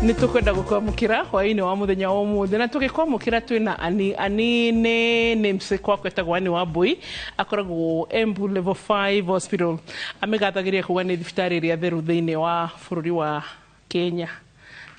Nĩ tũkwenda gũkwamũkĩra hwaĩ-inĩ wa mũthenya wa ũmũthĩ, na tũgĩkwamũkĩra twĩna Ani. Ani nĩ namesake wakwa, etagwo Ani Wambui, akoragwo Embu Level 5 Hospital. Amĩgathagĩria kuga nĩ thibitarĩ ĩrĩa theru thĩinĩ wa bũrũri wa Kenya.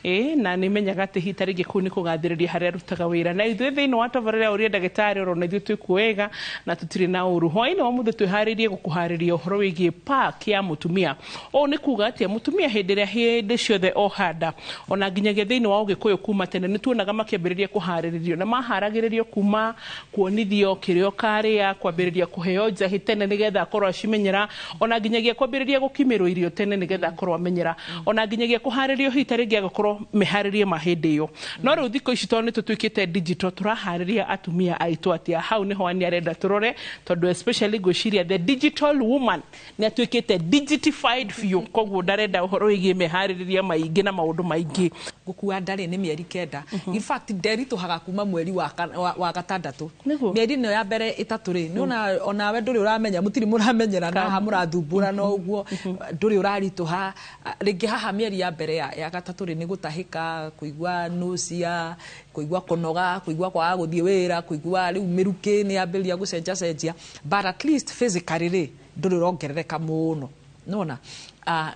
Ĩ na nĩ menyaga atĩ hita rĩngĩ kũu nĩ kũgathĩrĩria harĩa arutaga wĩra. Na ithuĩ thĩinĩ wa tabarĩra ũrĩa ndagĩtarĩ orona ithuĩ twĩkuo wega na tũtirĩ na ũru. Hwaĩ-inĩ wa mũthĩ twĩharĩirie gũkũharĩria ũhoro wĩgiĩ pack ya mũtumia. Ũũ nĩ kuga atĩa? Mũtumia hĩndĩ ĩrĩa hĩndĩ ciothe oha nda, ona nginyagia thĩinĩ wa Ũgĩkũyũ kuma tene nĩ tuonaga makĩambĩrĩria kũharĩrĩrio, na maharagĩrĩrio kuma kuonithio kĩrĩa ũkarĩa, kwambĩrĩria kũheo njahĩ tene nĩgetha akorwo acimenyera, ona nginyagia kwambĩrĩria gũkimĩrwo irio tene nĩgetha akorwo amenyera, ona nginyagia kũharĩrio hihi ta rĩngĩ agakorwo meharĩrie ma hĩndĩ ĩyo. No rĩu thikũ ici tondũ nĩ tũtuĩkĩte digital, tũraharĩria atumia aitũ atĩa? Hau nĩho Ani arenda tũrore, tondũ especially ngwĩciria the digital woman nĩ atuĩkĩte digitified biũ, koguo ndarenda ũhoro wĩgiĩ meharĩrĩria maingĩ na maũndũ maingĩ. Gũkua nda rĩ, nĩ mĩeri 9. In fact, nderitũhaga kuma mweri wa gatandatũ. Nĩguo. Mĩeri ĩno ya mbere 3 rĩ, nĩona onawe ndũrĩ ũramenya, mũtirĩ mũramenyera haha mũrathumbũra no ũguo ndũrĩ ũraritũha. Rĩngĩ haha mĩeri ya mbere ya gatatũ rĩ, nĩ gũtahĩka, kũigua nausea, kũigua kũnoga, kũigua kwaga gũthiĩ wĩra, kũigua rĩu mĩrukĩ nĩ yambĩrĩria gũcenjacenjia, but at least physically rĩ, ndũrĩ ũrongerereka mũno nona.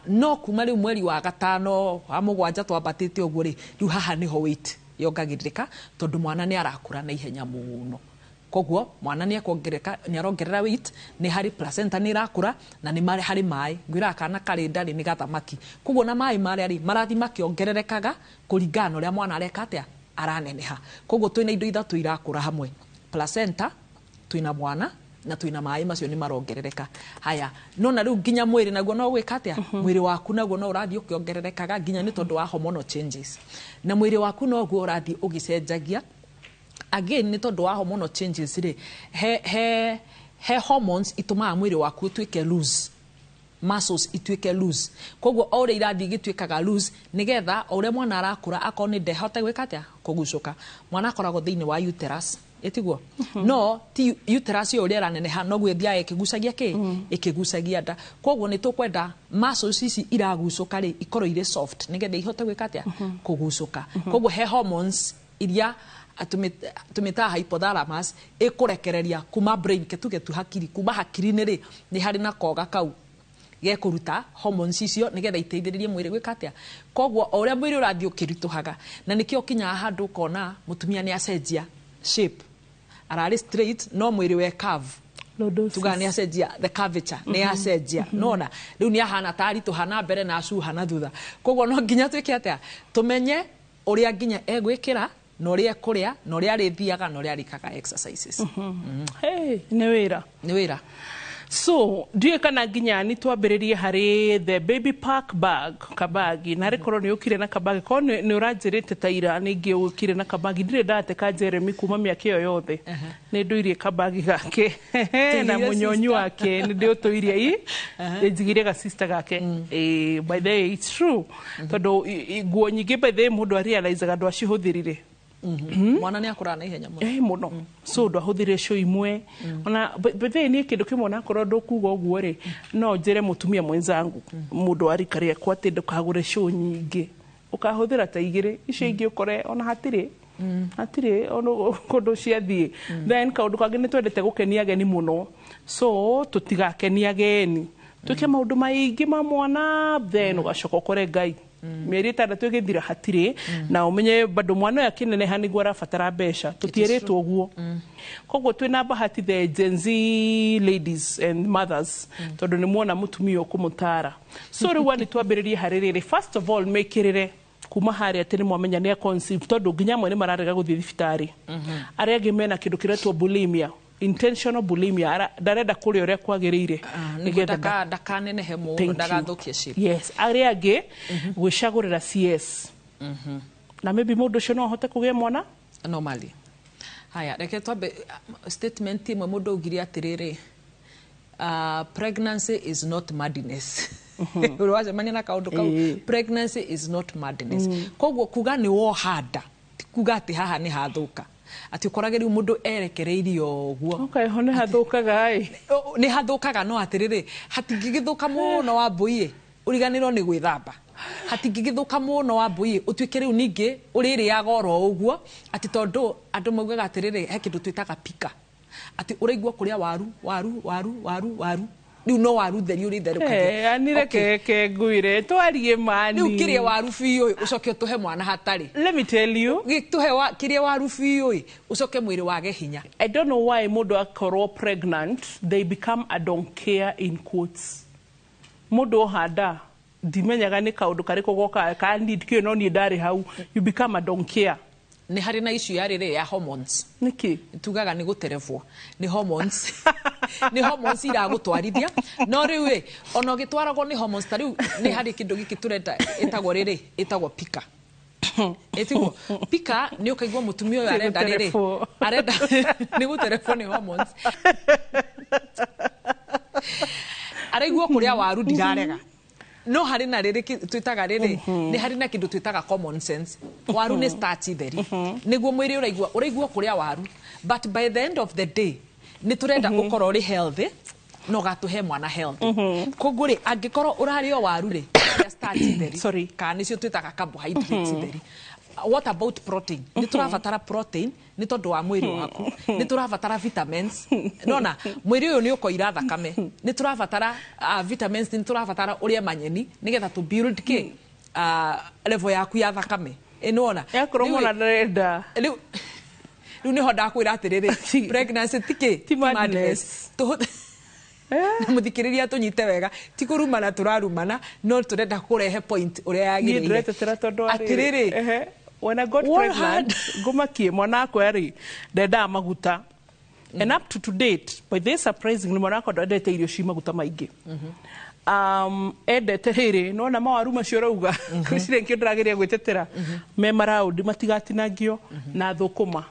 No kuma rĩu mweri wa gatano, wa mũgwanja, twambatĩte ũguo rĩ, rĩu haha nĩho weight yongagĩrĩrĩka, tondũ mwana nĩ arakũra na ihenya mũno. Koguo mwana nĩ akuongereka, nĩ arongerera weight, nĩ harĩ placenta nĩ ĩrakũra, na nĩ harĩ maĩ. Ngwĩraga kana karĩ nda rĩ, nĩ gathamaki, koguo na maĩ marĩa rĩ, marathiĩ makĩongererekaga kũringana na ũrĩa mwana areka atĩa, araneneha. Koguo twĩna indo ithatũ irakũra hamwe: placenta, twĩna mwana, na twĩna maĩ macio nĩ marongerereka. Haya, no na rĩu nginya mwĩrĩ naguo no gwĩka atĩa? Mwĩrĩ waku naguo no ũrathiĩ ũkĩongererekaga, nginya nĩ tondũ wa hormonal changes, na mwĩrĩ waku noguo ũrathiĩ ũgĩcenjagia again nĩ tondũ wa hormonal changes rĩ. He hormones itũmaga mwĩrĩ waku ũtuĩke loose, muscles ituĩke loose. Koguo o ũrĩa irathiĩ igĩtuĩkaga loose, nĩgetha o ũrĩa mwana arakũra, akorwo nĩ ndehote gwĩka atĩa, kũgucũka. Mwana akoragwo thĩinĩ wa uterus, ĩtiguo? No ti uterus ĩyo, ũrĩa ĩraneneha noguo ĩthiaga ĩkĩgucagia kĩ, ĩkĩgucagia nda. Koguo nĩ tũkwenda muscles ici iragucũka rĩ, ikorwo irĩ soft nĩgetha ihote gwĩka atĩa, kũgucũka. Koguo he hormones iria tũmĩtaga hypothalamus, ĩkũrekereria kuma brain, ketuge tu hakiri, kuma hakiri-inĩ rĩ, nĩ harĩ na koga kau gekũruta hormones icio nĩgetha iteithĩrĩrie mwĩrĩ gwĩka atĩa. Koguo o ũrĩa mwĩrĩ ũrathiĩ ũkĩritũhaga, na nĩkĩo ũkinyaga handũ ũkona mũtumia nĩ acenjia shape, ararĩ straight no mwĩrĩ we curve. Lordosis. Tugaga nĩ acenjia the curvature, nĩ acenjia nona rĩu nĩ ahana ta aritũha na mbere na acuha na thutha. Koguo no nginya twĩke atĩa, tũmenye ũrĩa nginya egwĩkĩra na ũrĩa ekũrĩa na ũrĩa arĩthiaga na ũrĩa arĩkaga exercises. Hey, nĩ wĩra. Nĩ wĩra. So ndiũĩ kana nginya nĩ twambĩrĩrie harĩ the baby pack bag, kabagi, na rĩ korwo nĩ ũkire na kabagi, korwo nĩ ũranjĩrĩte ta ira nĩ ingĩ ũkire na kabagi. Ndirĩ ndate ka Jeremy kuma mĩaka ĩyo yothe, nĩ ndũirie kabagi gake na Tũigire mũnyonyi sister. wake, nĩ ndĩũtũirie i njigire ga sister gake. By the way, it's true, tondũ nguo nyingĩ, by the way, mũndũ arealizaga ndwacihũthĩrire. Mwana nĩ akũraga na ihenya mũno. Mũno. So ndwahũthĩrire cio imwe ona by the way, niĩ kĩndũ kĩmwe, onakorwo ndũkuga ũguo rĩ, no njĩre mũtumia mwenzangu, mũndũ wa rika rĩakwa, atĩ ndũkagũre show nyingĩ, ũkahũthĩra ta igĩrĩ, icio ingĩ ũkore ona hatirĩ ona kũndũ ciathiĩ. Then kaũndũ kangĩ, nĩ twendete gũkenia ageni mũno, so tũtigakenie ageni twĩke maũndũ maingĩ ma mwana, then ũgacoka ũkore Ngai mĩeri 6 ĩgĩthira hatirĩ, na ũmenye bado mwana ũyũ akĩneneha nĩguo arabatara mbeca. Tũtiĩrĩtwo ũguo. Koguo twĩna bahati, the Gen Z ladies and mothers, tondũ nĩ muona mũtumia ũkũmũtara. So rĩu nĩ twambĩrĩrie harĩ rĩrĩ, first of all, mĩkĩrĩre kuma harĩa atĩ nĩ mwamenya nĩ conceive, tondũ nginya amwe nĩ mararega gũthiĩ thibitarĩ, arĩa angĩ mena kĩndũ kĩretwo bulimia, intentional bulimia, ndarenda kũrĩa ũrĩa kwagĩrĩire nĩguo nĩgetha ndakanenehe mũno. Thank you. Ndagathukie shape. Yes, arĩa angĩ gwĩcagũrĩra CS, na maybe mũndũ ũcio no ahote kũgĩa mwana. Normally. Haya, reke twambe statement ĩmwe mũndũ augire atĩrĩrĩ, "Pregnancy is not madness." Ũrĩ wacemania na kaũndũ kau? Ĩĩ. Pregnancy is not madness. Koguo kuga nĩ woha nda ti kuga atĩ haha nĩ hathũka, atĩ ũkorage rĩu mũndũ erekereirio ũguo. Okay, ho nĩ hathũkaga ĩ. Nĩ hathũkaga, no atĩrĩrĩ, hatingĩgĩthũka mũno wa mbũi ũriganĩrwo nĩ gwĩthamba. Hatingĩgĩthũka mũno Wambui ũtuĩke rĩu ningĩ ũrĩrĩaga oro ũguo, atĩ tondũ andũ maugaga atĩrĩrĩ, he kĩndũ twĩtaga pica, atĩ ũraigua kũrĩa waru waru waru waru waru, rĩu no waru theri ũrĩtherũkagia. Eh, ani reke ke ngwire twarie mani. Rĩu kĩrĩa waru biũ ĩ, ũcoke ũtũhe mwana hatarĩ. Let me tell you. Gĩtũhe kĩrĩa waru biũ ĩ, ũcoke mwĩrĩ wage hinya. I don't know why mũndũ akorwo pregnant they become a don't care in quotes. Mũndũ ohanda ndimenyaga nĩ kaũndũ karĩkũ goka ka need kĩo, no niĩ ndarĩ hau, you become a don't care. Nĩ harĩ na issue ya rĩrĩ ya hormones. Nĩkĩ? Tugaga nĩ gũterebwo nĩ hormones, nĩ hormones iragũtwarithia. No rĩu ĩ, ona ũgĩtwaragwo nĩ hormones, ta rĩu nĩ harĩ kĩndũ gĩkĩ tũreta ĩtagwo rĩrĩ, ĩtagwo pica, ĩtiguo pica, nĩ ũkaigua mũtumia ũyũ arenda rĩrĩ, gũterebwo. Arenda nĩ gũterebwo nĩ hormones, araigua kũrĩa waru, ndirarega, no harĩ na rĩrĩ twĩtaga rĩrĩ, nĩ harĩ na kĩndũ twĩtaga common sense. Waru nĩ starch theri, nĩguo mwĩrĩ ũraigua kũrĩa waru, but by the end of the day nĩ tũrenda ũkorwo ũrĩ healthy na ũgatũhe mwana healthy. Koguo rĩ, angĩkorwo ũrarĩa o waru rĩ, ũrarĩa starch theri, Sorry. kana nĩcio twĩtaga carbohydrates theri, what about protein? Nĩ tũrabatara protein nĩ tondũ wa mwĩrĩ waku, nĩ tũrabatara vitamins, nona mwĩrĩ ũyũ nĩ ũkoira thakame, nĩ tũrabatara vitamins, nĩ tũrabatara ũrĩe manyeni nĩgetha tũ build kĩ level yaku ya thakame. Ĩ nĩwona? Yakorwo Rĩu ĩ- mwana ndarenda. Rĩu nĩho ndakwĩra atĩrĩrĩ, pregnancy ti kĩ? Ti madness. Na mũthikĩrĩria tũnyite wega, ti kũrumana tũrarumana, no tũrenda kũrehe point ũrĩa niĩ yagĩrĩire. Ndĩretetera tondũ Atĩrĩrĩ, ehe, when I got What pregnant, ngumakie mwana wakwa rĩ, ndendaga maguta, and up to date, by this, surprisingly, mwana wakwa ndendete irio ci maguta maingĩ. Endete rĩrĩ, nona mawaru macio ũrauga cirĩ nkĩo ndĩrageria gwĩtetera me maraũndi matigatinangio na thũkũma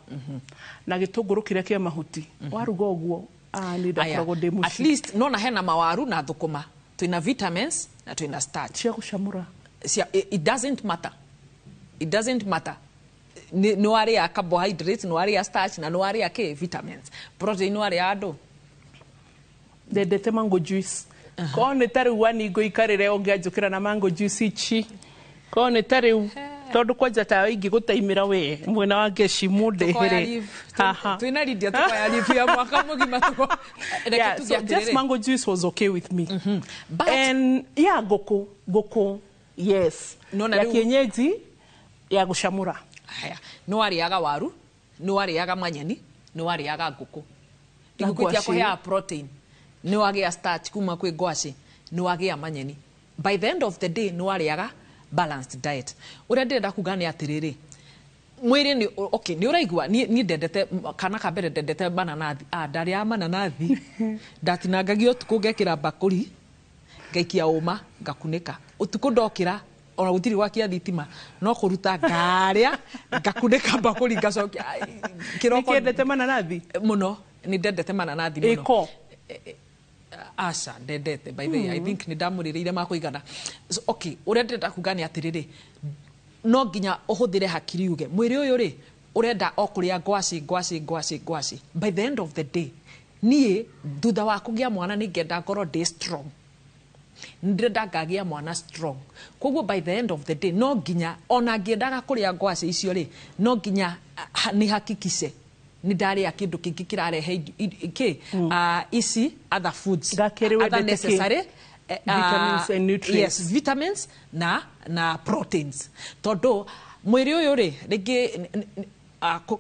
na gĩtũngũrũ kĩrĩa kĩa mahuti, waruga ũguo, ah, nĩ ndakoragwo ndĩ At mũciĩ. least nona hena mawaru na thũkũma, twĩna vitamins na twĩna starch. Cia gũcamũra. Cia, it doesn't matter, it doesn't matter. Nĩ warĩa carbohydrates, nĩ warĩa starch, na nĩ warĩa kĩ, vitamins, protein, nĩ warĩa andũ. Ndendete mango juice. Korwo nĩ ta rĩu wani ngũikarĩre ũngĩanjũkĩra na mango juice ici, korwo nĩ ta rĩu, tondũ kwanja tawe ingĩgũtaimĩra we mwena wa ngeci Tukoya mũndehere leave. haha. Twĩna Lydia, tukoya leave ya mwaka mũgima reke Yeah, tuge so just atĩrĩrĩ. mango juice was okay with me. But- And yeah, ngũkũ, ngũkũ, yes. Nona ya rĩu- kienyeji ya gũcamũra. Haya, nĩ warĩaga waru, nĩ warĩaga manyeni, nĩ warĩaga ngũkũ. Na Ngũkũ ngwacĩ. itiakũheaga protein, nĩ wagĩa starch kuma kwĩ ngwacĩ, nĩ wagĩa manyeni. By the end of the day nĩ warĩaga balanced diet. Ũrĩa ndĩrenda kuga nĩ atĩrĩrĩ, mwĩrĩ nĩ okay, nĩ ũraigua niĩ ndendete kana ka mbere ndendete mananathi. Ah, ndarĩaga mananathi, ndatinangagia ũtukũ, ngekĩra mbakũri, ngaikia ũma, ngakunĩka ũtukũ, ndokĩra ona gũtirĩ gwakia thitima, no kũruta ngarĩa, ngakunĩka mbakũri, ngacokia. Ai, kĩroko. Nĩkĩendete mananathi? Mũno, nĩ ndendete mananathi mũno. Ĩko. Aca, ndendete. By the way, I think nĩ ndamũrĩrĩire makũigana. So, okay, ũrĩa ndĩrenda kuga nĩ atĩrĩrĩ, no nginya ũhũthĩre hakiri uge mwĩrĩ ũyũ rĩ ũrenda o kũrĩa ngwacĩ, ngwacĩ, ngwacĩ, ngwacĩ. By the end of the day, niĩ thutha wa kũgĩa mwana nĩ ngenda ngorwo ndĩ strong, ndĩrenda ngagĩa mwana strong. Koguo by the end of the day, no nginya ona ngĩendaga kũrĩa ngwacĩ icio rĩ, no nginya nĩ hakikishe nĩ ndarĩa kĩndũ kĩngĩ kĩrarehe kĩ ici other foods, Gakerĩ other wendete kĩ? necessary Vitamins and nutrients. Yes, vitamins na proteins, tondũ mwĩrĩ ũyũ rĩ, rĩngĩ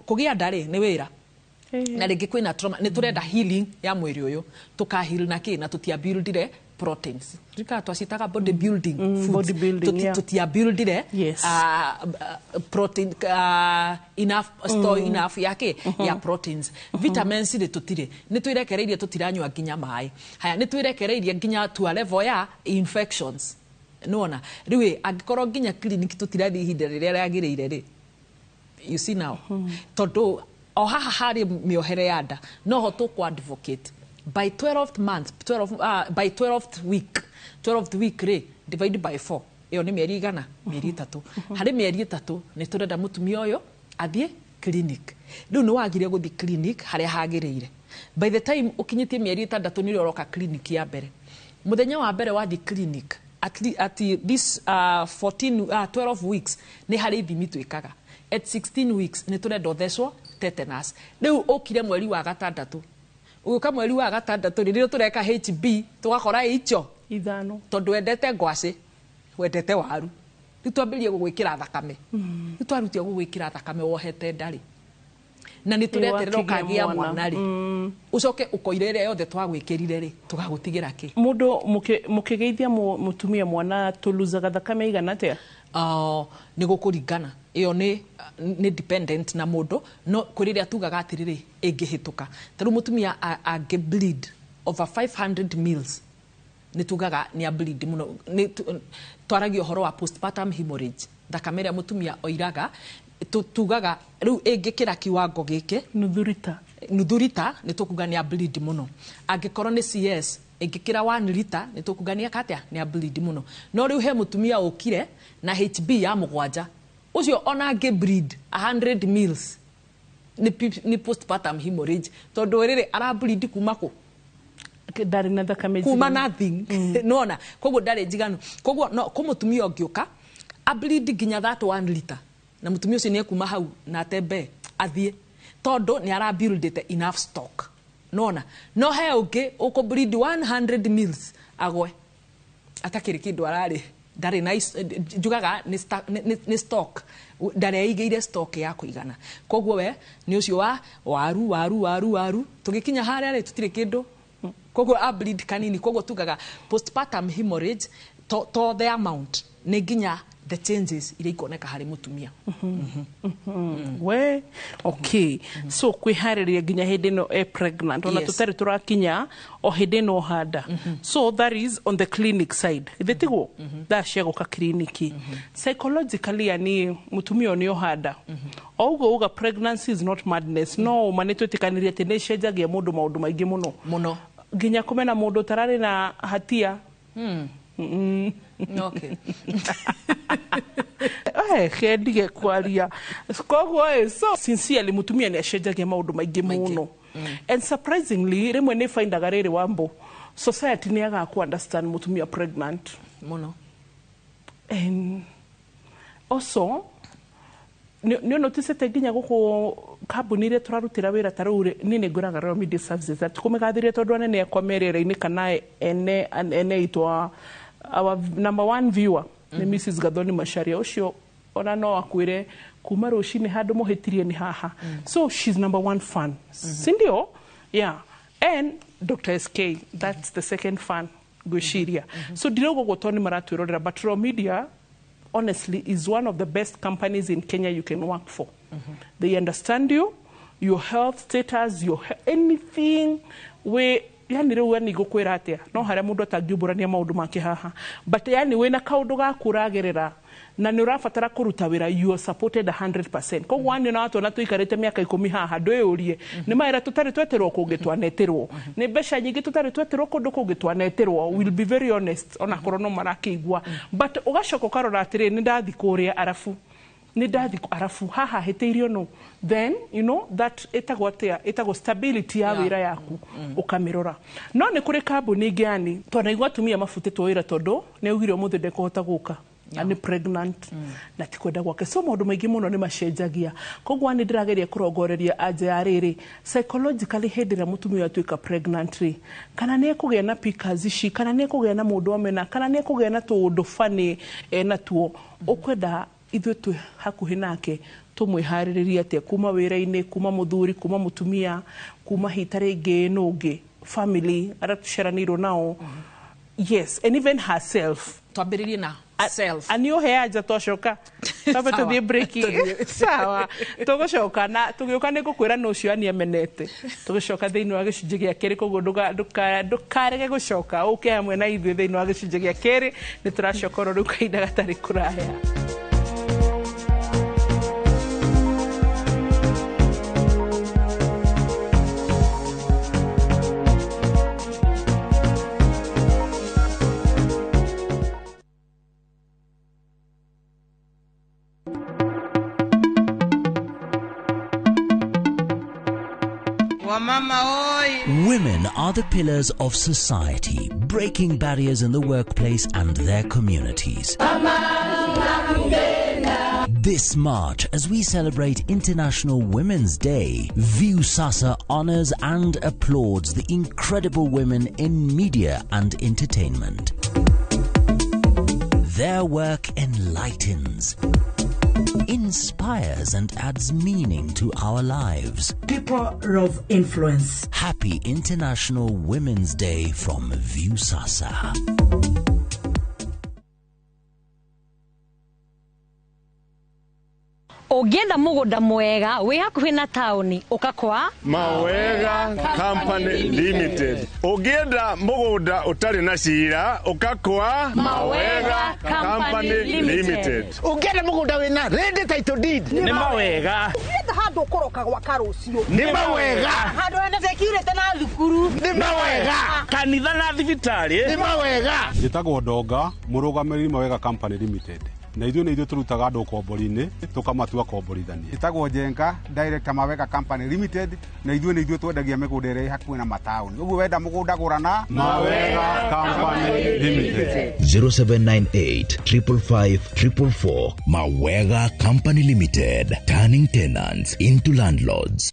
kũgĩa nda rĩ nĩ wĩra, na rĩngĩ kwĩna trauma, nĩ tũrenda healing ya mwĩrĩ ũyũ, tũka heal na kĩ na tũtia buildire proteins, rika twacitaga body building foods. Body building, yeah. Tũtia buildire protein enough store, enough ya kĩ, ya proteins. Vitamins rĩ, tũtirĩ, nĩ twĩrekereirie, tũtiranyua nginya maĩ. Haya, nĩ twĩrekereirie nginya to a level ya infections. Nĩwona rĩu ĩ, angĩkorwo nginya clinic tũtirathiĩ ihinda rĩrĩa rĩagĩrĩire rĩ, you see now, tondũ o haha harĩ mĩohere ya nda, noho tũkũ advocate by 12th month, 12, by 12th week, 12th week rĩ, divide by 4, ĩyo nĩ mĩeri igana, mĩeri 3. Harĩ mĩeri 3 nĩ tũrenda mũtumia ũyũ athiĩ clinic. Rĩu nĩ wagire gũthiĩ clinic harĩa hagĩrĩire. By the time ũkinyĩtie mĩeri 6 nĩrĩo ũroka clinic ya mbere. Mũthenya wa mbere wathiĩ clinic, At this 14 12 weeks nĩ harĩ ithimi twĩkaga. At 16 weeks nĩ tũrenda ũthecwo tetanus. Rĩu ũkire mweri wa gatandatũ, ũgĩũka mweri wa gatandatũ rĩ, tũreka HB tũgakora icho 5, tondũ wendete ngwacĩ, wendete waru, rĩu twambĩrĩrie gũgwĩkĩra thakame. Rĩu twarutia gũgwĩkĩra thakame wohete ndarĩ na nĩ tũreterera ũkagĩa mwana rĩ, ũcoke ũkoire ĩrĩa yothe twagwĩkĩrire rĩ, tũgagũtigĩra kĩ? Mũndũ mũkĩgeithia mũtumia mwana tũluzaga thakame igana atĩa? Nĩ gũkũringana, ĩyo nĩ dependent na mũndũ, no kwĩ rĩrĩa tugaga atĩrĩrĩ, ĩngĩhĩtũka ta rĩu mũtumia angĩ bleed over 500 mils, nĩ tugaga nĩ bleed mũno. Nĩ twaragia ũhoro wa postpartum hemorrhage, thakame ĩrĩa mũtumia oiraga, tugaga rĩu ĩngĩkĩra kiwango gĩkĩ, nuthu rita, nuthu rita, nĩ tũkuga nĩ bleed mũno. Angĩkorwo nĩ CS ĩngĩkĩra 1 liter, nĩ tũkuga nĩ aka atĩa, nĩ bleed mũno. No rĩu he mũtumia ũkire na HB ya 7, ũcio ona angĩ bleed 100 mils nĩ postpartum hemorrhage, tondũ rĩrĩ ara bleed kuma kũ? Ndarĩ na thakame. Kuma nothing. Nona koguo ndarĩ njiganu. Koguo no kũ mũtumia ũngĩũka a bleed nginya that 1 liter, na mũtumia ũcio nĩ ekuma hau na atembe athiĩ, tondũ nĩ ara buildĩte enough stock. Nona no he ũngĩ ũkũ bleed 100 mils agwe atakĩrĩ kĩndũ ararĩ, ndarĩ na njugaga nĩ stock, ndareigĩire stock ya kũigana. Koguo we nĩ ũcio wa waru waru waru waru, tũgĩkinya harĩa rĩ, tũtirĩ kĩndũ, koguo a bleed kanini. Koguo tugaga postpartum hemorrhage to the amount, nĩ nginya the changes iria ikoneka harĩ mũtumia. We okay, so kwĩharĩria nginya hĩndĩ ĩno e pregnant ona tũtarĩ tũrakinya o hĩndĩ ĩno handa. So that is on the clinic side, ithe tiguo thaa cia gũka kliniki. Psychologically, yani mũtumia ũyũ nĩ ohanda o ũguo uga pregnancy is not madness, no ũma nĩ twĩtĩkanĩrie atĩ nĩ ĩcenjagia mũndũ maũndũ maingĩ mũno. Mũno. Nginya kũmena mũndũ ũtararĩ na hatia. Kendige kwaria koguo so sincerely mũtumia nĩ acenjagia maũndũ maingĩ mũno. And surprisingly, rĩmwe nĩ findaga rĩrĩ wambo society nĩ yagaga ku understand mũtumia pregnant mũno. And also nĩ noticete nginya gũkũ kambuni iria tũrarutĩra wĩra, ta rĩu niĩ nĩ ngwĩraga Royal Media Services atĩ kũmĩgathĩria tondũ anene akwa me rĩera-inĩ kana ene itũ, our number one viewer nĩ Mrs Gathoni Macharia, ũcio ona no akwĩre kuma rũcinĩ handũ mũhĩtirie nĩ haha. So she's number one fan, sindio? Yeah. And Dr SK, that's the second fan ngwĩciria. So ndirauga ũguo tondũ nĩ maratwĩrorera, but Royal Media honestly is one of the best companies in Kenya you can work for. They understand you, your health status, your anything we yani rĩu yani ngũkwĩra atĩa, no harĩa mũndũ atangiumbũrania maũndũ make haha, but yani wĩna kaũndũ gaku ũragerera na nĩ ũrabatara kũruta wĩra, you are supported 100%. Koguo ani ona watuona tũikarĩte mĩaka 10 haha, ndwĩyũrie nĩ mawĩra tũtarĩ twetĩrwo kũngĩ, twanetĩrwo nĩ mbeca nyingĩ tũtarĩ twetĩrwo kũndũ kũngĩ, twanetĩrwo, will be very honest, onakorwo no marakĩigua. But ũgacoka ũkarora atĩrĩ, nĩ ndathi kũrĩa arabu, nĩ ndathi arabu haha hĩtĩirio no then you know that ĩtagwo atĩa, ĩtagwo stability ya wĩra yaku ũkamĩrora. No nĩ kũrĩ kambuni ingĩ yani twanaigua atumia mabutĩtwo wĩra tondũ nĩ augire ũmũthĩ ndekũhota gũka na nĩ pregnant na ti kwenda gwake. So maũndũ maingĩ mũno nĩ macenjagia. Koguo nĩ ndĩrageria kũrongoreria anja ya rĩrĩ, psychologically hĩndĩ ĩrĩa mũtumia atuĩka pregnant rĩ, kana nĩ ekũgĩa na pickers ici, kana nĩ ekũgĩa na mũndũ amena, kana nĩ ekũgĩa na tũũndũ funny enatuo, ũkwenda ithuĩ twĩ hakuhĩ nake tũmwĩharĩrĩrie atĩa, kuma wĩra-inĩ, kuma mũthuri, kuma mũtumia, kuma hita rĩngĩ nũngĩ family arĩa tũciaranĩirwo nao. Yes, and even herself. Twambĩrĩrie na self. Ani ũhe anja twacoka twambe Sawa. tũthiĩ break. Sawa, tũgũcoka na tũgĩũka nĩ ngũkwĩra nũ ũcio ani amenete, tũgĩcoka thĩinĩ wa gĩcunjĩ gĩa kerĩ. Koguo ndũkarege gũcoka ũke hamwe na ithuĩ thĩinĩ wa gĩcunjĩ gĩa kerĩ, nĩ tũracoka oro rĩu kahinda gatarĩ kũraya. Wamama oi. Women are the pillars of society, breaking barriers in the workplace and their communities. This March, as we celebrate International Women's Day, Viusasa honors and applauds the incredible women in media and entertainment. Their work enlightens, inspires and adds meaning to our lives. People of influence. Happy International Women's Day from Viusasa. Ũngĩenda mũgũnda mwega wĩ hakuhĩ na taũni ũka kwa Mawega Company Limited. Ũngĩenda mũgũnda ũtarĩ na cira ũka kwa Mawega Company Limited. Ũngĩenda mũgũnda wĩna ready title deed nĩ Mawega. Ũngĩenda handũ ũkũroka gwaka rũciũ nĩ Mawega. Handũ hena security na thukuru nĩ Mawega. Kanitha na thibitarĩ nĩ Mawega. Njĩtagwo Ndonga, mũrũgamĩrĩri Mawega Company Limited. Na ithuĩ nĩ ithuĩ tũrutaga andũ ũkombori-inĩ tũkamatua komborithania. Ĩtagwo Njenga, director Mawega Company Limited, na ithuĩ nĩ ithuĩ twendagia mĩgũnda ĩrĩa ĩ hakuhĩ na mataũni. Ũguo wenda mũgũnda gũra na Mawega Company Limited. 0798 555 444. Mawega Company Limited, turning tenants into landlords.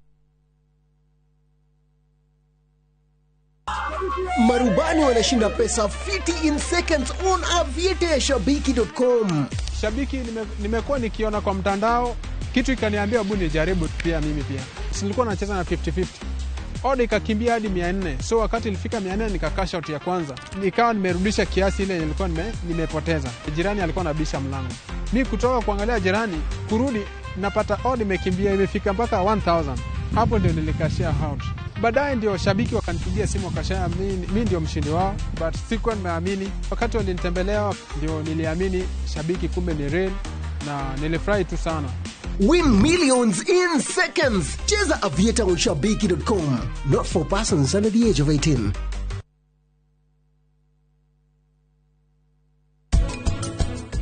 Marubani wanashinda pesa fiti in seconds on aviete ya shabiki.com. Shabiki nimekuwa nikiona kwa mtandao, kitu ikaniambia hebu nijaribu pia mimi pia. Nilikuwa nacheza na 50-50. Odd ikakimbia hadi 400. So wakati ilifika 400 nika cash out ya kwanza. Nikawa nimerudisha kiasi ile nilikuwa nimepoteza. Jirani alikuwa anabisha mlango. Mi kutoka kuangalia jirani, kurudi napata odd imekimbia imefika mpaka 1000. Hapo ndio nilikashia out. Baadaye ndio shabiki wakanipigia simu wakasema mimi ndio mshindi wao, but sikuwa nimeamini. Wakati walinitembelea ndio niliamini shabiki kumbe ni real, na nilifurahi tu sana. Win millions in seconds. Cheza Aviator on shabiki.com. Not for persons under the age of 18.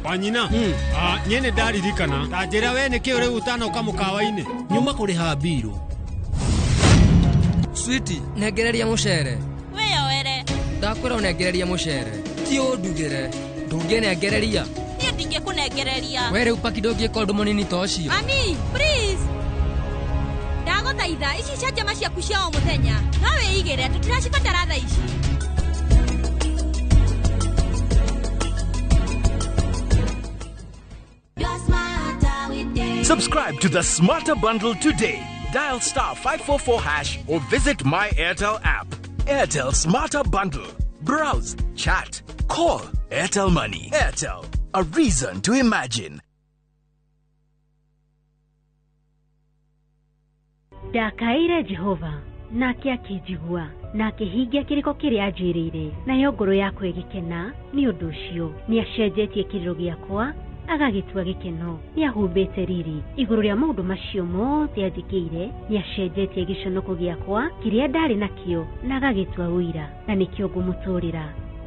Wanyina, nyene ndaririkana ta njĩra we nĩkĩ ũrĩu ũtanoka mũkawa-inĩ nyuma kũrĩha mbirũ. Switi, nengereria mũcere. Wĩyoere. Ndakwĩra ũnengererie mũcere. Ti ũndugĩre. Ndũngĩnengereria. Niĩ ndingĩkũnengereria. We rĩu paki ndũngĩka ũndũ mũnini ta ũcio. Mami, please. Ndagũthaitha, ici canjama ciaku cia o mũthenya. No wĩigĩre, tũtiracibatara thaa ici. Subscribe to the Smarter Bundle today. Dial star 544 hash or visit my Airtel app. Airtel Smarter Bundle. Browse, chat, call. Airtel Money. Airtel, a reason to imagine. Ndakaire Jehova nake akĩnjigua na akĩhingia kĩrĩko kĩrĩa anjĩrĩire, nayo ngoro yakwa ĩgĩkena nĩ ũndũ ũcio. Nĩacenjetie kĩrĩro gĩakwa agagĩtua gĩkeno, nĩahumbĩte riri igũrũ rĩa maũndũ macio mothe anjĩkĩire, nĩacenjetie gĩconoko gĩakwa kĩrĩa ndarĩ nakĩo na agagĩtua ũira, na nĩkĩo ngũmũtũũrĩra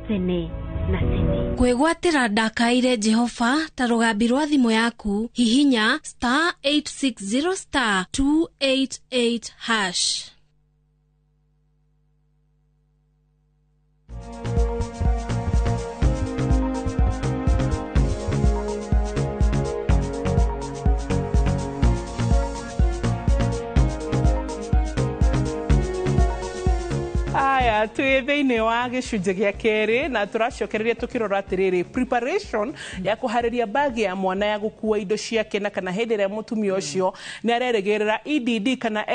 tene na tene. Kwĩgwatĩra ndakaire Jehova ta rũgambi rwa thimũ yaku, hihinya star 860 star 288 hash. Aya, twĩ thĩinĩ wa gĩcunjĩ gĩa kerĩ na tũracokereria tũkĩrora atĩrĩrĩ preparation ya kũharĩria bagi ya mwana ya gũkua indo ciake, na kana hĩndĩ ĩrĩa mũtumia ũcio nĩ arerĩgĩrĩra EDD kana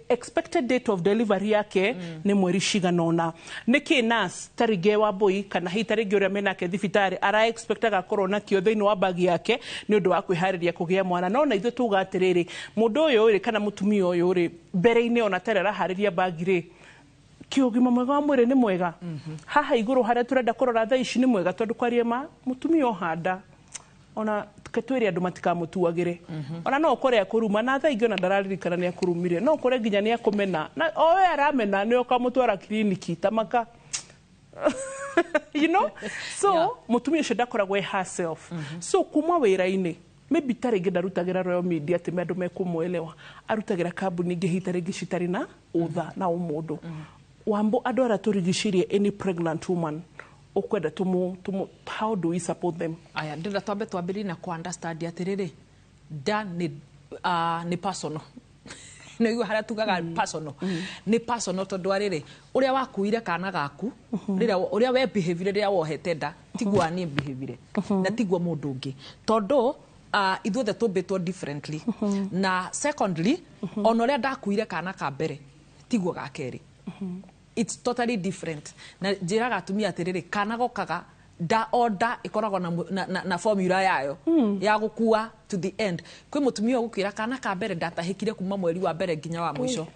expected date of delivery yake nĩ mweri cigana ũna. Nĩkĩ nurse ta rĩngĩ wa Mbui kana hihi ta rĩngĩ ũrĩa menake thibitarĩ ara expect agakorwo nakĩo thĩinĩ wa bagi yake nĩ ũndũ wa kwĩharĩria kũgĩa mwana. No na ithuĩ tuga atĩrĩrĩ, mũndũ ũyũ rĩ kana mũtumia ũyũ rĩ mbere-inĩ ona tarĩ araharĩria bagi rĩ, kĩũgima mwega wa mwĩrĩ nĩ mwega. Haha igũrũ harĩa tũrenda kũrora thaa ici nĩ mwega, tondũ kwaria ma mũtumia ohanda ona twĩre andũ matikamũtuagĩre. Ona no ũkore akũruma na thaa ingĩ ona ndararirikana nĩ akũrumire, no ũkore nginya nĩ akũmena, na o we aramena nĩ ũkamũtwara kiriniki tamaka. You know? So mũtumia ũcio ndakoragwo e herself. So kuma wĩra-inĩ Maybe ta rĩngĩ ndarutagĩra Royal Media atĩ me andũ mekũmwelewa, arutagĩra kambuni ingĩ hihi ta rĩngĩ citarĩ na ũtha na ũmũndũ. Wambo andũ arĩa tũrigicĩirie, any pregnant woman ũkwenda tũmũ, how do we support them? Aya, ndĩrenda twambe twambĩrĩrie na kũ understand atĩrĩrĩ, nda nĩ nĩ personal. Nĩguo harĩa tugaga personal, nĩ personal, tondũ arĩrĩ ũrĩa wakuire kana gaku rĩrĩa, ũrĩa we behavire rĩrĩa wohete nda, tiguo niĩ behavire na tiguo mũndũ ũngĩ, tondũ ithuothe tũmbĩtwo differently. Na secondly, ona ũrĩa ndakuire kana ka mbere tiguo ga kerĩ, it's totally different. Na njĩraga atumia atĩrĩrĩ, kana gokaga nda, o nda ĩkoragwo na, na, na, na formula yayo ya gũkua to the end. Kwĩ mũtumia ũgũkwĩra kana ka mbere ndatahĩkire kuma mweri wa mbere nginya wa mũico,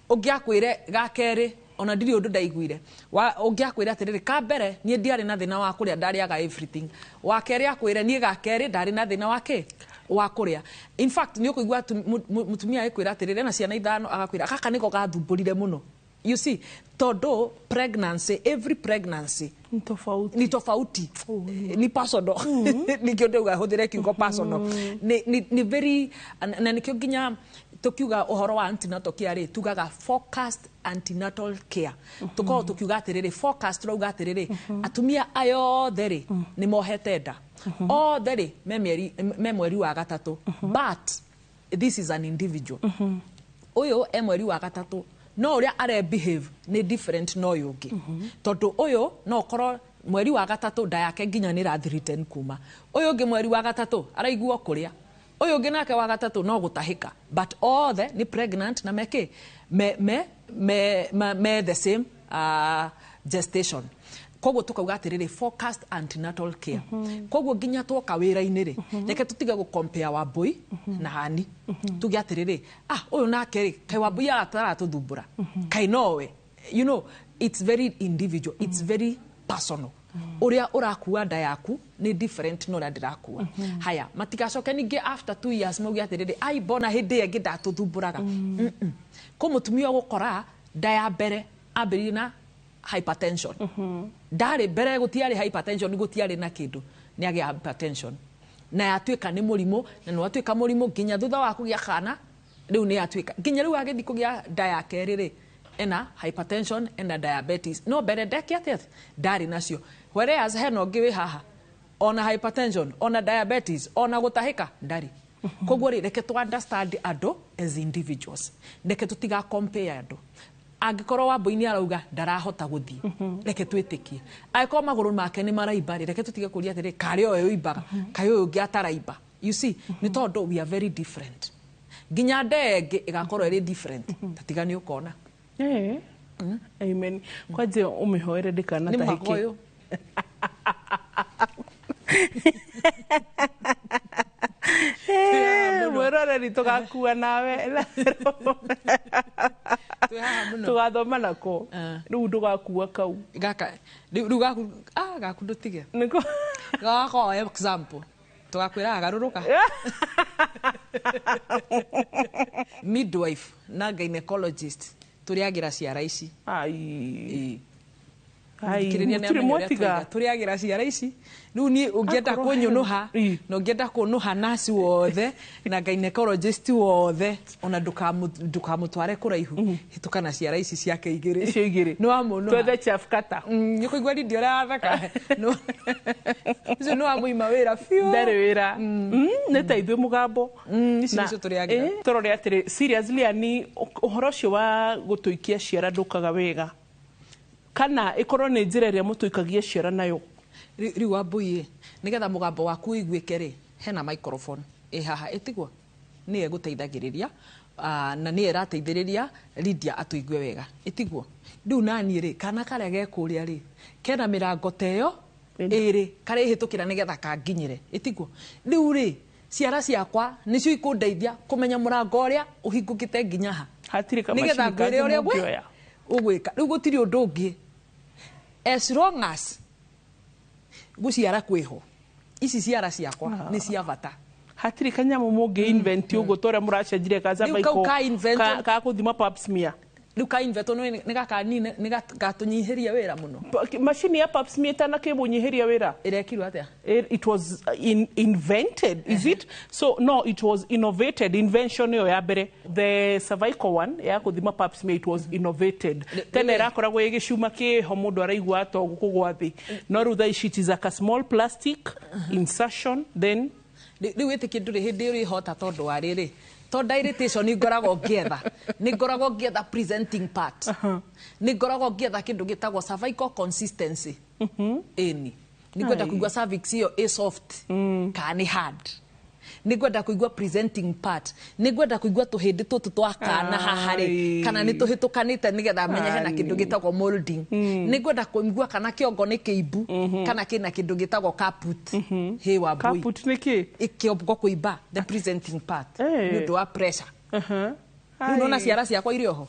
ũngĩ akwĩre ga kerĩ ona ndirĩ ũndũ ndaiguire. Ũngĩ akwĩre atĩrĩrĩ, ka mbere niĩ ndiarĩ na thĩna wa kũrĩa, ndarĩaga everything. Wa kerĩ akwĩre niĩ ga kerĩ ndarĩ na thĩna wa kĩ wa kũrĩa. In fact, nĩ ũkũigua mũtumia agĩkwĩra atĩrĩrĩ, ena ciana 5, agakwĩra gaka nĩko gathumbũrire mũno. You see, tondũ pregnancy, every pregnancy Ni tofauti. Ni tofauti, ni personal. Nikĩo ndauga hũthĩre kiugo personal. Nĩ very, na nĩkĩo nginya tukiuga ũhoro wa antenatal care rĩ, tugaga focused antenatal care. Tukorwo tukiuga atĩrĩrĩ, focused, turauga atĩrĩrĩ, atumia aya othe rĩ nĩ mohete nda, othe rĩ me mĩeri, me mweri wa gatatũ, but this is an individual. Ũyũ e mweri wa gatatũ, no ũrĩa are behave nĩ different na ũyũ ũngĩ, tondũ ũyũ no ũkorwo mweri wa gatatũ nda yake nginya nĩ ĩrathiriten kuma, ũyũ ũngĩ mweri wa gatatũ araigua kũrĩa, ũyũ ũngĩ nake wa gatatũ no gũtahĩka, but othe nĩ pregnant na mekĩ me the same gestation. Koguo tukauga atĩrĩrĩ, focused antenatal care. Koguo nginya twoka wĩra-inĩ rĩ, reke tũtige gũ compare Wambui na hani, tuge atĩrĩrĩ, ah, ũyũ nake rĩ, kaĩ Wambui ataratũthumbũra, kaĩ nowe. It's very individual, it's very personal. Ũrĩa ũrakua nda yaku nĩ different na ũrĩa ndĩrakua. Haya, matigacoke ningĩ after 2 years mauge atĩrĩrĩ, ai, mbona hĩndĩ ĩyo ĩngĩ ndatũthumbũraga. Kũ mũtumia ũgũkora nda ya mbere ambĩrĩrie na hypertension, ndarĩ mbere gũtiarĩ hypertension, gũtiarĩ na kĩndũ, nĩ agĩa hypertension na yatuĩka nĩ mũrimũ, na nĩ watuĩka mũrimũ nginya thutha wa kũgĩa kana. Rĩu nĩ yatuĩka nginya rĩu agĩthiĩ kũgĩa nda ya kerĩ rĩ, ena hypertension, ena diabetes, no mbere ndeke atĩa? Ndarĩ nacio. Whereas hena ũngĩ wĩ haha, ona hypertension, ona diabetes, ona gũtahĩka ndarĩ. Koguo rĩ, reke tũ understand andũ as individuals, reke tũtiga compare andũ. Angĩkorwo Wambui nĩ arauga ndarahota gũthiĩ, reke twĩtĩkie. Angĩkorwo magũrũ make nĩ maraimba rĩ, reke tũtige kũria atĩrĩ, karĩ ũyũ ũimbaga, kaĩ ũyũ ũngĩ ataraimba. You see, nĩ tondũ we are very different. Nginya ndee ĩngĩ ĩgakorwo ĩrĩ different, tatiga nĩ ũkona. Amen. Kwanje ũmĩhoere Nĩ ndĩkanatahĩke. Mũhaka ũyũ. Mwĩroreri, tũgakua nawe. Twĩ haha mũno. Tũgathoma nako rĩu, ndũgakua kau. Gaka rĩu gaku, ah, gaku ndũtige. Nĩko. Gagakorwo example tũgakwĩra garũrũka. Midwife na gynecologist tũrĩagĩra ciara ici. Ai. Ai, Thikĩrĩria nĩ mũtirĩ amenye ũrĩa mwatiga. twaiga. Tũrĩagĩra ciara ici. Rĩu niĩ ũngĩenda Akorwo kũnyũnũha na ũngĩenda kũnũha nurse wothe na gynecologist wothe, ona ndũkamũtware kũraihu, hĩtũka na ciara ici ciake igĩrĩ. Icio igĩrĩ. Nĩ wamũnũha. Twethe chef kata. Nĩ kũigua Lydia ũrĩa athaka. Ũcio nĩ wamũima wĩra biũ. Ndarĩ wĩra. Nĩ ta ithuĩ mũgambo. Ici nĩcio tũrĩagĩra. Tũrore atĩrĩ, seriously, ani ũhoro ũcio wa gũtũikia ciara ndũkaga wega, kana ĩkorwo nĩ njĩra ĩrĩa mũtũikagia ciara nayo? Rĩu Wambui ĩ, nĩgetha mũgambo waku ũiguĩke rĩ, hena microphone ĩ haha, ĩtigwo nĩyo ĩgũteithagĩrĩria, na nĩyo ĩrateithĩrĩria Lydia atũigue wega, ĩtigwo. Rĩu naniĩ rĩ, kana karĩa ge kũrĩa rĩ, kena mĩrango ta ĩyo ĩrĩ karĩhĩtũkĩra nĩgetha kanginyĩre, ĩtigwo. Rĩu rĩ, ciara ciakwa nĩcio ikũndeithia kũmenya mũrango ũrĩa ũhingũkĩte nginya ha, hatirĩ kamacini nĩgetha ngwĩre kangĩ ũrĩa mũngĩoya. Ũgwĩka. Rĩu gũtirĩ ũndũ ũngĩ, as long as gũciara kwĩho, ici ciara ciakwa nĩ cia bata. Hatirĩ kanyamũ mũngĩ invent ũguo ta ũrĩa mũracenjirie ka Rĩu kau cervical ka invent- ka kũthima pap smear? Rĩu ka inverter nĩ gakanina nĩ gatũnyihĩria wĩra mũno. Macini ya pap smear ĩtanakĩmũnyihĩria wĩra. Ĩrekirwo atĩa? It was invented, is it? So no, it was innovated. Invention ĩyo ya mbere, the cervical one ya kũthima pap smear, it was innovated. Tene ĩrakoragwo ĩ gĩcuma kĩho mũndũ araigua ta kũgwa thĩ, no rĩu thaa ici it is like a small plastic insertion then. Rĩu wĩtĩkie ndũrĩ hĩndĩ ũrĩhota tondũ wa rĩrĩ, to dilatation ngoragwo ngĩetha, nĩ ngoragwo ngĩetha presenting part, nĩ ngoragwo ngĩetha kĩndũ gĩtagwo cervical consistency. Ĩni nĩ ngwenda kũigua cervix ĩyo ĩ soft kana nĩ hard, nĩ ngwenda kũigua presenting part, nĩ ngwenda kũigua tũhĩndĩ tũtũ twa kana haha rĩ kana nĩ tũhĩtũkanĩte nĩgetha menye hena kĩndũ gĩtagwo molding, nĩ ngwenda kũigua kana kĩongo nĩ kĩimbu kana kĩna kĩndũ gĩtagwo caput. Hĩ wa mbui. Caput nĩ kĩ? Kĩongo kũimba, the presenting part, nĩ ũndũ wa pressure. Rĩu nona ciara ciakwa irĩ oho,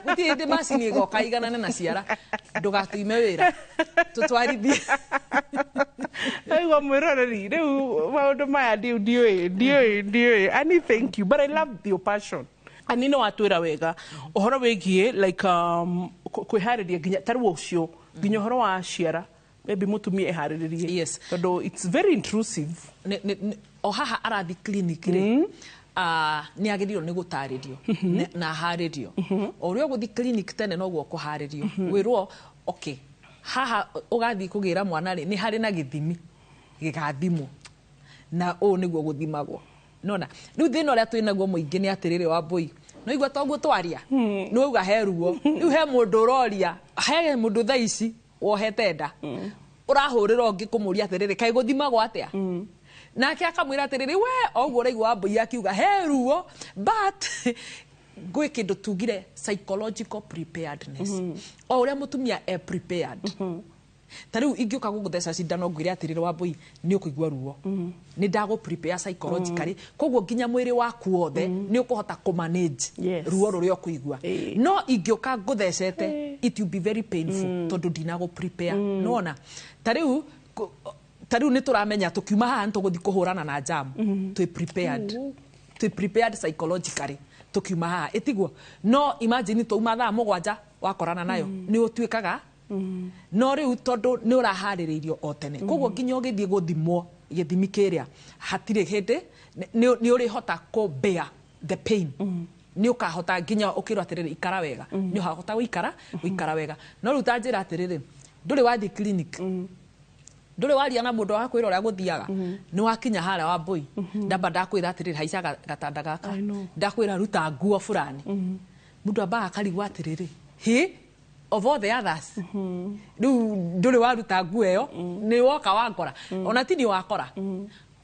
gũtirĩ hĩndĩ macini ĩgoka iganane na ciara. Ndũgatũime wĩra tũtwarithie. Aigua mwĩroreri, rĩu maũndũ maya ndiũĩ ndiũĩ ndiũĩ. Ani, thank you, but I love your passion. Ani, no watwĩra wega ũhoro wĩgiĩ like kwĩharĩria nginya ta rĩu ũcio nginya ũhoro wa ciara, maybe mũtumia eharĩrĩrie. Yes. Tondũ it's very intrusive. O haha arathi clinic rĩ, nĩ agĩrĩirwo nĩ gũtarĩrio na aharĩrio. O ũrĩa ũgũthiĩ clinic tene noguo ũkũharĩrio, wĩrwo okay, haha ũgathiĩ kũgĩra mwana rĩ, nĩ harĩ na gĩthimi gĩgathimwo na ũũ nĩguo gũthimagwo. Nona rĩu thĩna ũrĩa twĩ naguo mũingĩ nĩ atĩrĩrĩ, wa mbũi no igua toguo twaria nĩ wauga he ruo, rĩu he mũndũ ũroria, he mũndũ thaa ici wohete nda ũrahũrĩra ũngĩ kũmũria atĩrĩrĩ, kaĩ gũthimagwo atĩa? Nake akamwĩra atĩrĩrĩ, we oguo ũraigua wa mbũi akiuga he ruo, but gwĩ kĩndũ tugire psychological preparedness. O ũrĩa mũtumia e prepared, ta rĩu ingĩũka gũgũtheca cindano ngwĩre atĩrĩrĩ, wa mbũi nĩ ũkũigua ruo, nĩ ndagũ prepare psychologically, koguo nginya mwĩrĩ waku wothe nĩ ũkũhota kũ manage ruo rũrĩa ũkũigua. No ingĩũka ngũthecete, it will be very painful tondũ ndinagũ prepare. Nona ta rĩu nĩ tũramenya tũkiuma haha nĩ tũgũthiĩ kũhũrana na jam, twĩ prepared, twĩ prepared psychologically tũkiuma haha, ĩtiguo? No imagine twauma thaa 7 wakorana nayo, nĩ ũtuĩkaga. No rĩu tondũ nĩ ũraharĩrĩirio o tene, koguo nginya ũgĩthiĩ gũthimwo gĩthimi kĩrĩa hatirĩ hĩndĩ nĩ ũrĩhota kũ bear the pain, nĩ ũkahota nginya ũkĩrwo atĩrĩrĩ, ikara wega, nĩ ũkahota gũikara wega. No rĩu ta njĩra atĩrĩrĩ, ndũrĩ wathiĩ clinic, ndũrĩ waria na mũndũ wakwĩra ũrĩa gũthiaga, nĩ wakinya harĩa wa mbũi, ndamba ndakwĩra atĩrĩrĩ, haica gatanda gaka, ndakwĩra ruta nguo fulani, mũndũ ambaga akarigwo atĩrĩrĩ, hĩ, of all the others, rĩu ndũrĩ waruta nguo ĩyo, nĩ woka wakora, ona ti nĩ wakora,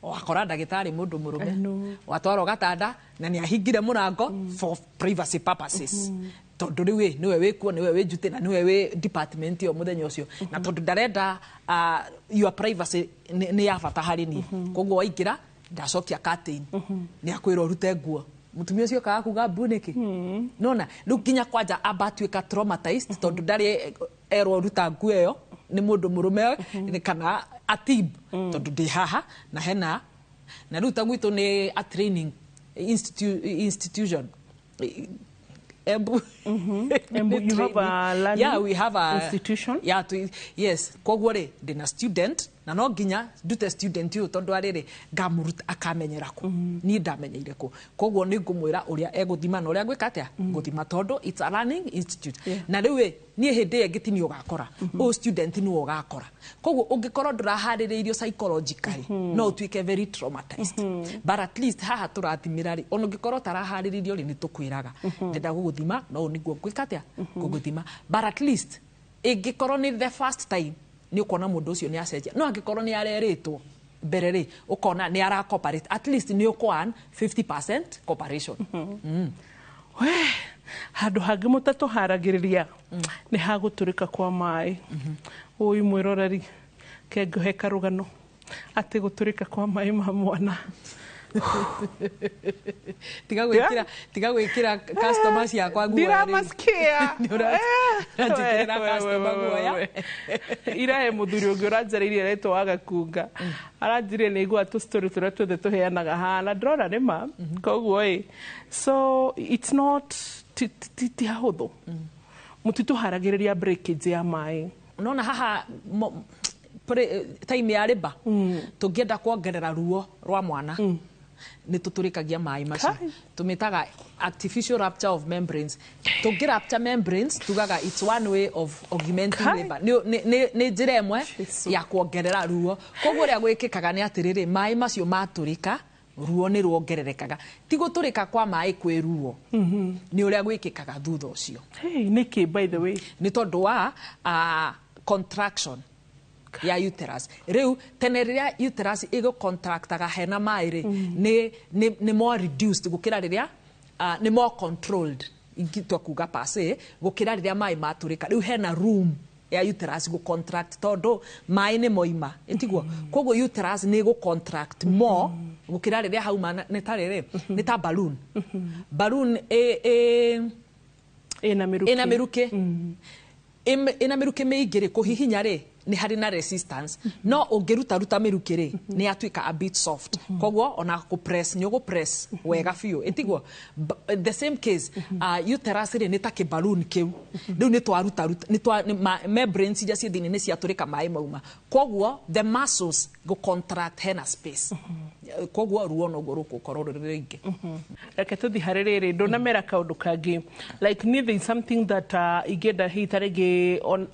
wakora ndagĩtarĩ mũndũ mũrũme, watwarwo gatanda na nĩ ahingire mũrango for privacy purposes, tondũ rĩu ĩ nĩwe wĩkuo, nĩwe wĩ njutĩ na nĩwe wĩ department ĩyo mũthenya ũcio, na tondũ ndarenda your privacy nĩ ya bata harĩ niĩ, koguo waingĩra ndacokia curtain, nĩ akwĩra ũrute nguo. Mũtumia ũcio kaga kuga mbu nĩkĩ? Nona rĩu nginya kwanja amba atuĩka traumatized tondũ ndarĩ erwo ruta nguo ĩyo nĩ mũndũ mũrũme kana atib, tondũ ndĩ haha na hena na rĩu ta gwitũ nĩ a training institution. Embu. Embu, you have a learning yeah, we have a institution. Yeah, yes. Koguo rĩ, ndĩna student na no nginya ndute student ũyũ tondũ arĩrĩ ngamũruta akamenyera kũ, niĩ ndamenyeire kũ, koguo nĩ ngũmwĩra ũrĩa egũthima na ũrĩa ngwĩka atĩa gũthima, tondũ it's a learning institute. Na rĩu ĩ niĩ hĩndĩ ĩyo ĩngĩ ti niĩ ũgakora, ũyũ student nĩwe ũgakora, koguo ũngĩkorwo ndũraharĩrĩirio psychologically no ũtuĩke very traumatized. But at least haha tũrathimĩra rĩ, ona ũngĩkorwo ũtaraharĩrĩirio rĩ, nĩ tũkwĩraga ndenda gũgũthima no ũũ nĩguo ngwĩka atĩa gũgũthima, but at least ĩngĩkorwo nĩ the first time nĩ ũkuona mũndũ ũcio nĩ acenjia. No angĩkorwo nĩ arerĩtwo mbere rĩ, ũkona nĩ ara cooperate, at least nĩ ũkũ earn 50% cooperation. We handũ hangĩ mũtatũharagĩrĩria nĩ hagũtũrĩka kwa maĩ. Ũyũ mwĩroreri, kengũhe karũgano atĩ gũtũrĩka kwa maĩ ma mwana Tiga gwikira customer ciakwa guoya. Ndiramasikia. Ndĩranjĩkĩrĩra customer guoya. Irahe muthuri ũngĩ ũranjarĩirie aretwo wa Gakunga. Aranjĩrire nĩ aigua tũ story tũrĩa tuothe tũheanaga haha na ndĩrona nĩ ma. Koguo ĩ, so it's not ti hahũthũ. Mũtitũharagĩrĩria breakage ya maĩ. Nona haha time ya labour tũngĩenda kuongerera ruo rwa mwana nĩ tũtũrĩkagia maĩ macio, tũmĩtaga artificial rupture of membranes. Tũngĩ rupture membranes tugaga it's one way of augmenting labour, nĩ njĩra ĩmwe ya kuongerera ruo. Koguo ũrĩa gwĩkĩkaga nĩ atĩrĩrĩ, maĩ macio matũrĩka ruo nĩ ruongererekaga. Ti gũtũrĩka kwa maĩ kwĩ ruo, nĩ ũrĩa gwĩkĩkaga thutha ũcio. Nĩkĩ by the way? Nĩ tondũ wa contraction ya uterus. Rĩu tene rĩrĩa uterus ĩgũcontractaga hena maĩ rĩ, nĩ more reduced gũkĩra rĩrĩa nĩ more controlled ingĩtua kuga per se gũkĩra rĩrĩa maĩ matũrĩka. Rĩu hena room ya uterus gũcontract tondũ maĩ nĩ moima, ĩtiguo? Koguo uterus nĩ ĩgũcontract more gũkĩra rĩrĩa hauma. Nĩ ta rĩrĩ, nĩ ta balloon. Balloon ĩna mĩrukĩ, ĩna mĩrukĩ, ĩna mĩrukĩ mĩingĩ rĩ, kũhihinya rĩ nĩ harĩ na resistance, no ũngĩruta ruta mĩrukĩ rĩ nĩ yatuĩka a bit soft, koguo ona kũpress nĩ ũgũpress wega biũ, ĩtiguo? The same case, uterus rĩ nĩ ta kĩballoon kĩu. Rĩu nĩ twaruta ruta, nĩ twa membranes iria ciĩ thĩinĩ nĩ ciatũrĩka, maĩ mauma, koguo the muscles gũ contract hena space, koguo ruo noguo rũgũkorwo rũrĩ rũingĩ. Reke tũthiĩ harĩ rĩrĩ, ndũnamera kaũndũ kangĩ, like ni there is something that ingĩenda hihi ta rĩngĩ on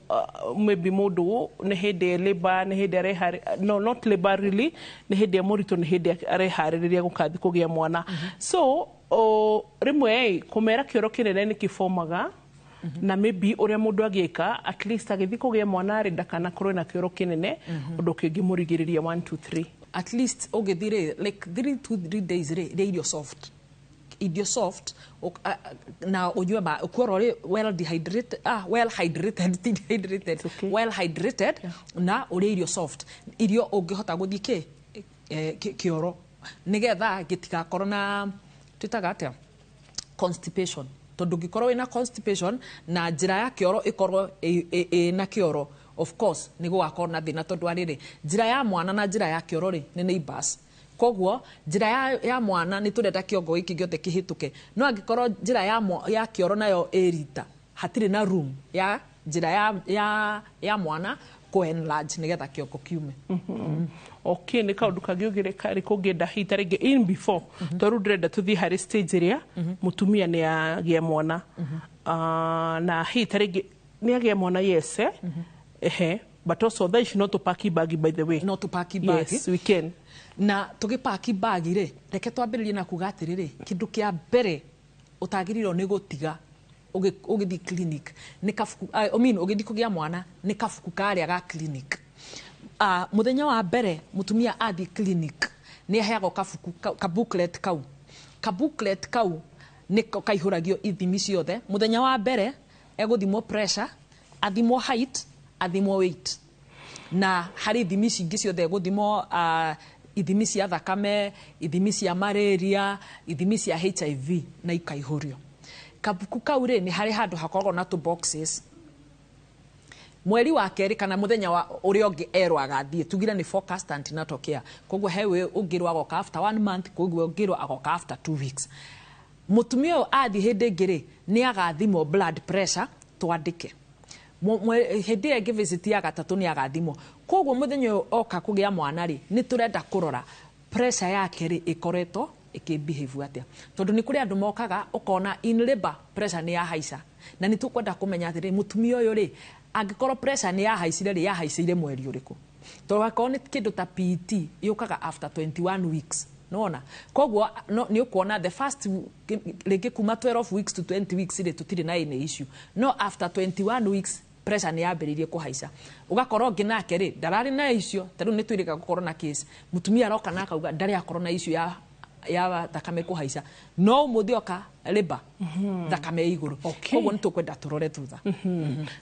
maybe mũndũ nĩ hĩndĩ labor, nĩ hĩndĩ areharĩ, no, not labor really, nĩ hĩndĩ ya mũritũ, nĩ hĩndĩ areharĩrĩria gũkathi kũgĩa mwana. So rĩmwe kũmera kĩoro kĩnene nĩ kĩbomaga, na maybe ũrĩa mũndũ angĩka at least agĩthiĩ kũgĩa mwana rĩ ndakanakorwo na kĩoro kĩnene ũndũ kĩngĩmũrigĩrĩria 1 2 3. At least ũgĩthiĩ rĩ, like 3 2 3 days rĩ, rĩa irio soft, irio soft na ũnyue ma ũkorwo rĩ well dehydrated, well hydrated, dehydrated, okay. Well hydrated, yeah. Na ũrĩe irio soft, irio ũngĩhota gũthiĩ kĩ kĩoro nĩgetha gĩtigakorwo na twĩtaga atĩa constipation, tondũ ũngĩkorwo wĩna constipation na njĩra ya kĩoro ĩkorwo ĩna kĩoro, of course nĩ gũgakorwo na thĩna, tondũ arĩrĩ njĩra ya mwana na njĩra ya kĩoro rĩ nĩ neighbors. Koguo njĩra ya mwana nĩ tũrenda kĩongo gĩkĩ gĩothe kĩhĩtũke, no angĩkorwo njĩra ya kĩoro nayo ĩrita, hatirĩ na room ya njĩra ya mwana kũ enlarge nĩgetha kĩongo kiume. Okay, nĩ kaũndũ kangĩ ũngĩreka rĩ kũngĩenda hihi ta rĩngĩ in before, tondũ ndĩrenda tũthiĩ harĩ stage ĩrĩa mũtumia nĩ agĩa mwana, na hihi ta rĩngĩ nĩ agĩa mwana, yes, ehe, but also that is not to pack bag, by the way. Not to pack bag. Yes, we can. Na tũgĩpaki bagi rĩ, reke twambĩrĩrie na kuga atĩrĩrĩ, kĩndũ kĩa mbere ũtagĩrĩirwo nĩ gũtiga ũgĩthiĩ clinic nĩ kabuku, I mean ũgĩthiĩ kũgĩa mwana nĩ kabuku karĩa ga clinic. Mũthenya wa mbere mũtumia athiĩ clinic nĩ aheagwo kabuku ka booklet kau. Ka booklet kau nĩko kaihũragio ithimi ciothe. Mũthenya wa mbere egũthimwo pressure, athimwo height, athimwo weight, na harĩ ithimi cingĩ ciothe gũthimwo, ithimi cia thakame, ithimi cia malaria, ithimi cia HIV, na ikaihũrio. Kabuku kau rĩ nĩ harĩ handũ hakoragwo na tũ boxes. Mweri wa kerĩ kana mũthenya wa ũrĩa ũngĩ erwo agathiĩ, tugire nĩ forecast antenatal care, koguo he ũngĩrwo agoka after 1 month, koguo ũngĩrwo agoka after 2 weeks. Mũtumia ũyũ athiĩ hĩndĩ ĩngĩ rĩ nĩ agathimwo blood pressure, twandĩke hĩndĩ ĩyo ĩngĩ visit ya gatatũ nĩ agathimwo. Koguo mũthenya ũyũ oka kũgĩa mwana rĩ nĩ tũrenda kũrora pressure yake rĩ ĩkoretwo ĩkĩbehave atĩa, tondũ nĩ kũrĩ andũ mokaga ũkona in labor pressure nĩ yahaica, na nĩ tũkwenda kũmenya atĩrĩ mũtumia ũyũ rĩ angĩkorwo pressure nĩ yahaicire rĩ yahaicire mweri ũrĩkũ, tondũ akorwo nĩ kĩndũ ta PET yũkaga after 21 weeks nona. Koguo nĩ ũkuona the first rĩngĩ kuma 12 weeks to 20 weeks rĩ tũtirĩ na any issue, no after 21 weeks pressure nĩ yambĩrĩirie kũhaica, ũgakorwo ũngĩ nake rĩ ndararĩ na issue. Ta rĩu nĩ twĩrĩga gũkorwo na case mũtumia aroka na akauga ndarĩ akorwo na issue ya Ya thakame kũhaica no ũmũthĩ oka riba thakame igũrũ koguo nĩ tũkwenda tũrore thutha.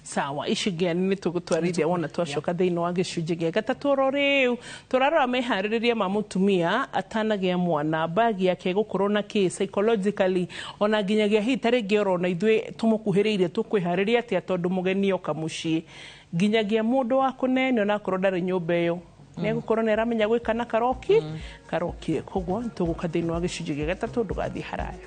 Sawa, ici ngĩani nĩ tũgũtwarithia wona twacoka thĩinĩ wa gĩcunjĩ gĩa gatatũ oro rĩu tũrarora meharĩrĩria ma mũtumia atanagĩa mwana bagi yake gũkorwo na kĩ psychologically ona nginyagia hihi ta rĩngĩ orona ithuĩ tũmũkuhĩrĩirie tũkwĩharĩria atĩa tondũ mũgeni oka mũciĩ nginyagia mũndũ wa kũnene onakorwo ndarĩ nyũmba ĩyo nĩegũkorwo nĩ aramenya gwĩka na karoki karoki koguo nĩtũgũka thĩinĩ wa gĩcunjĩ gĩa gatatũ ndũgathiĩ haraya.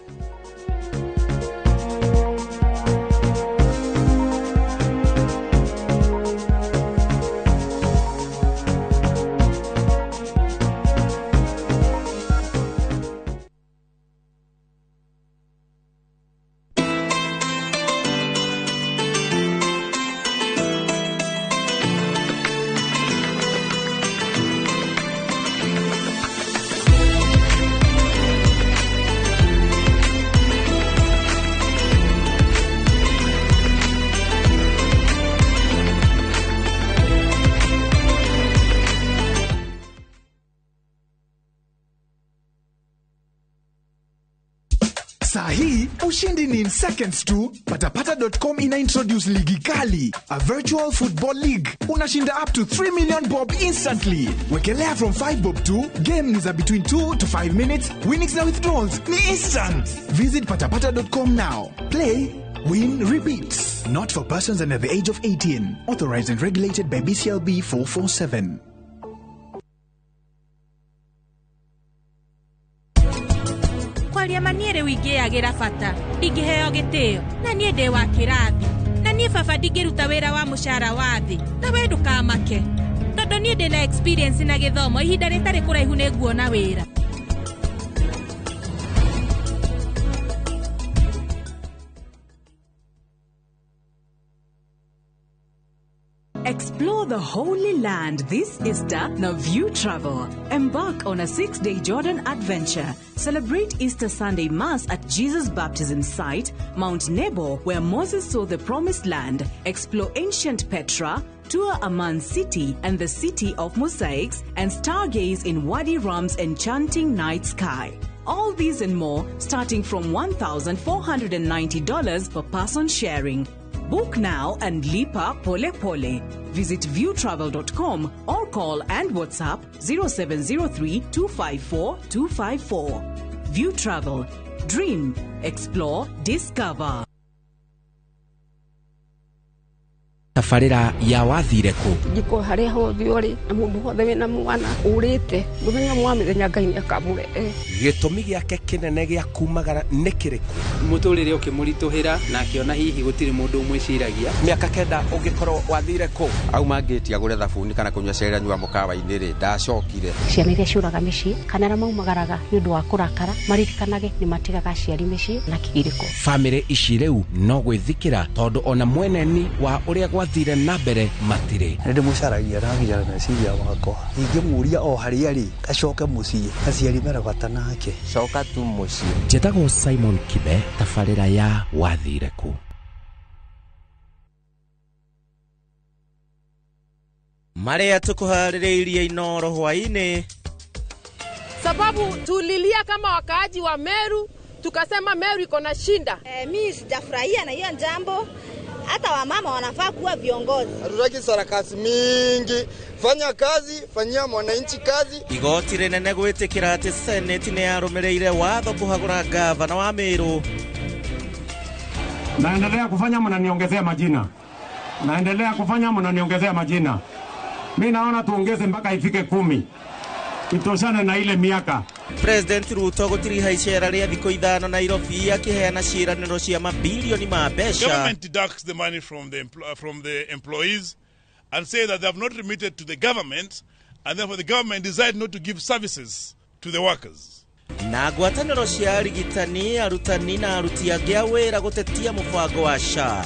Sahi, ushindi ni in seconds tu. Patapata.com ina introduce ligi kali, a virtual football league. Unashinda up to 3 million bob instantly. Wekelea from 5 bob to, game ni za between 2 to 5 minutes, winnings na withdrawals ni instant. Visit patapata.com now. Play, win, repeat. Not for persons under the age of 18. Authorized and regulated by BCLB 447. Kwaria ma niĩ rĩu ingĩagĩra bata ndingĩheo gĩtĩo na niĩ ndĩ wa kĩrathi na niĩ baba ndingĩruta wĩra wa mũcara wa thĩ na we ndũkamake tondũ niĩ ndĩ na experience na gĩthomo ihinda rĩtarĩ kũraihu nĩ nguona wĩra. Explore the Holy Land this Easter na View Travel. Embark on a 6-day Jordan adventure. Celebrate Easter Sunday Mass at Jesus' baptism site, Mount Nebo, where Moses saw the Promised Land. Explore ancient Petra, tour Amman City and the City of Mosaics, and stargaze in Wadi Rum's enchanting night sky. All these and more, starting from $1,490 per person sharing. Book now and lipa pole pole. Visit viewtravel.com or call and WhatsApp 0703 254 254. View Travel. Dream, explore, discover. Tabarĩra ya wathire kũ njiko harĩa hothe ũrĩ na mũndũ wothe wĩna mwana ũrĩte mũthenya mwa mĩthenya Ngai nĩakamũrehe. Gĩtũmi gĩake kĩnene gĩa kumagara nĩ kĩrĩkũ? Mũtũrĩre ũkĩmũritũhĩra na akĩona hihi gũtirĩ mũndũ ũmwĩciragia. Mĩaka 9 ũngĩkorwo wathire kũ? Auma ngĩti agũre thabuni kana kũnyua cai anyua mũkawa-inĩ rĩ, ndacokire. Ciana iria ciũraga mĩciĩ kana arĩa maumagaraga nĩ ũndũ wa kũrakara maririkanage nĩ matigaga aciari mĩciĩ na kĩgirĩko. Bamĩrĩ ici rĩu no gwĩthikĩra tondũ ona mweneni wa ũrĩa gwathire na mbere matirĩ. Nĩ ndĩmũcaragia na nginya meciria makwa ingĩmũria o harĩa rĩ acoke mũciĩ aciari mena bata nake. Coka tu mũciĩ. Njĩtagwo Simon Kibe, tabarĩra ya wathire kũ. Marĩa tũkũharĩrĩirie Inoro hwaĩ-inĩ. Sababu tulilia kama wakaaji wa Meru, tukasema Meru iko na shinda. Mimi sijafurahia na hiyo jambo. Hata wamama wanafaa kuwa viongozi. Hatutaki sarakasi mingi. Fanya kazi, fanyia mwananchi kazi. Igoti rinene gwĩtĩkĩra atĩ Senate nĩ yarũmĩrĩire watho kũhagũra gavana wa Meru. Naendelea kufanya mnaniongezea majina. Naendelea kufanya mnaniongezea majina. Mimi naona tuongeze mpaka ifike 10. Itoshane na ile miaka. President Ruto gũtiriha icera rĩa thikũ 5 Nairobi akĩheana ciĩranĩro cia mabilioni ma mbeca. Government deducts the money from the employees and say that they have not remitted to the government, and therefore the government decided not to give services to the workers. Na ngwatanĩro cia arigitani, arutani na aruti angĩ a wĩra gũtetia mũbango wa SHA.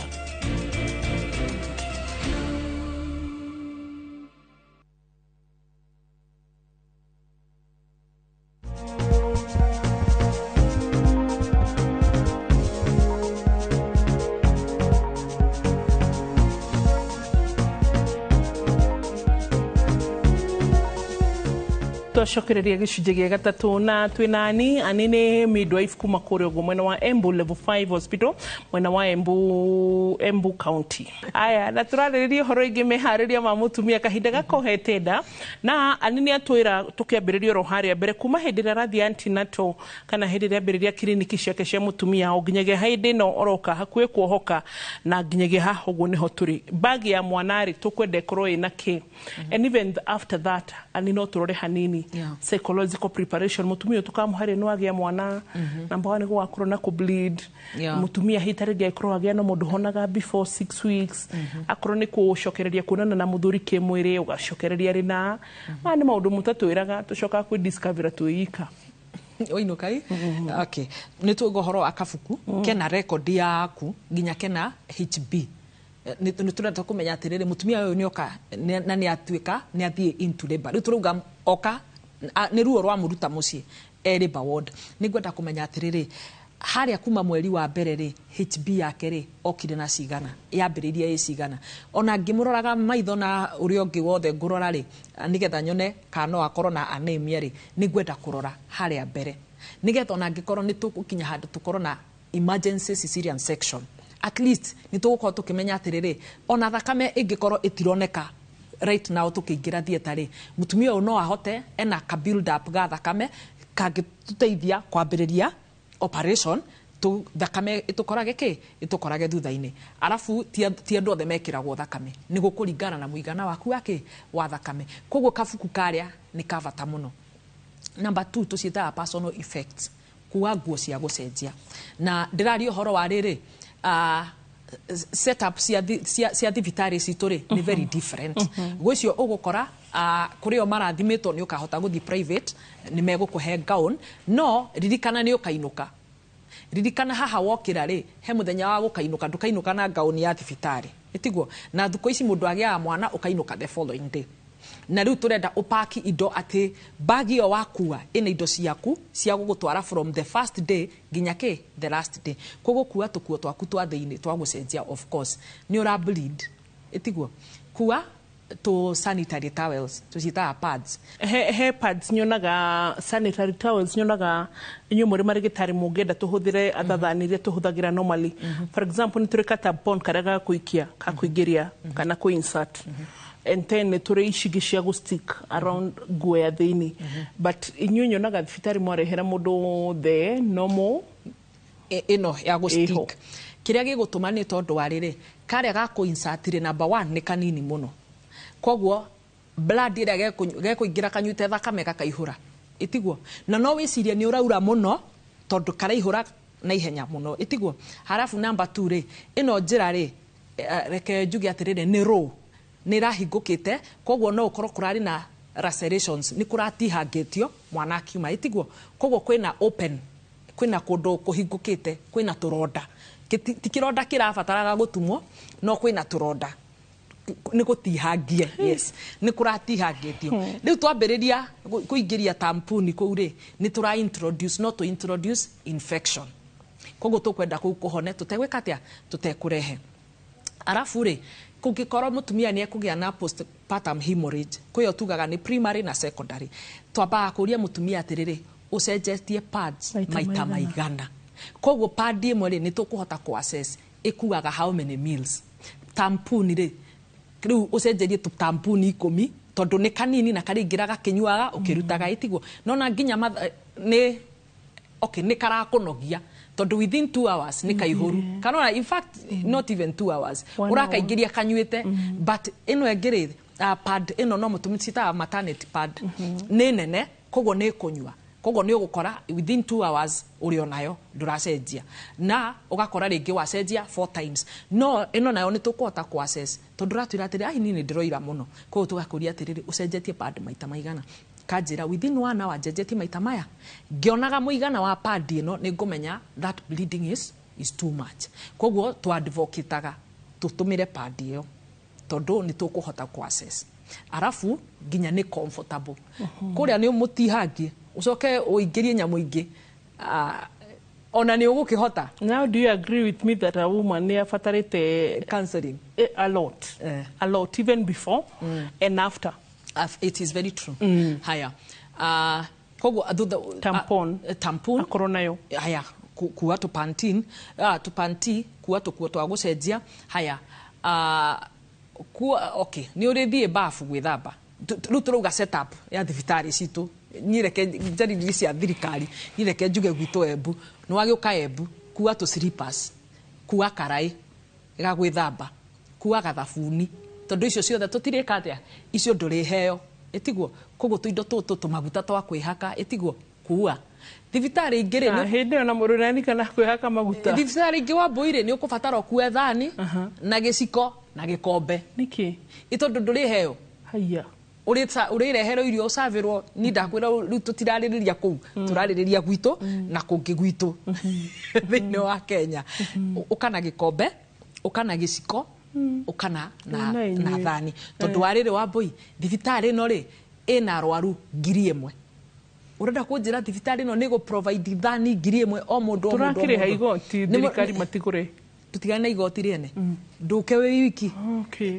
Twacokereria gĩcunjĩ gĩa gatatũ na twĩna Ani. Ani nĩ midwife kuma kũrĩa ũguo mwena wa Embu Level 5 Hospital, mwena wa Embu, Embu County. Aya, na tũrarĩrĩria ũhoro ingĩ meharĩria ma mũtumia kahinda gakohete nda, na Ani nĩ atwĩra tũkĩambĩrĩria oro harĩa mbere kuma hĩndĩ ĩrĩa arathiĩ antenatal kana hĩndĩ ĩrĩa ambĩrĩria kiriniki ciake cia mũtumia o nginyagia hĩndĩ ĩno oroka hakuhĩ kuohoka na nginyagia haha ũguo nĩho tũrĩ. Bagi ya mwana rĩ, tũkwenda ĩkorwo ĩna kĩ? And even after that, Ani, no tũrore hanini psychological preparation mutumia tukamũharĩ no agĩa mwana. Namba one, gũgakorwo na kũ-bleed. Mutumia hihi ta rĩngĩ angĩkorwo agĩa na mũndũ honaga before 6 weeks, akorwo nĩ kũcokereria kuonana na mũthuri kĩmwĩrĩ, ũgacokereria rĩna. Maya nĩ maũndũ mũtatwĩraga, tũcokaga kwĩ discover twĩ ika. Wainũka i okay, nĩ tuauga ũhoro wa kabuku kena record yaku nginya kena HB. Nĩ tũrenda kũmenya atĩrĩrĩ, mũtumia ũyũ nĩoka na nĩ atuĩka nĩ athiĩ into labor. Rĩu tũrauga oka nĩ ruo rwamũruta mũciĩ e labor ward. Nĩ ngwenda kũmenya atĩrĩrĩ, harĩa kuma mweri wa mbere rĩ, HB yake rĩ okire na cigana, yambĩrĩirie ĩ cigana? Ona ngĩmũroraga maitho na ũrĩa ũngĩ wothe ngũrora rĩ, nĩgetha nyone kana no akorwo na anemia rĩ, nĩ ngwenda kũrora harĩa mbere nĩgetha ona angĩkorwo nĩ tũgũkinya handũ tũkorwo na emergency cesarean section, at least nĩ tũgũkorwo tũkĩmenya atĩrĩrĩ, ona thakame ĩngĩkorwo ĩtironeka right now tũkĩingĩra theatre rĩ, mũtumia ũyũ no ahote ena ka build up ga thakame kangĩtũteithia kwambĩrĩria operation tu thakame ĩtũkorage kĩ ĩtũkorage thutha-inĩ. Arabu ti andũ othe mekĩragwo thakame, nĩ gũkũringana na mũigana waku wa kĩ wa thakame. Koguo kabuku karĩa nĩ ka bata mũno. Number two, tũciĩtaga personal effects, kuga nguo cia gũcenjia. Na ndĩraria ũhoro wa rĩrĩ, setup cia thibitarĩ citũ rĩ nĩ very different. Gwĩcio ũgũkora kũrĩ o marathimĩtwo nĩ ũkahota gũthiĩ private, nĩ megũkũhe gown, no ririkana nĩ ũkainũka. Ririkana haha wokĩra rĩ, he mũthenya wa gũkainũka. Ndũkainũka na gown ya thibitarĩ, ĩtiguo? Na thukũ ici mũndũ agĩaga mwana ũkainũka the following day. Na rĩu tũrenda ũpaki indo atĩ bagi ĩyo wakua ĩna indo ciaku cia gũgũtwara from the first day nginya kĩ the last day. Koguo kua tũkuo twaku twa thĩinĩ twa gũcenjia. Of course nĩ ũra bleed, ĩtiguo? Kua tũ sanitary towels, tũciĩtaga pads. He pads nyonaga, sanitary towels nyonaga inyuĩ mũrĩ marĩgĩtarĩ mũngĩenda tũhũthĩre other than iria tũhũthagĩra normally. For example, nĩ tũrĩ ka tampon karĩa ga kũikia, ka kũingĩria kana kũ insert, and then nĩ tũrĩ ici ingĩ cia gũ stick around nguo ya thĩinĩ. But inyuĩ nyonaga thibitarĩ mwarehera mũndũ the normal Ĩno ya Ĩho. Gũ-stick kĩrĩa gĩgũtũma nĩ tondũ wa rĩrĩ, karĩa ga kũ-insert rĩ, number one, nĩ kanini mũno, koguo blood ĩrĩa gekũingĩra kanyuĩte thakame gakaihũra, ĩtiguo? Na no wĩcirie nĩ ũraura mũno tondũ karaihũra na ihenya mũno, ĩtiguo? Harabu number two rĩ, ĩno njĩra rĩ, reke njuge atĩrĩrĩ, nĩ raw, nĩ ĩrahingũkĩte, koguo no ũkorwo kũrarĩ na lacerations, nĩ kũratihangĩtio mwana akiuma, ĩtiguo? Koguo kwĩna open, kwĩna kũndũ kũhingũkĩte, kwĩna tũronda. Ti kĩronda kĩrabataraga gũtumwo, no kwĩna tũronda, nĩ gũtihangie. Yes, nĩ kũratihangĩtio. Rĩu twambĩrĩria kũingĩria tampuni kũu rĩ, nĩ tũra introduce, no tũ introduce infection. Koguo tũkwenda kũu kũhone tũtegwĩka atĩa, tũtekũrehe. Arabu rĩ, kũngĩkorwo mũtumia nĩ ekũgĩa na postpartum hemorrhage, kwĩyo tugaga nĩ primary na secondary, twambaga kũria mũtumia atĩrĩrĩ, ũcenjetie pads maita maita maigana? Maigana. Koguo pad ĩmwe rĩ, nĩ tũkũhota kũ assess ĩkuaga how many mils. Tampuni rĩ, rĩu ũcenjerie tũtampuni 10 tondũ nĩ kanini na karaingĩra gakĩnyuaga ũkĩrutaga, ĩtiguo? Nona nginya nĩ okay, nĩ karakũnogia tondũ within 2 hours nĩ kaihũru kanona. In fact, not even 2 hours. One. Ũrakaingĩria kanyuĩte. But ĩno ĩngĩ rĩ, pad ĩno no mũtumia citaga maternity pad, nĩ nene, koguo nĩ ĩkũnyua, koguo nĩ ũgũkora within 2 hours ũrĩ onayo ndũracenjia, na ũgakora rĩngĩ wacenjia four times. No ĩno nayo nĩ tũkũhota kũ assess tondũ ũratwĩra atĩrĩ, ai, niĩ nĩ ndĩroira mũno. Koguo tũgakũria atĩrĩrĩ, ũcenjetie pad maita maigana? Kanjĩra within one hour njenjetie maita maya. Ngĩonaga mũigana wa pad ĩno, nĩ ngũmenya that bleeding is too much. Koguo twadvocataga tũtũmĩre pad ĩyo tondũ nĩ tũkũhota kũ assess, arabu nginya nĩ comfortable. Kũrĩa nĩ mũtihangie ũcoke ũingĩrie nyamũ ingĩ. Ah, ona nĩ ũgũkĩhota. Now, do you agree with me that a woman nĩ abatarĩte counseling? A lot, a lot, even before and after. It is very true. Haya. Koguo thutha tampon tampon akorwo nayo. Haya, kuwa tũpantin, tũpanti, kuwa tũkuo twa gũcenjia. Haya, kuwa okay, nĩ ũrĩthiĩ bafu gwĩthamba. Rĩu tũrauga setup ya thibitarĩ citũ, niĩ reke njarĩrie cia thirikari, niĩ reke njuge gwitũ Embu. Nĩ wagĩũka Embu, kuwa tũ slippers, kuwa karaĩ ga gwĩthamba, kuwa gathabuni, tondũ icio ciothe tũtirĩka atĩa, icio ndũrĩheo, ĩtiguo? Koguo tũindo tũtũ, tũmaguta twa kwĩhaka, ĩtiguo? Kuua thibitarĩ ingĩ rĩ, Hĩndĩ ĩyo na mũndũ nani kana kwĩhaka maguta. Thibitarĩ ingĩ wa mbũi rĩ, nĩ ũkũbatara ũkue thani na gĩciko na gĩkombe. Nĩkĩ? Ĩ tondũ ndũrĩheo. Haya. Ũrĩreherwo irio, ũcabĩrwo. Ni ndakwĩra, rĩu tũtirarĩrĩria kũu, tũrarĩrĩria gwitũ na kũngĩ gwitũ thĩinĩ wa Kenya. Ũka na gĩkombe, ũka na gĩciko, ũka na Na inyuĩ. na thani, tondũ warĩrĩ wa mbũi, thibitarĩ ĩno rĩ, ĩna arwaru 1,000. Ũrenda kũnjĩra thibitarĩ ĩno nĩ gũ-provide thani 1,000 o mũndũ, o mũndũ, o Tũrakĩrĩha mũndũ? igoti, thirikari matikũrĩ. Tũtigane na igoti rĩene, ndũke wĩ wiki.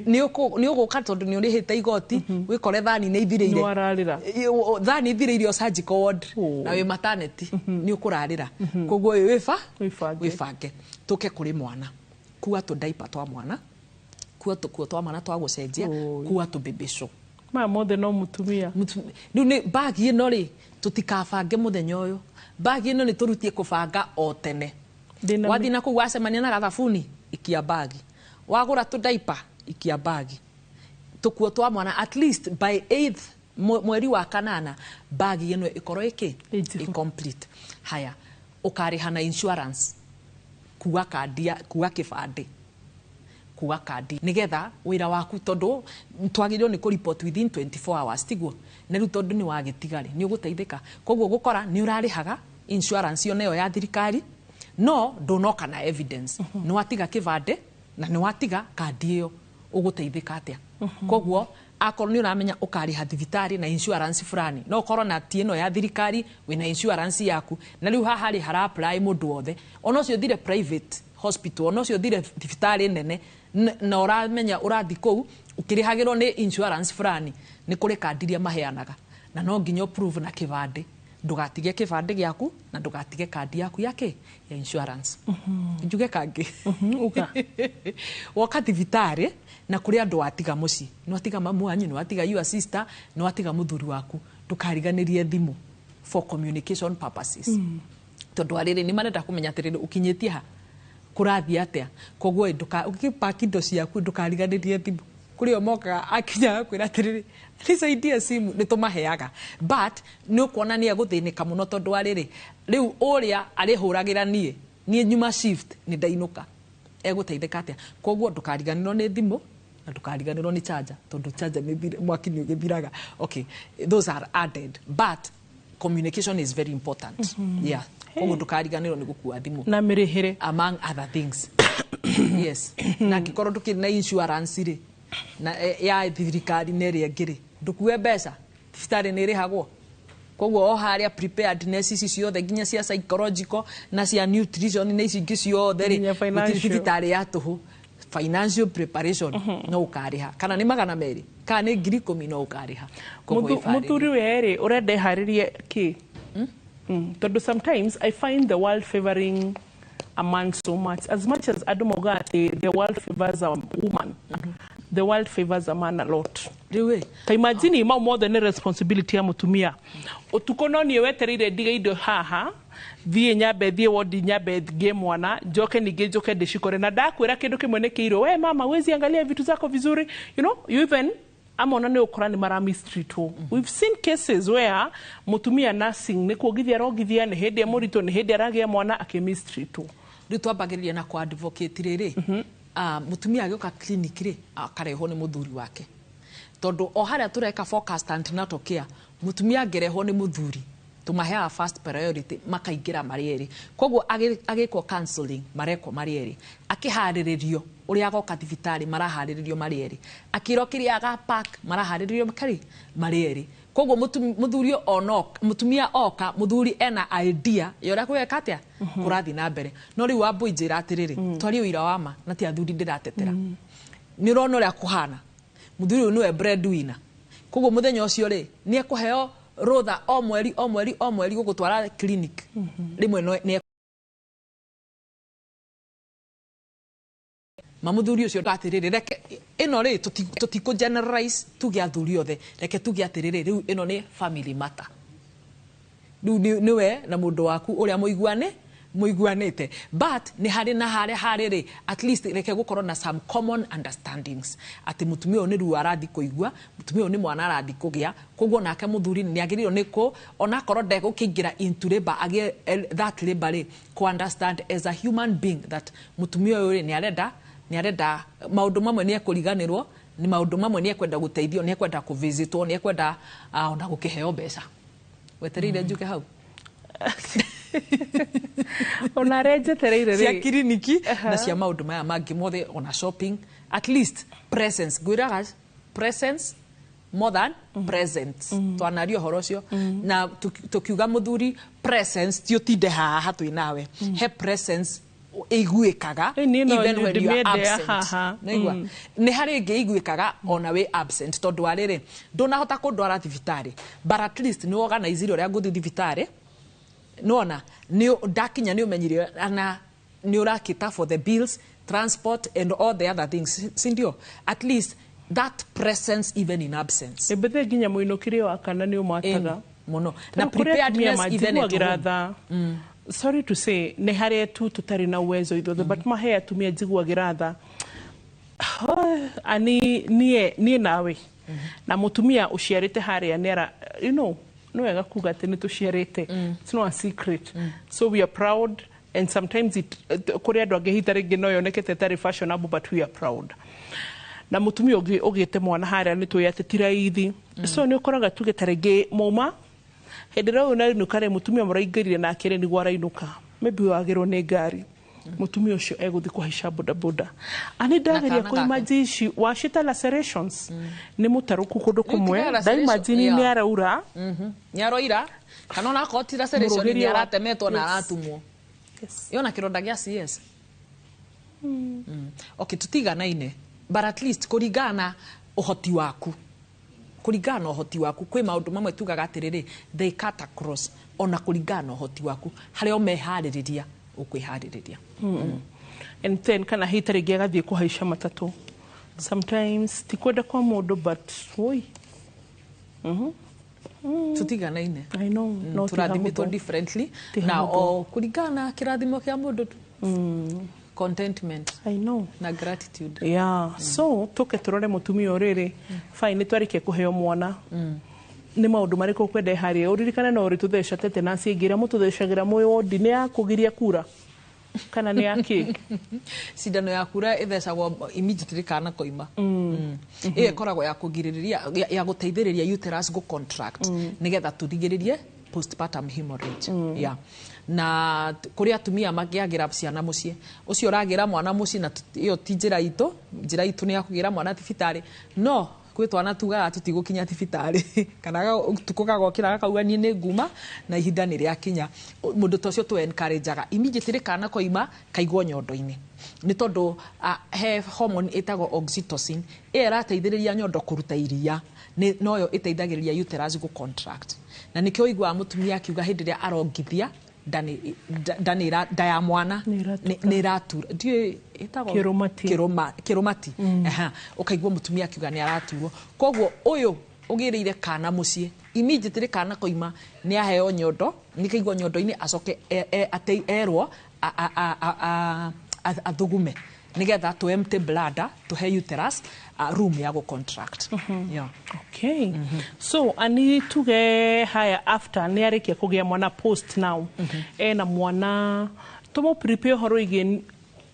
Nĩ ũgũka tondũ nĩ ũrĩhĩte igoti, wĩkore thani nĩ ithirĩire. Nĩ wararĩra. Thani ithirĩire o surgical ward na wĩ maternity, nĩ ũkũrarĩra. Koguo wĩba wĩbange. Tũke kũrĩ mwana, kuwa tũ diaper twa mwana, kuwa tũkuo twa mwana twa gũcenjia, kuwa tũbebesho. Maya mothe no mũtumia. Rĩu nĩ bagi ĩno rĩ, tũtikabange mũthenya ũyũ. Bagi ĩno nĩ tũrutie kũbanga o tene. Wathiĩ na kũu wacemania na gathabuni, ikia bagi. Wagũra tũ diaper, ikia bagi. Tũkuo twa mwana, at least by 8th mweri wa kanana, bagi ĩno ĩkorwo ĩkĩ ĩ complete. Haya, ũkarĩha na insurance, kuwa kandi kuwa kĩbandĩ, kuwa kandi, nigetha wĩra waku, tondũ twagĩrĩirwo nĩ kũ-report within 24 hours, tiguo? Na rĩu tondũ nĩ wagĩtiga rĩ, nĩ ũgũteithĩka. Koguo gũkora nĩ ũrarĩhaga insurance ĩyo nayo ya thirikari, no ndũnoka na evidence nĩ watiga kĩbandĩ na nĩ watiga kandi ĩyo. Ũgũteithĩka atĩa? Koguo akorwo nĩ ũramenya ũkarĩha thibitarĩ na insurance fulani, no ũkorwo na ti ĩno ya thirikari, wĩna insurance yaku. Na rĩu haha rĩ, hara apply mũndũ wothe, ona ũcio ũthire private hospital, ona ũcio ũthire thibitarĩ nene, na ũramenya ũrathi kũu ũkĩrĩhagĩrwo nĩ insurance fulani, nĩ kũrĩ kandi iria maheanaga, na no nginya ũprove na kĩbandĩ. Ndũgatige kĩbandĩ gĩaku na ndũgatige kandi yaku yake ya insurance. Njuge kangĩ, woka thibitarĩ na kũrĩ andũ watiga mũciĩ, nĩ watiga mamu wanyu, nĩ watiga your sister, nĩ watiga mũthuri waku, ndũkariganĩrie thimũ for communication purposes, tondũ arĩrĩ nĩ marenda kũmenya atĩrĩrĩ, ũkinyĩtie ha, kũrathiĩ atĩa. Koguo ũgĩpaki indo ciaku, ndũkariganĩrie thimũ. Kũrĩ o mokaga akinya kwĩra atĩrĩrĩ, nisaidie simu. Nĩ tũmaheaga, but nĩ ũkuona nĩ egũthĩnĩka mũno, tondũ arĩrĩ rĩu ũrĩa arĩhũragĩra niĩ nyuma shift, nĩ ndainũka, egũteithĩka atĩa? Koguo ndũkariganĩrwo nĩ thimũ na ndũkariganĩrwo nĩ charger, tondũ charger nĩ mwaki nĩ ũgĩthiraga. Okay, those are added, but communication is very important. Yeah, koguo ndũkariganĩrwo nĩ gũkua thimũ na mĩrĩhĩre, among other things. Yes, na angĩkorwo ndũkĩrĩ na insurance rĩ, na ya thirikari na ĩrĩa ĩngĩ rĩ, ndũkue mbeca, thibitarĩ nĩ ĩrĩhagwo. Koguo o harĩa preparedness ici ciothe, nginya cia psychological na cia nutrition na ici ingĩ ciothe rĩ, Nginya gũtirĩ financial. thibitarĩ ya tũhũ. Financial preparation, no ũkarĩha, kana nĩ 200, kana nĩ 10,000, no ũkarĩha. Koguo ĩbarĩrie. Mũthuri we rĩ, ũrenda ĩharĩrie kĩ? Tondũ sometimes I find the world favoring a man so much. As much as andũ mauga atĩ the world favors a woman, the world favors a man a lot. Rĩu ĩ, ta imagine mau mothe nĩ responsibility ya mũtumia. Ũtukũ no niĩ wetereire ndige indo haha, thiĩ nyambe thiĩ wodi, nyambe ngĩe mwana, njoke ningĩ njoke ndĩcikore. Na ndakwĩra kĩndũ kĩmwe nĩ kĩirwo, we mama wezi angalia vitu zako vizuri, you even ama ona nĩ ũkora nĩ mara mistreatwo. We've seen cases where mũtumia nursing nĩ kuongithia arongithia, nĩ hĩndĩ e mũritũ, nĩ hĩndĩ aragĩa mwana, akĩmistreatwo. Rĩu twambagĩrĩria na kwa advocate rĩrĩ, mũtumia agĩũka clinic rĩ, akarehwo nĩ mũthuri wake, tondũ o harĩa tũreka focus antenatal care, mũtumia angĩrehwo nĩ mũthuri, tũmaheaga first priority, makaingĩra marĩ erĩ. Koguo agĩkwo counseling, marekwo marĩ erĩ, akĩharĩrĩrio ũrĩa agoka thibitarĩ, maraharĩrĩrio marĩ erĩ, akĩrwo kĩrĩa agapack, maraharĩrĩrio karĩ marĩ erĩ. Koguo mũthuri ono mũtumia oka, mũthuri ena idea ya ũrĩa kwĩka atĩa, kũrathiĩ na mbere. No rĩu wambui, njĩra atĩrĩrĩ, twarie ũira wa ma, na ti athuri ndĩratetera. Nĩ ũrona ũrĩa kũhana, mũthuri ũyũ nĩwe breadwinner, koguo mũthenya ũcio rĩ, nĩ ekũheo Rũtha o mweri o mweri o mweri gũgũtwara clinic rĩmwe nĩ mamuthuri ũcio atĩrĩrĩ, reke ĩno rĩ, tũtikũ generalize tuge athuri othe, reke tuge atĩrĩrĩ, rĩu ĩno nĩ family matter, rĩu nĩwe na mũndũ waku ũrĩa mũiguane mũiguanĩte, but nĩ harĩ na harĩa harĩ rĩ, at least reke gũkorwo na some common understandings atĩ mũtumia ũyũ nĩ ruo arathi kũigua, mũtumia ũyũ nĩ mwana arathi kũgĩa, koguo nake mũthuri nĩ agĩrĩirwo nĩ kũ onakorwo ndegũkĩingĩra into labor agĩe that labor rĩ, kũ understand as a human being that mũtumia ũyũ rĩ nĩ arenda maũndũ mamwe, nĩ ekũriganĩrwo nĩ maũndũ mamwe, nĩ ekwenda gũteithio, nĩ ekwenda kũvisitwo, nĩ ekwenda ona gũkĩheo mbeca. Wetereire njuke hau? Ona arĩa njetereire cia rĩ. Kiriniki na cia maũndũ maya mangĩ mothe, ona shopping, at least presence. Ngwĩraga presence more than present. Twanaria ũhoro ũcio na tũkiuga mũthuri presence ti ũtinde haha twĩ nawe, he presence ĩiguĩkaga Ĩ, niĩ no even when you are ndĩmĩende ya absent. haha. Nĩigua nĩ harĩ ĩngĩ ĩiguĩkaga ona wĩ absent, tondũ wa rĩrĩ, ndũnahota kũndwara thibitarĩ, but at least nĩ organizire ũrĩa ngũthiĩ thibitarĩ, nona nĩ ndakinya nĩ ũmenyire ana nĩ ũrakĩta for the bills, transport and all the other things, sindio? At least that presence even in absence. Ĩmbĩthĩ nginya mũinũkĩrie wa kana nĩ ũmataga. Ĩni, mũno, na Tarĩu kũrĩ atumia preparedness even at manjiguagĩra home. Tha, sorry to say, nĩ harĩa tu tũtarĩ na uwezo ithuothe, but mahe atumia njiguagĩra tha. Ani niĩ nawe na mũtumia ũciarĩte harĩa nĩ ara nĩ wega kuga atĩ nĩ tũciarĩte. It's not a secret, so we are proud, and sometimes it kũrĩ andũ angĩ hita rĩngĩ no yoneke ta ĩtarĩ fashionable, but we are proud. Na mũtumia ũngĩ ũgĩte mwana harĩa nĩ tũĩ atĩ ti raithi, so nĩ ũkoraga tuge ta rĩngĩ mauma hĩndĩ ĩrĩa ũyũ nainũka rĩ, mũtumia mũraingĩrire nake rĩ, nĩguo arainũka, maybe wagĩrwo nĩ ngari, mũtumia ũcio egũthiĩ kũhaica bodaboda. Ani ndageria kana gake. Kũimaji ici wacita lacerations nĩ mũtarũku kũndũ kũmwe. Tiga laceration, Ndaimajini nĩ araura. Nĩ aroira kana onakorwo ti laceration Mũrũgĩrie nĩ aratemetwo na aratumwo. Yona kĩronda gĩa CS. Okay, tutiganaine, but at least kũringana na ũhoti waku, kũringana na ũhoti waku, kwĩ maũndũ mamwe tugaga atĩrĩrĩ, they cut across, ona kũringana na ũhoti waku harĩa ũmeharĩrĩria ũkwĩharĩrĩria. And then kana hita rĩngĩ agathiĩ kũhaica matatũ sometimes, ti kwenda kwa mũndũ, but oi. Tutiganaine. I know. No, ti Tũrathimĩtwo hahũthũ. differently Ti na hahũthũ. o kũringana na kĩrathimo kĩa mũndũ tu, contentment I know. na gratitude. Yeah. So tũke tũrore mũtumia ũrĩrĩ, fine, nĩ twarĩkia kũheo mwana, nĩ maũndũ marĩkũ ũkwenda harĩa ũririkane no ũrĩtũtheca tetenasi ĩngĩ ĩrĩa mũtũthecagĩra mwĩ wondi nĩ ya kũgiria kura kana nĩ ya kĩ? Cindano ya kura ĩthecagwo immediately kana koima. Ĩyo ĩkoragwo ya kũgirĩrĩria ya gũteithĩrĩria uterus gũ contract nĩgetha tũrigĩrĩrie postpartum hemorrhage. Yeah. Na kũrĩ atumia mangĩagĩra ciana mũciĩ, ũcio ũragĩra mwana mũciĩ na ĩyo ti njĩra itũ. Njĩra itũ nĩ ya kũgĩra mwana thibitarĩ, no gwĩ twana tugaga tũtigũkinya thibitarĩ kana ũtukũ gagokĩra gakauga niĩ nĩ nguma na ihinda nĩ rĩakinya. Mũndũ ta ũcio tũ encourageaga immediately kana koima kaigwo nyondo-inĩ, nĩ tondũ he hormone ĩtagwo oxytocin, ĩyo ĩrateithĩrĩria nyondo kũruta iria, noyo ĩteithagĩrĩria uterus gũ contract, na nĩkĩo ũiguaga mũtumia akiuga hĩndĩ ĩrĩa arongithia nda nĩ nda ya mwana nĩ ĩratura, ndiũĩ ĩtagwo Kĩrũmati. Kĩrũmati. Aha, ũkaigua mũtumia akiuga nĩ araturwo. Koguo ũyũ ũgĩrĩire kana mũciĩ, immediately kana koima nĩ aheo nyondo, nĩ kaigwo nyondo-inĩ, acoke erwo athugume nĩgetha tũ empty bladder, tũhe uterus room ya gũ contract. Yeah. Okay. So ani tuge haya, after nĩ arĩkia kũgĩa mwana, post now ena mwana, tũmũ prepare ũhoro wĩgiĩ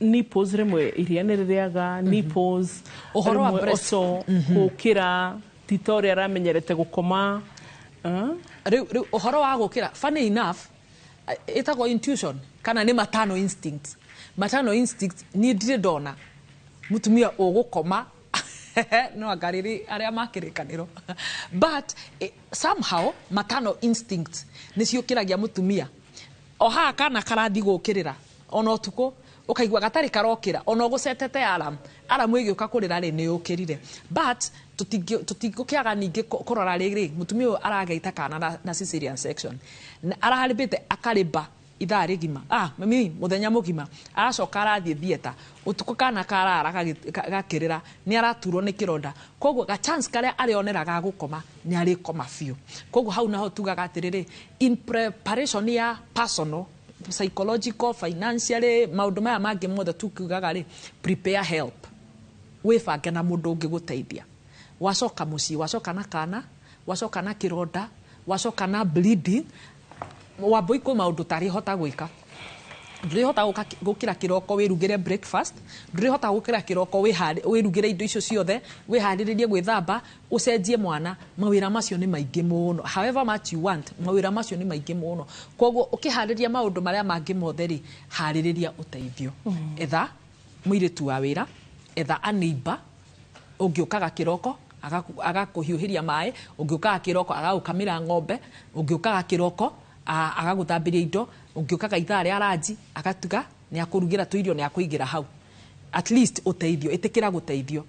nipples, rĩmwe iria nĩ rĩrĩaga nipples. Ũhoro wa rĩmwe breast. Oco gũkĩra ti ta ũrĩa aramenyerete gũkoma. Rĩu ũhoro wa gũkĩra, funny enough, ĩtagwo intuition kana nĩ maternal instinct. Maternal instinct, niĩ ndirĩ ndona mũtumia ũgũkoma no anga rĩrĩ arĩa makĩrĩkanĩro, but somehow maternal instinct nĩ ciũkĩragia mũtumia o haha kana karathi gũkĩrĩra ona ũtukũ. Ũkaigua gatarĩ karokĩra ona ũgũcetete alarm, alarm ĩgĩũka kũrĩra rĩ, nĩ ũkĩrire. But tũtingĩkĩaga ningĩ kũrora rĩrĩ, mũtumia ũyũ arageita kana na cesarean section. Na ararĩbĩte akarĩba ithaa rĩgima, mami mũthenya mũgima, aracoka arathiĩ theatre ũtukũ, kana karara gakĩrĩra, nĩ araturwo nĩ kĩronda. Koguo ga chance karĩa arĩonera ga gũkoma nĩ arĩkoma biũ. Koguo hau naho tugaga atĩrĩrĩ, in preparation ya personal, psychological, financially, maũndũ maya mangĩ mothe tukiugaga rĩ, prepare help, wĩbange na mũndũ ũngĩgũteithia. Wacoka mũciĩ, wacoka na kana, wacoka na kĩronda, wacoka na bleeding, Wambui, kwĩ maũndũ tarĩhota gwĩka. Ndũrĩhota gũkĩra kĩroko wĩrugĩre breakfast, ndũrĩhota gũkĩra kĩroko wĩrugĩre indo icio ciothe, wĩharĩrĩrie gwĩthamba, ũcenjie mwana. Mawĩra macio nĩ maingĩ mũno. However much you want, mawĩra macio nĩ maingĩ mũno. Koguo ũkĩharĩria maũndũ marĩa mangĩ mothe rĩ, harĩrĩria ũteithio. Etha mũirĩtu wa wĩra, etha a neighbor ũngĩũkaga kĩroko agakũhiũhĩria maĩ, ũngĩũkaga kĩroko agagũkamĩra ng'ombe, ũngĩũkaga kĩroko agagũthambĩria indo, ũngĩũkaga ithaa rĩa ranji agatuga nĩ akũrugĩra tũirio, nĩ akũigĩra hau. At least ũteithio, ĩtĩkĩra gũteithio.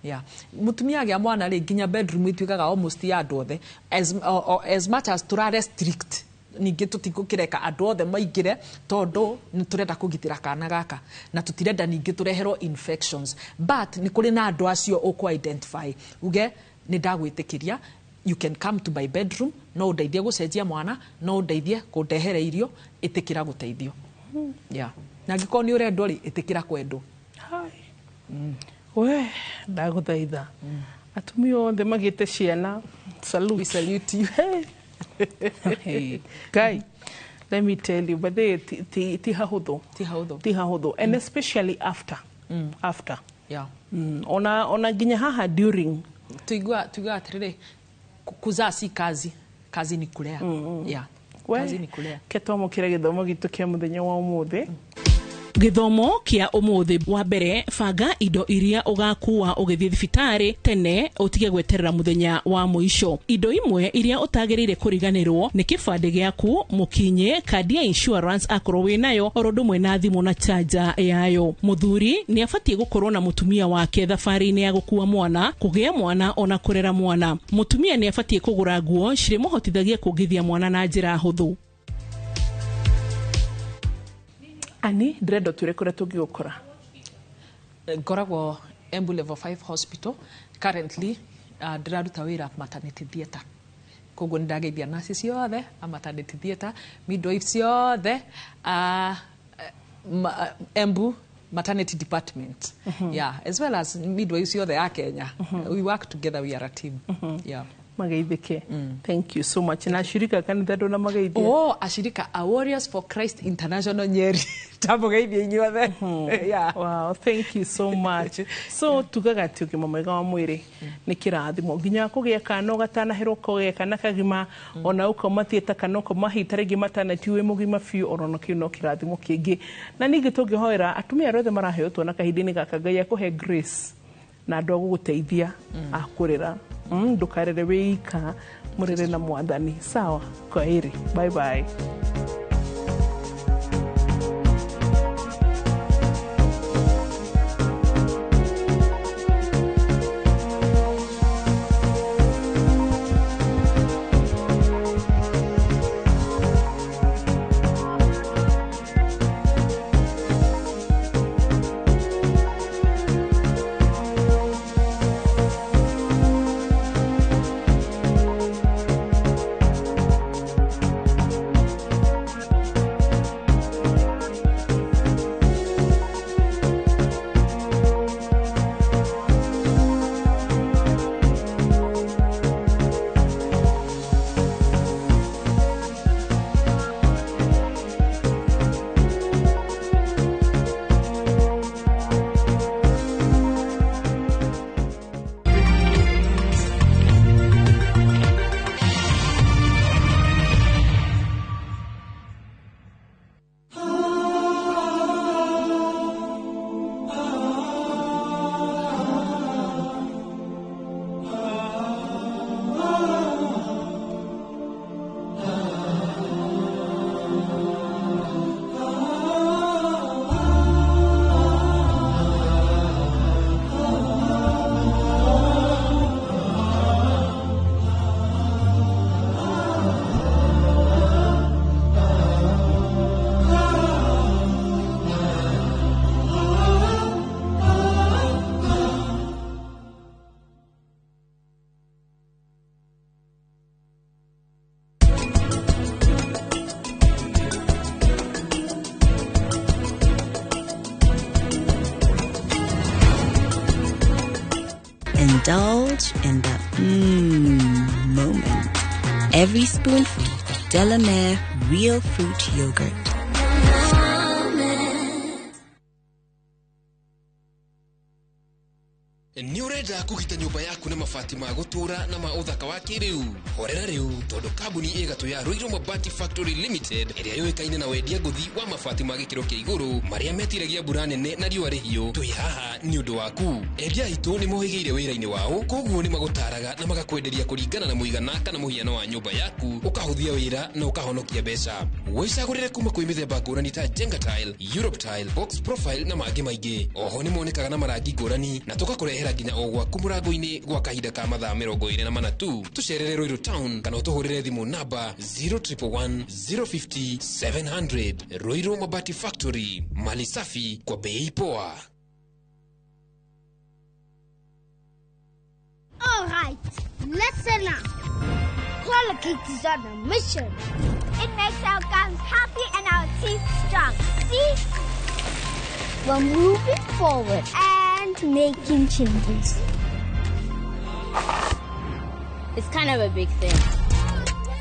Yeah. Mũtumia agĩa mwana rĩ, nginya bedroom ituĩkaga almost ya andũ othe. As much as tũra restrict, ningĩ tũtigũkĩreka andũ othe maingĩre, tondũ nĩ tũrenda kũgitĩra kana gaka na tũtirenda ningĩ tũreherwo infections. But nĩ kũrĩ na andũ acio ũkũ identify, uge nĩ ndagwĩtĩkĩria, you can come to my bedroom, no ũndeithie gũcenjia mwana, no ũndeithie kũndehera irio. Ĩtĩkĩra gũteithio. Yeah. Na angĩkorwo nĩ ũrendwo rĩ, ĩtĩkĩra kwendwo. We ndagũthaitha, atumia othe magĩte ciana, salute. We salute you. Hey. Guy, let me tell you, but they ti hahũthũ. Ti hahũthũ. Ti hahũthũ, and especially after. Ona nginya haha during. Tuigua atĩrĩrĩ, kuzaa si kazi, kazi ni kulea. Yeah. We, Kazi ni kulea. Ke twamũkĩre gĩthomo gitũ kĩa mũthenya wa ũmũthĩ. Gĩthomo kĩa ũmũthĩ: wa mbere, banga indo iria ũgakua ũgĩthiĩ thibitarĩ tene, ũtige gweterera mũthenya wa mũico. Indo imwe iria ũtagĩrĩire kũriganĩrwo nĩ kĩbandĩ gĩaku, mũkinye kandi ya insurance akorwo wĩ nayo, oro ũndũ ũmwe na thimũ na chanja yayo. Mũthuri nĩ abatiĩ gũkorwo na mũtumia wake thabarĩ-inĩ ya gũkua mwana, kũgĩa mwana ona kũrera mwana. Mũtumia nĩ abatiĩ kũgũra nguo cirĩmũhotithagia kũngithia mwana na njĩra hũthũ. Ani, ndĩrenda ũtwĩre kũrĩa tũngĩgũkora. Ngoragwo Embu Level 5 Hospital. Currently ndĩraruta wĩra maternity theatre. Koguo nĩ ndageithia nurses ciothe a maternity theatre, midwives ciothe, Embu maternity department. Yeah, as well as midwives ciothe a Kenya. We work together, we are a team. Yeah. Mageithĩke. Thank you so much. Na ashirika kanitha ndũna mageithia? Oh, ashirika a Warriors for Christ International Nyeri, ndamũgeithia inyuothe. Yeah. Wow, thank you so much. So tugaga atĩ ũgima mwega wa mwĩrĩ nĩ kĩrathimo, nginya kũgĩa kana ũgatanaherwo kũgĩa kana kagima, ona ũkauma theatre kana ũkauma hita rĩngĩ maternity wĩ mũgima biũ, ona kĩu no kĩrathimo kĩngĩ. Na ningĩ tũngĩhoera atumia arĩa othe maraheo twana kahinda-inĩ gaka, Ngai akũhe grace na andũ a gũgũteithia akũrera. Ndũkarere wĩ ika, mũrere na Mwathani. Sawa, kwaheri, bye bye. Indulge in the moment. Every spoonful of Delamere Real Fruit Yogurt. Nĩ ũrenda kũgita nyũmba yaku na mabati ma gũtũũra na ma ũthaka wa kĩrĩu? Horera rĩu, tondũ kambuni ĩ gatũ ya Ruiru Mabati Factory Limited, ĩrĩa yũĩkaine na wendia ngũthi wa mabati ma gĩkĩro kĩa igũrũ marĩa metiragia mbura nene na riũa rĩhiũ, twĩ haha nĩ ũndũ waku. Endia aitũ nĩ mohĩgĩire wĩra-inĩ wao, koguo nĩ magũtaraga na magakwenderia kũringana na mũigana kana mũhiano wa nyũmba yaku, ũkahũthia wĩra na ũkahonokia mbeca. Wĩcagũrĩre kuma kwĩ mĩthemba ngũrani ta Jenga Tile, Europe Tile, Box Profile na mangĩ maingĩ. Oho nĩ monekaga na marangi ngũrani na tũgakũrehera nginya o gwaku mũrango-inĩ gwa kahinda ka mathaa 24 tu. Tũcerere Ruiru Town kana ũtũhũrĩre thimũ namba 0111 050 700. Ruiru Mabati Factory, mali safi kwa bei poa. All right, listen up. Colgate is on a mission. It makes our gums happy and our teeth strong. See? We're moving forward and making changes. It's kind of a big thing.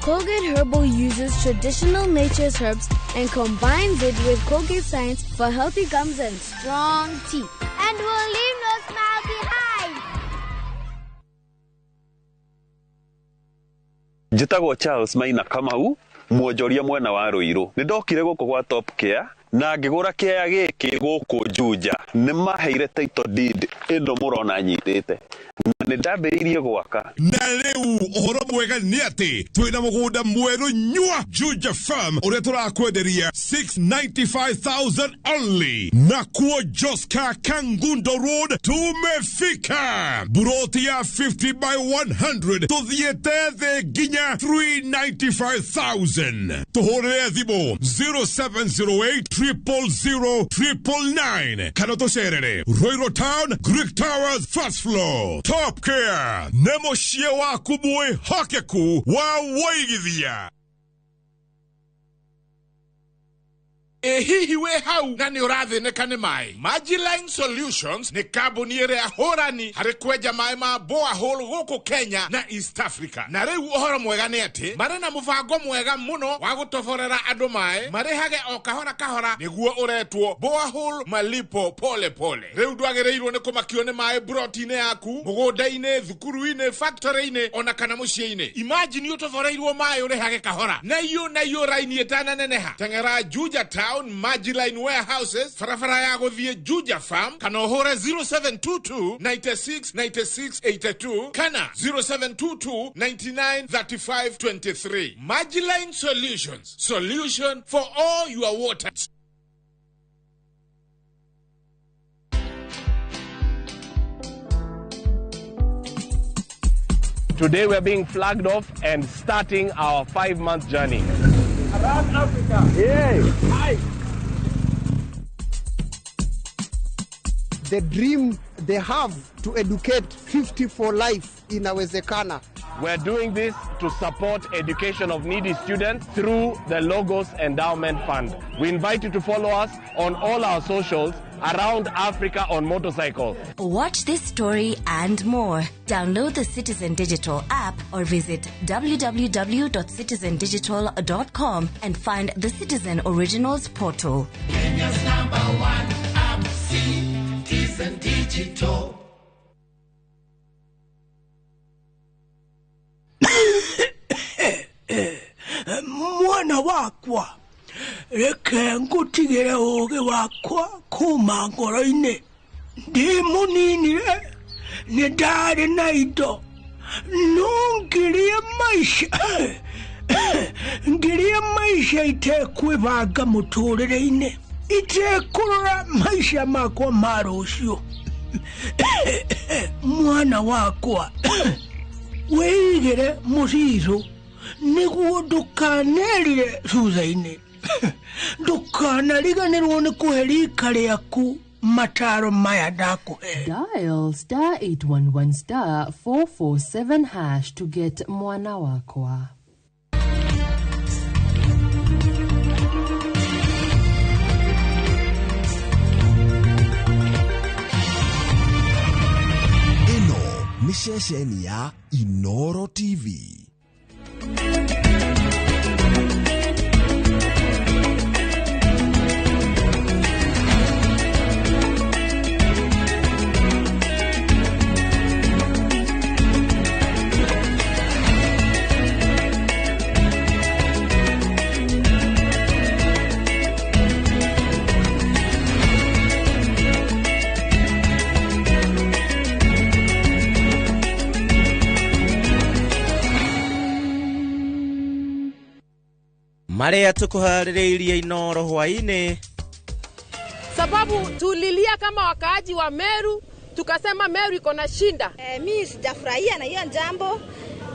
Colgate Herbal uses traditional nature's herbs and combines it with Colgate science for healthy gums and strong teeth. And we'll leave no smile behind. Njĩtagwo Charles Maina Kamau, mwonjoria mwena wa Ruiru. Nĩ ndokire gũkũ gwa Top Care na ngĩgũra kĩaya gĩkĩ gũkũ Juja. Nĩ maheire title deed ĩno mũrona nyitĩte, na nĩ ndambĩrĩirie gwaka. Na rĩu ũhoro mwega nĩ atĩ twĩna mũgũnda mwerũ nyua Juja Farm ũrĩa tũrakwenderia 695,000 only. Na kuo Joska Kangundo Road tumefika, buroti ya 50 by 100 tũthiĩte thĩ nginya 395,000. Tũhũrĩre thimũ 0708 000 999 kana tũcerere Ruiru Town, Greek Towers, first floor. Top Care nĩ mũciĩ waku mwĩhokeku wa wũigithia. Ĩ hihi wĩ hau na nĩ ũrathĩnĩka nĩ maĩ? Magiline Solutions nĩ kambuni ĩrĩa hũrani harĩ kwenja maĩ ma borehole gũkũ Kenya na East Africa. Na rĩu ũhoro mwega nĩ atĩ marĩ na mũbango mwega mũno wa gũtoborera andũ maĩ marĩhage o kahora kahora, nĩguo ũretwo borehole malipo pole pole. Rĩu ndwagĩrĩirwo nĩ kũmakio nĩ maĩ broti-inĩ yaku, mũgũnda-inĩ, thukuru-inĩ, factory-inĩ ona kana mũciĩ-inĩ. Imagine ũtoboreirwo maĩ ũrĩhage kahora na iyo raini ĩtananeneha. Teng'era Juja Town Magiline Warehouses, barabara ya gũthiĩ Juja Farm, kana ũhũre 0722 96 96 82 kana 0722 99 35 23. Magiline Solutions, solution for all your water. Today we are being flagged off and starting our 5-month journey. Around Africa. Yeah. Hi. The dream they have to educate 50 for life inawezekana. We're doing this to support education of needy students through the Logos Endowment Fund. We invite you to follow us on all our socials around Africa on motorcycle. Watch this story and more. Download the Citizen Digital app or visit www.citizendigital.com and find the Citizen Originals portal. Kenya's number one app, Citizen Digital. Mwana wakwa, reke ngutigire ũũgĩ wakwa kuma ngoro-inĩ. Ndĩ mũnini-rĩ, nĩ ndarĩ na indo, no ngirie maica itekwĩbanga mũtũrĩre-inĩ, itekũrora maica makwa ma rũciũ. Mwana wakwa, wĩigĩre mũcicũ nĩguo ndũkanerire thutha-inĩ. Ndũkanariganĩrwo nĩ kũhe rika rĩaku mataro maya ndakũhe. Dial star 811 star 447 hash to get mwana wakwa. Ĩno nĩ Nĩ ceceni ya Inoro TV. Marĩa tũkũharĩrĩirie Inoro hwainĩ. Sababu tulilia kama wakaaji wa Meru, tukasema Meru iko na shinda. Mi sijafurahia na hiyo jambo.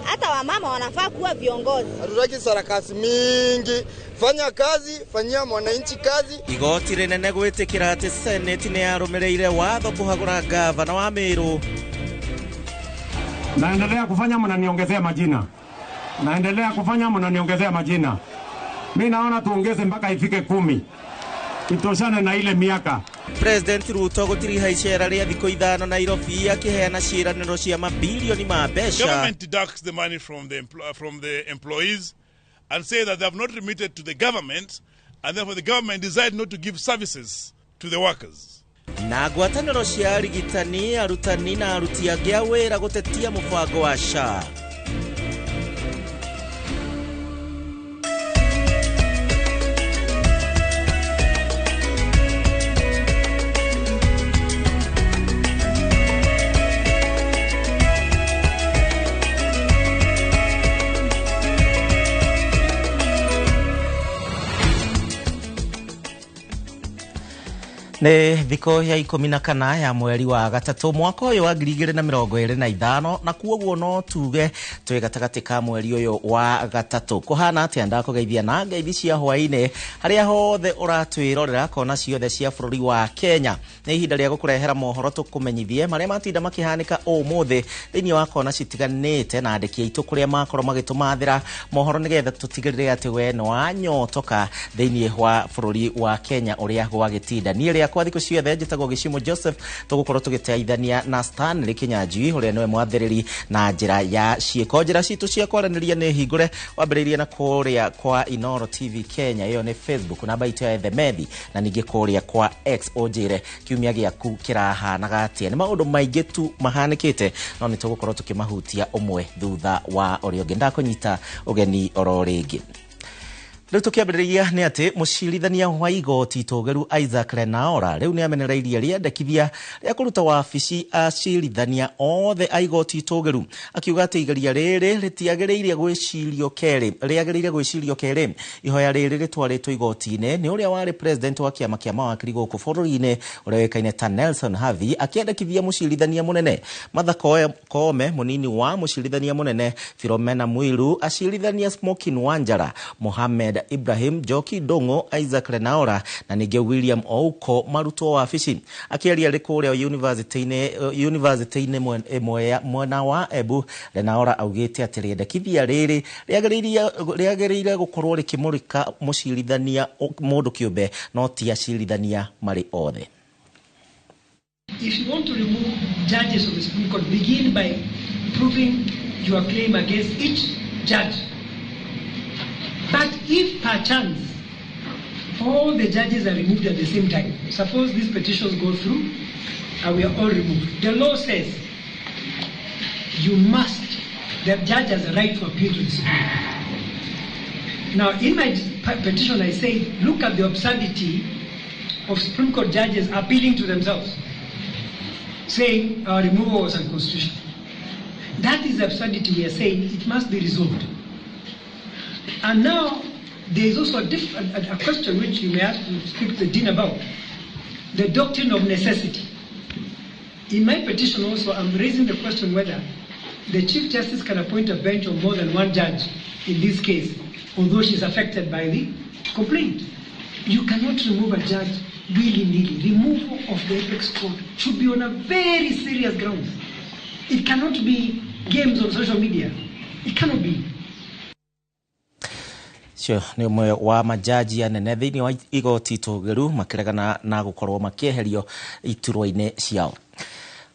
Hata wamama wanafaa kuwa viongozi. Hatutaki sarakasi mingi. Fanya kazi, fanyia mwananchi kazi. Igoti rĩnene gwĩtĩkĩra atĩ Senate nĩ yarũmĩrĩire watho kũhagũra gavana wa Meru. Naendelea kufanya mnaniongezea majina. Naendelea kufanya mnaniongezea majina. Mi naona tuongeze mpaka ifike 10. Itoshane na ile miaka. President Ruto gũtiriha icera rĩa thikũ 5 Nairobi akĩheana ciĩranĩro cia mabilioni ma mbeca. Government deducts the money from the employees and say that they have not remitted to the government, and therefore the government decided not to give services to the workers. Na ngwatanĩro cia arigitani, arutani na aruti angĩ a wĩra gũtetia mũbango wa SHA. Nĩ thikũ ya 14 ya mweri wa gatatũ mwaka ũyũ wa 2025 na kuoguo no tuge twĩ gatagatĩ ka mweri ũyũ wa gatatũ. Kũhana atĩa? Ndakũgeithia na ngeithi cia hwainĩ harĩa hothe ũratwĩrorera kona ciothe cia bũrũri wa Kenya. Nĩ ihinda rĩa gũkũrehera mohoro tũkũmenyithie marĩa matinda makĩhanĩka ũmũthĩ thĩinĩ wa kona citiganĩte na andĩki aitũ kũrĩa makorwo magĩtũmathĩra mohoro nĩgetha tũtigĩrĩre atĩ we nĩ wanyotoka thĩinĩ wa bũrũri wa Kenya ũrĩa gwagĩtinda. Niĩ rĩakwa thikũ ciothe njĩtagwo Gĩcimo Joseph, tũgũkorwo tũgĩteithania na Stanley Kinyanjui ũrĩa nĩwe mwathĩrĩri na njĩra ya ciĩko. Njĩra citũ cia kwaranĩria nĩ hingũre, wambĩrĩirie na kũrĩa kwa Inoro TV Kenya, ĩyo nĩ Facebook namba itũ ya Ethemethi, na ningĩ kũrĩa kwa X ũnjĩre kiumia gĩaku kĩrahanaga atĩa. Nĩ maũndũ maingĩ tu mahanĩkĩte no nĩ tũgũkorwo tũkĩmahutia ũmwe thutha wa ũrĩa ũngĩ. Ndakũnyita ũgeni oro rĩngĩ. Rĩu tũkĩambĩrĩria nĩ atĩ mũcirithania wa igoti itũgĩru Isaac Lenaora rĩu nĩ amenereirie rĩendekithia rĩa kũruta wabici acirithania othe a igoti itũgĩru, akiuga atĩ igeria rĩrĩ rĩtiagĩrĩire gwĩcirio kerĩ, rĩagĩrĩire gwĩcirio kerĩ. Ihoya rĩrĩ rĩtwarĩtwo igoti-inĩ nĩ ũrĩa warĩ president wa kĩama kĩa mawakiri gũkũ bũrũri-inĩ ũrĩa ũĩkaine ta Nelson Havi, akĩendekithia mũcirithania mũnene Martha Koome, mũnini wa mũcirithania mũnene Philomena Mwilu, acirithania Smokin Wanjara, Mohamed Ibrahim, Njoki Ndung'u, Isaac Lenaora na ningĩ William Ouko marutwo wabici. Akĩaria rĩ kũrĩa university-inĩ ĩmwe mwena wa Embu, Lenaora augĩte atĩ rĩendekithia rĩrĩ rĩagĩrĩire gũkorwo rĩkĩmũrĩka mũcirithania mũndũ kĩũmbe no ti acirithania marĩ othe. If you want to remove judges of the Supreme Court, begin by proving your claim against each judge. But if perchance all the judges are removed at the same time, suppose these petitions go through and we are all removed, the law says you must, the judge has a right to appeal to the Supreme Court. Now, in my petition I say, look at the absurdity of Supreme Court judges appealing to themselves, saying our removal was unconstitutional. That is the absurdity we are saying, it must be resolved. And now, there is also a question which you may have to speak to the dean about, the doctrine of necessity. In my petition also, I'm raising the question whether the Chief Justice can appoint a bench of more than one judge in this case, although she's affected by the complaint. You cannot remove a judge willy-nilly. Removal of the apex court should be on a very serious grounds. It cannot be games on social media. It cannot be. Cio nĩ ũmwe wa majaji anene thĩinĩ wa igoti itũgĩru makĩregana na gũkorwo makĩeherio iturwa-inĩ ciao.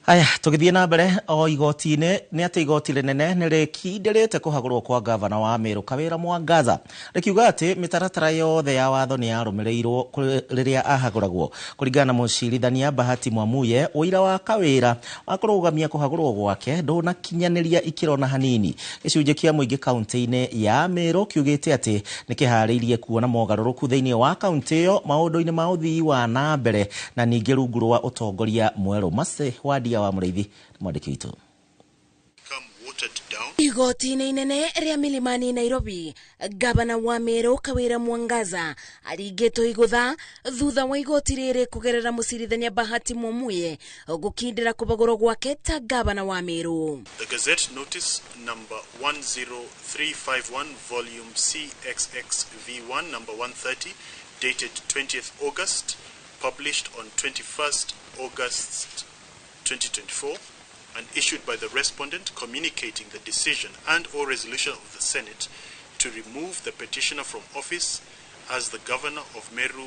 Aya, tũgĩthiĩ na mbere o igoti-inĩ nĩ atĩ igoti rĩnene nĩ rĩkindĩrĩte kũhagũrwo kwa gavana wa Meru Kawĩra Mwangaza, rĩkiuga atĩ mĩtaratara yothe ya watho nĩ yarũmĩrĩirwo rĩrĩa ahagũragwo. Kũringana na mũcirithania Bahati Mwamuye, ũira wa Kawĩra wa kũrũgamia kũhagũrwo gwake ndũnakinyanĩria ikĩro na hanini. Gĩcunjĩ kĩa mũingĩ kaunti-inĩ ya Meru kiugĩte atĩ nĩ kĩharĩirie kuona mogarũrũku thĩinĩ wa kaunti ĩyo maũndũ-inĩ ma ũthii wa na mbere na ningĩ rungu rwa ũtongoria mwerũ. Mase Wadia wa Mũrĩithi mwandĩki witũ. Igoti-inĩ inene rĩa Milimani Nairobi, gavana wa Meru Kawĩra Mwangaza aringĩtwo igũtha thutha wa igoti rĩrĩ kũgerera mũcirithania Bahati Mwamuye gũkindĩra kũbagũrwo gwake ta gavana wa Meru. The Gazette Notice number 10351 volume CXXV1 number 130 dated 20th August, published on 21st August 2024 and issued by the respondent communicating the decision and or resolution of the Senate to remove the petitioner from office as the governor of Meru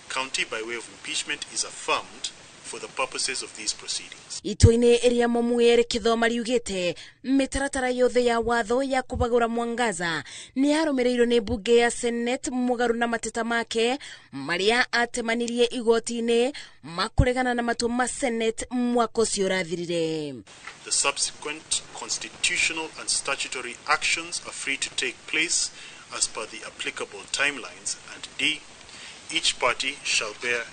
County by way of impeachment is affirmed for the purposes of these proceedings. Itua-inĩ rĩa Mwamuye rĩkĩthoma riugĩte mĩtaratara yothe ya watho ya kũbagũra Mwangaza nĩ yarũmĩrĩirwo nĩ mbunge ya Senate mũgarũ na mateta make marĩa atemanirie igoti-inĩ makũregana na matua ma Senate mwaka ũcio ũrathirire. The subsequent constitutional and statutory actions are free to take place as per the applicable timelines, and D, each party shall bear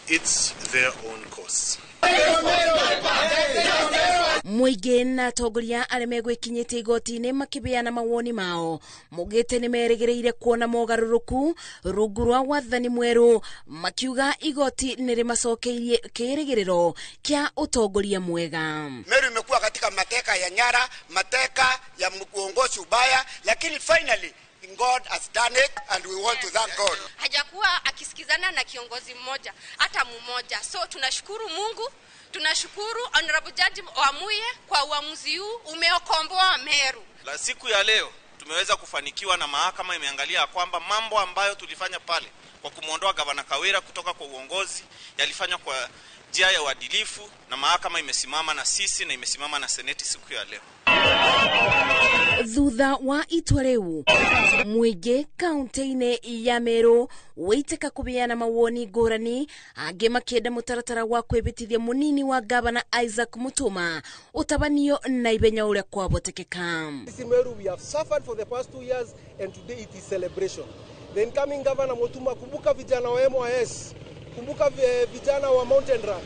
its their own costs. Mũingĩ na atongoria arĩa megwĩkinyĩtie igoti-inĩ makĩbeana mawoni mao maugĩte nĩ merĩgĩrĩire kuona mogarũrũku rungu rwa wathani mwerũ, makiuga igoti nĩ rĩmacokeirie kĩĩrĩgĩrĩro kĩa ũtongoria mwega. Meru imekuwa katika mateka ya nyara, mateka ya uongozi ubaya, lakini finally God has done it and we want to thank God. Hajakuwa akisikizana na kiongozi mmoja hata mmoja. So tunashukuru Mungu, tunashukuru Honorable Judge Mwamuye kwa uamuzi huu umeokomboa Meru. La siku ya leo tumeweza kufanikiwa na mahakama imeangalia kwamba mambo ambayo tulifanya pale kwa kumuondoa Gavana Kawira kutoka kwa uongozi yalifanywa kwa njia ya uadilifu, na mahakama imesimama na sisi na imesimama na seneti siku ya leo. Thutha wa itua rĩu, mũingĩ kaunti-inĩ ya Meru wĩitĩka kũbeana mawoni ngũrani, angĩ makĩenda mũtaratara wa kwĩbĩtithia mũnini wa gavana Isaac Mutuma ũtabanio na ihenya ũrĩa kwabotekeka. Sisi Meru, we have suffered for the past 2 years and today it is celebration. The incoming governor Mutuma, kumbuka vijana wa MYS, kumbuka vijana wa Mountain Run,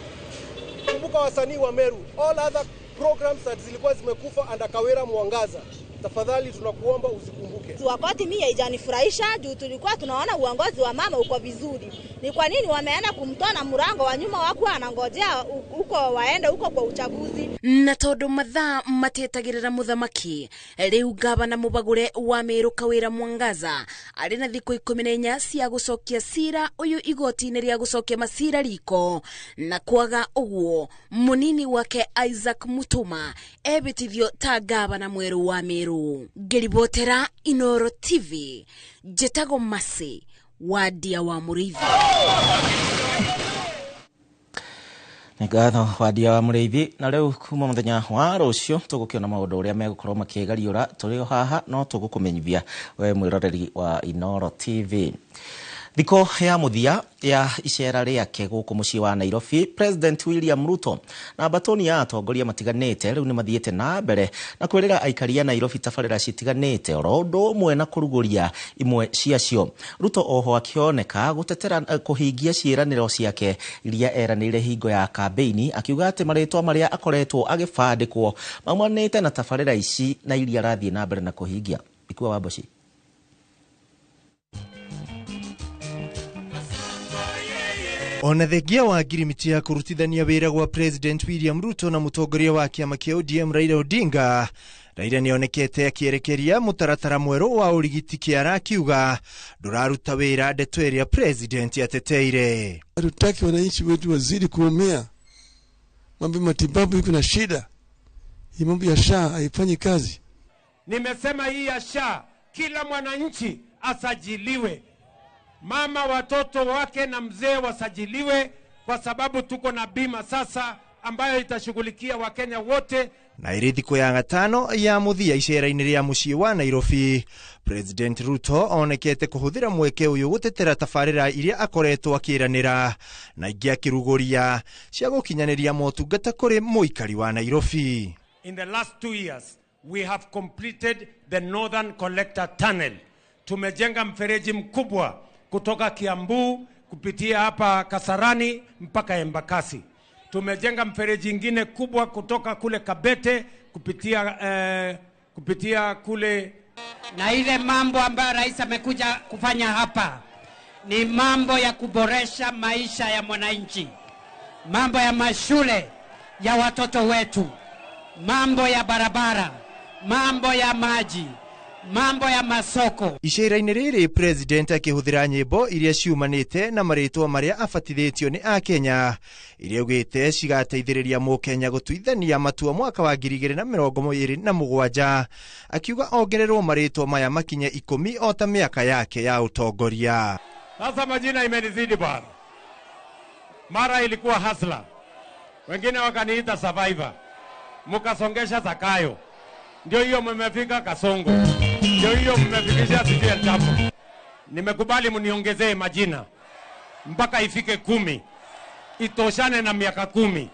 kumbuka wasanii wa Meru, all other programs that zilikuwa zimekufa under Kawira Mwangaza. Tafadhali tunakuomba uzikumbuke. Wakati mimi haijanifurahisha juu tulikuwa tunaona uongozi wa mama uko vizuri. Ni kwa nini wameenda kumtoa na mrango wa nyuma wako anangojea huko waende huko kwa uchaguzi? Na tondu mathaa matietagirira muthamaki, riu gavana mubagure wa Meru Kawira Mwangaza ari na thiku 14 cia gucokia cira uyu igoti-inĩ rĩa gucokia macira riko, na kwaga uguo munini wake Isaac Mutuma ebitithio ta gavana mweru wa Meru. Ngĩribotera Inoro TV, njĩtagwo Masi Wadia wa Mũrĩithi. Nĩ ngatho Wadia wa Mũrĩithi. Na rĩu kuma mũthenya wa rũciũ tũgũkĩona maũndũ ũrĩa megũkorwo makĩgariũra tũrĩ o haha, no tũgũkũmenyithia we mwĩroreri wa Inoro TV. Thikũ ya mũthia ya icera rĩake gũkũ mũciĩ wa Nairobi, President William Ruto na mbatoni ya atongoria matiganĩte rĩu nĩ mathiĩte na mbere na kwĩrĩra aikari a Nairobi tabarĩra citiganĩte oro ũndũ ũmwe na kũrugũria imwe ciacio. Ruto oho akĩoneka gũtetera kũhingia ciĩranĩro ciake iria eranĩire hingo ya kambeini, akiuga atĩ marĩtwa marĩa akoretwo agĩbandĩkwo maumanĩte na tabarĩra ici na iria arathiĩ na mbere na kũhingia. Ikua wa Mboci. Ona thengia wa ngirimiti ya kũrutithania wĩra gwa President William Ruto na mũtongoria wa kĩama kĩa ODM Raila Odinga, Raila nĩonekete akĩerekeria mũtaratara mwerũ wa ũrigiti kĩara akiuga ndũraruta wĩra, ndeto ĩrĩa President ateteire. Hatutaki wananchi wetu wazidi kuumia, mambo ya matibabu iko na shida, hii mambo ya SHA haifanyi kazi. Nimesema hii ya SHA kila mwananchi asajiliwe, mama watoto wake na mzee wasajiliwe, kwa sababu tuko na bima sasa ambayo itashughulikia Wakenya wote. Na ĩrĩ thikũ ya gatano ya mũthia icera-inĩ rĩa mũciĩ wa Nairobi, President Ruto onekete kũhũthĩra mweke ũyũ gũtetera tabarĩra iria akoretwo akĩranĩra na ingĩ akĩrugũria cia gũkinyanĩria motungata kũrĩ mũikari wa Nairobi. In the last 2 years, we have completed the Northern Collector Tunnel. Tumejenga mfereji mkubwa kutoka Kiambu kupitia hapa Kasarani mpaka Embakasi. Tumejenga mfereji ingine kubwa kutoka kule Kabete kupitia kule. Na ile mambo ambayo rais amekuja kufanya hapa ni mambo ya kuboresha maisha ya mwananchi, mambo ya mashule ya watoto wetu, mambo ya barabara, mambo ya maji, mambo ya masoko. Icera-inĩ rĩrĩ President akĩhũthĩra nyĩmbo iria ciumanĩte na marĩtwa marĩa abatithĩtio nĩ Akenya, iria augĩte cigateithĩrĩria mũkenya gũtuithania matua mwaka wa 2027, akiuga ongererwo marĩtwa maya makinye 10 o ta mĩaka yake ya ũtongoria. Sasa majina imenizidi bwana. Mara ilikuwa Hustler, wengine wakaniita Survivor, mukasongesha Zakayo, ndio hiyo mmefika Kasongo, ndio hiyo mmefikisha sijui El Chapo. Nimekubali mniongezee majina mpaka ifike 10, itoshane na miaka 10.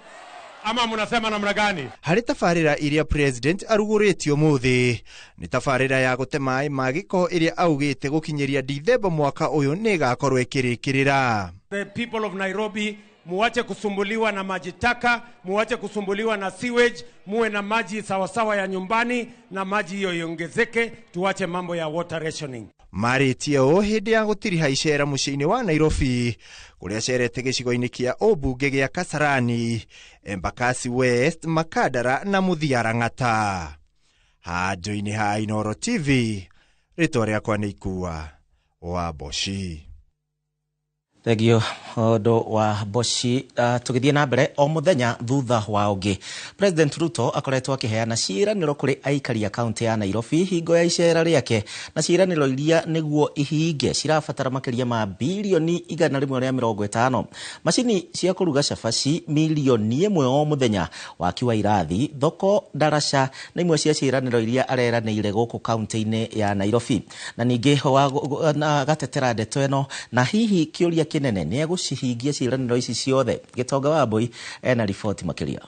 Ama mnasema namna gani? Harĩ tabarĩra iria President arugũrĩtie ũmũthĩ nĩ tabarĩra ya gũte maĩ ma gĩko ĩrĩa augĩte gũkinyĩria Dithemba mwaka ũyũ nĩ ĩgakorwo ĩkĩrĩkĩrĩra. The people of Nairobi, muache kusumbuliwa na maji taka, muache kusumbuliwa na sewage, muwe na maji sawasawa ya nyumbani na maji hiyo iongezeke, tuache mambo ya water rationing. Marĩtie ũũ hĩndĩ ya gũtiriha icera mũciĩ-inĩ wa Nairobi, kũrĩa acerete gĩcigo-inĩ kĩa ũmbunge gĩa Kasarani, Embakasi West, Makadara na Mũthia Lang'ata. Handũ-inĩ ha Inooro TV, rĩtwa rĩakwa nĩ Ikua wa Mboci. Thengio ũndũ wa Mboci. Tũgĩthiĩ na mbere o mũthenya thutha wa ũngĩ, President Ruto akoretwo akĩheana ciĩranĩro kũrĩ aikari a kaunti ya Nairobi hingo ya icera rĩake, na ciĩranĩro iria nĩguo ihinge cirabatara makĩria ma birioni 150, macini cia kũruga cabaci milioni 1 o mũthenya, waki wa irathi, thoko, ndaraca na imwe cia ciĩranĩro iria areranĩire gũkũ kaunti-inĩ ya Nairobi. Na ningĩ na gatetera ndeto ĩno, na hihi kĩũria kĩnene nĩ egũcihingia ciĩranĩro ici ciothe. Gĩtonga wa Mbui ena riboti makĩria.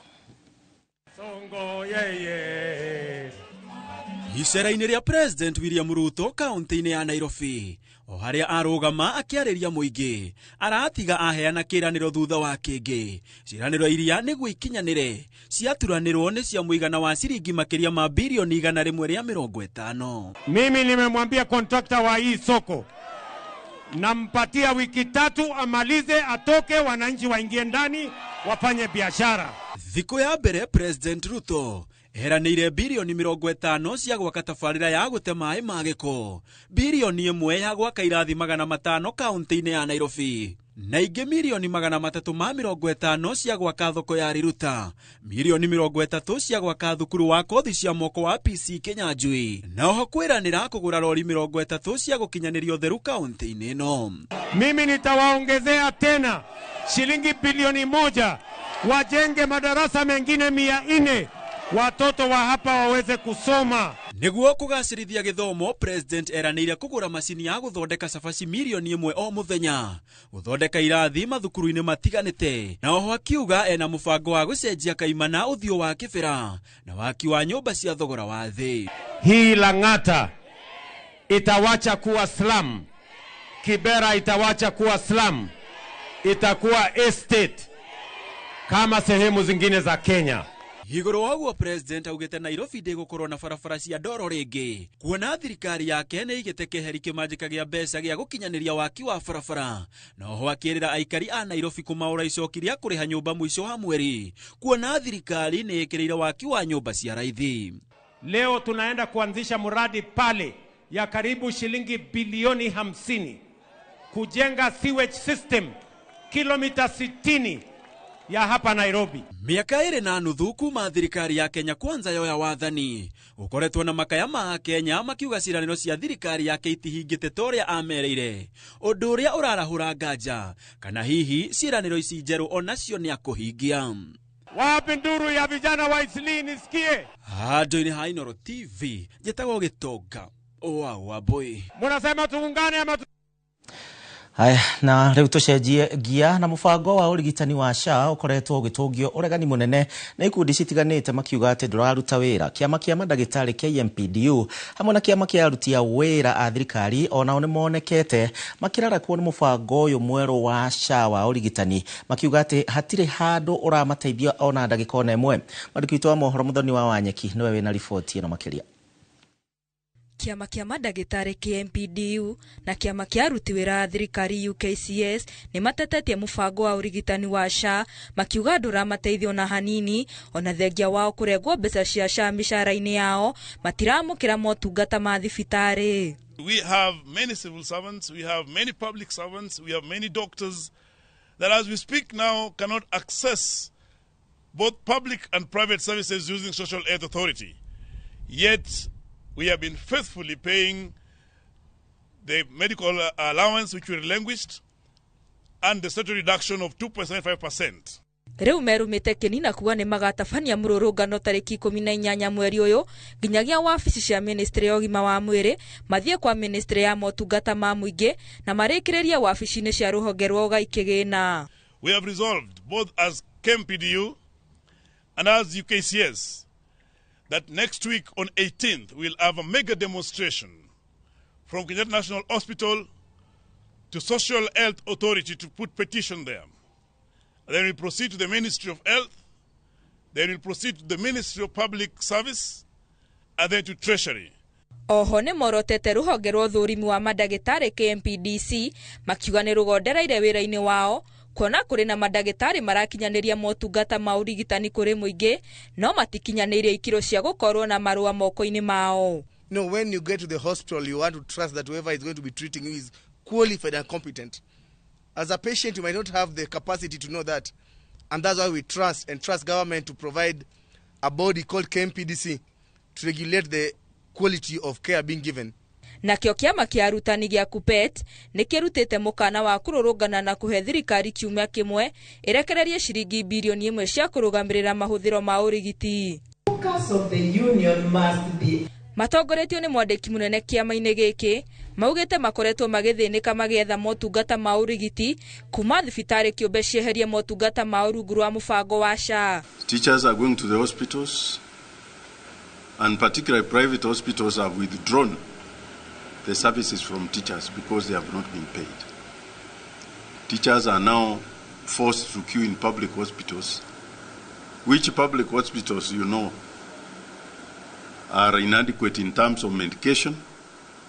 Icera-inĩ rĩa President William Ruto kaunti-inĩ ya Nairobi, o harĩa arũgama akĩarĩria mũingĩ, aratiga aheana kĩranĩro thutha wa kĩngĩ. Ciĩranĩro iria nĩguo ikinyanĩre ciaturanĩrwo nĩ cia mũigana wa ciringi makĩria ma birioni 150. Mimi nimemwambia contractor wa hii soko, nampatia wiki 3 amalize, atoke, wananchi waingie ndani wafanye biashara. Thikũ ya mbere President Ruto eranĩire birioni 50 cia gwaka tabarĩra ya gũte maĩ ma gĩko, birioni 1 ya gwaka irathi 500 kaunti-inĩ ya Nairobi, na ingĩ milioni 350 cia gwaka thoko ya Riruta, milioni 30 cia gwaka thukuru wa kothi cia moko wa PC Kinyanjui, na oho kwĩranĩra kũgũra rori 30 cia gũkinyanĩria ũtheru kaunti-inĩ ĩno. Mimi nitawaongezea tena shilingi bilioni 1 wajenge madarasa mengine 400, watoto wa hapa waweze kusoma. Nĩguo kũgacĩrithia gĩthomo, President eranĩire kũgũra macini ya gũthondeka cabaci milioni 1 o mũthenya, gũthondeka irathi mathukuru-inĩ matiganĩte, na oho akiuga ena mũbango wa gũcenjia kaimana ũthiũ wa kĩbĩra na waki wa nyũmba cia thogora wa thĩ. Hii Lang'ata itawacha kuwa slum, Kibera itawacha kuwa slum, itakuwa estate kama sehemu zingine za Kenya. Igũrũ wa ũguo President augĩte Nairobi ndĩgũkorwo na barabara cia ndoro rĩngĩ, kuona thirikari yake nĩ ĩigĩte keheri kĩmanjĩka gĩa mbeca gĩa gũkinyanĩria waki wa barabara, na oho akĩrĩra aikari a Nairobi kũmaũra icoki rĩa kũrĩha nyũmba mũico wa mweri, kuona thirikari nĩ ĩkĩrĩire waki wa nyũmba cia raithi. Leo tunaenda kuanzisha mradi pale ya karibu shilingi bilioni 50 kujenga sewage system kilomita 60 ya hapa Nairobi. Miaka 2.5 kuma thirikari ya Kenya Kwanza yoya wathani, ukoretwo na makaya ma Kenya makiuga ciĩranĩro cia thirikari yake itihingĩte ta ũrĩa amereire, ũndũ ũrĩa ũrarahũra nganja kana hihi ciĩranĩro ici njerũ onacio nĩ akũhingia. Wapi nduru ya vijana wa Isli nisikie? Handũ-inĩ ha Inooro TV njĩtagwo Gĩtonga wa Wambui. Munasema tuungane ama Haya, na rĩu tũcenjie ngia na mũbango wa ũrigitani wa SHA ũkoretwo ũgĩtũngio ũregani mũnene na ikundi citiganĩte makiuga atĩ ndũraruta wĩra. Kĩama kĩa mandagĩtarĩ KMPDU hamwe na kĩama kĩa aruti a wĩra a thirikari onao nĩmonekete makĩrarakwo nĩ mũbango ũyũ mwerũ wa SHA wa ũrigitani, makiuga atĩ hatirĩ handũ ũramateithia ona ndagĩka ona ĩmwe. Mwandĩki witũ wa mohoro Mũthoni wa Wanyeki nĩwe wĩna riboti ĩno makĩria. Kĩama kĩa mandagĩtarĩ KMPDU na kĩama kĩa aruti wĩra a thirikari UKCS nĩ matetetie mũbango wa ũrigitani wa SHA makiuga ndũramateithia ona hanini, ona thengia wao kũrengwo mbeca cia SHA mĩcara-inĩ yao matiramũkĩra motungata ma thibitarĩ. We have many civil servants, we have many public servants, we have many doctors that as we speak now cannot access both public and private services using Social Health Authority. Yet we have been faithfully paying the medical allowance which we relinquished and the statutory reduction of 2.75%. Rĩu merumĩte kĩni na kuga nĩ magatabania mũrũrũngano tarĩki 18 mweri ũyũ nginyagia wabici cia ministry ya ũgima wa mwĩrĩ, mathiĩ kwa ministry ya motungata ma mũingĩ na marĩkĩrĩrie wabici-inĩ cia rũhonge rwa ũgai kĩgĩna. We have resolved both as KMPDU and as UKCS that next week on 18th we'll have a mega demonstration from Kenyatta National Hospital to Social Health Authority to put petition there. And then we proceed to the Ministry of Health, then we proceed to the Ministry of Public Service, and then to Treasury. Oho nĩ morotete rũhonge rwa ũthũrimi wa mandagĩtarĩ KMPDC makiuga nĩ rũgondereire wĩra-inĩ wao kuona kũrĩ na mandagĩtarĩ marakinyanĩria motungata ma ũrigitani kũrĩ mũingĩ no matikinyanĩirie ikĩro cia gũkorwo na marũa moko-inĩ mao. No, when you get to the hospital, you want to trust that whoever is going to be treating you is qualified and competent. As a patient, you might not have the capacity to know that. And that's why we trust and trust government to provide a body called KMPDC to regulate the quality of care being given. Nakĩo kĩama kĩa arutani gĩa KUPPET nĩ kĩrutĩte mũkana wa kũrũrũngana na kũhe thirikari kiumia kĩmwe ĩrekererie ciringi birioni 1 cia kũrũgamĩrĩra mahũthĩro ma ũrigiti. Matongoretio nĩ mwandĩki mũnene kĩama-inĩ gĩkĩ maugĩte makoretwo magĩthĩnĩka magĩetha motungata ma ũrigiti kuma thibitarĩ kĩũmbe cieherie motungata ma rungu rwa mũbango wa SHA. Teachers are going to the hospitals, and particularly private hospitals have withdrawn the services from teachers because they have not been paid. Teachers are now forced to queue in public hospitals, which public hospitals, you know, are inadequate in terms of medication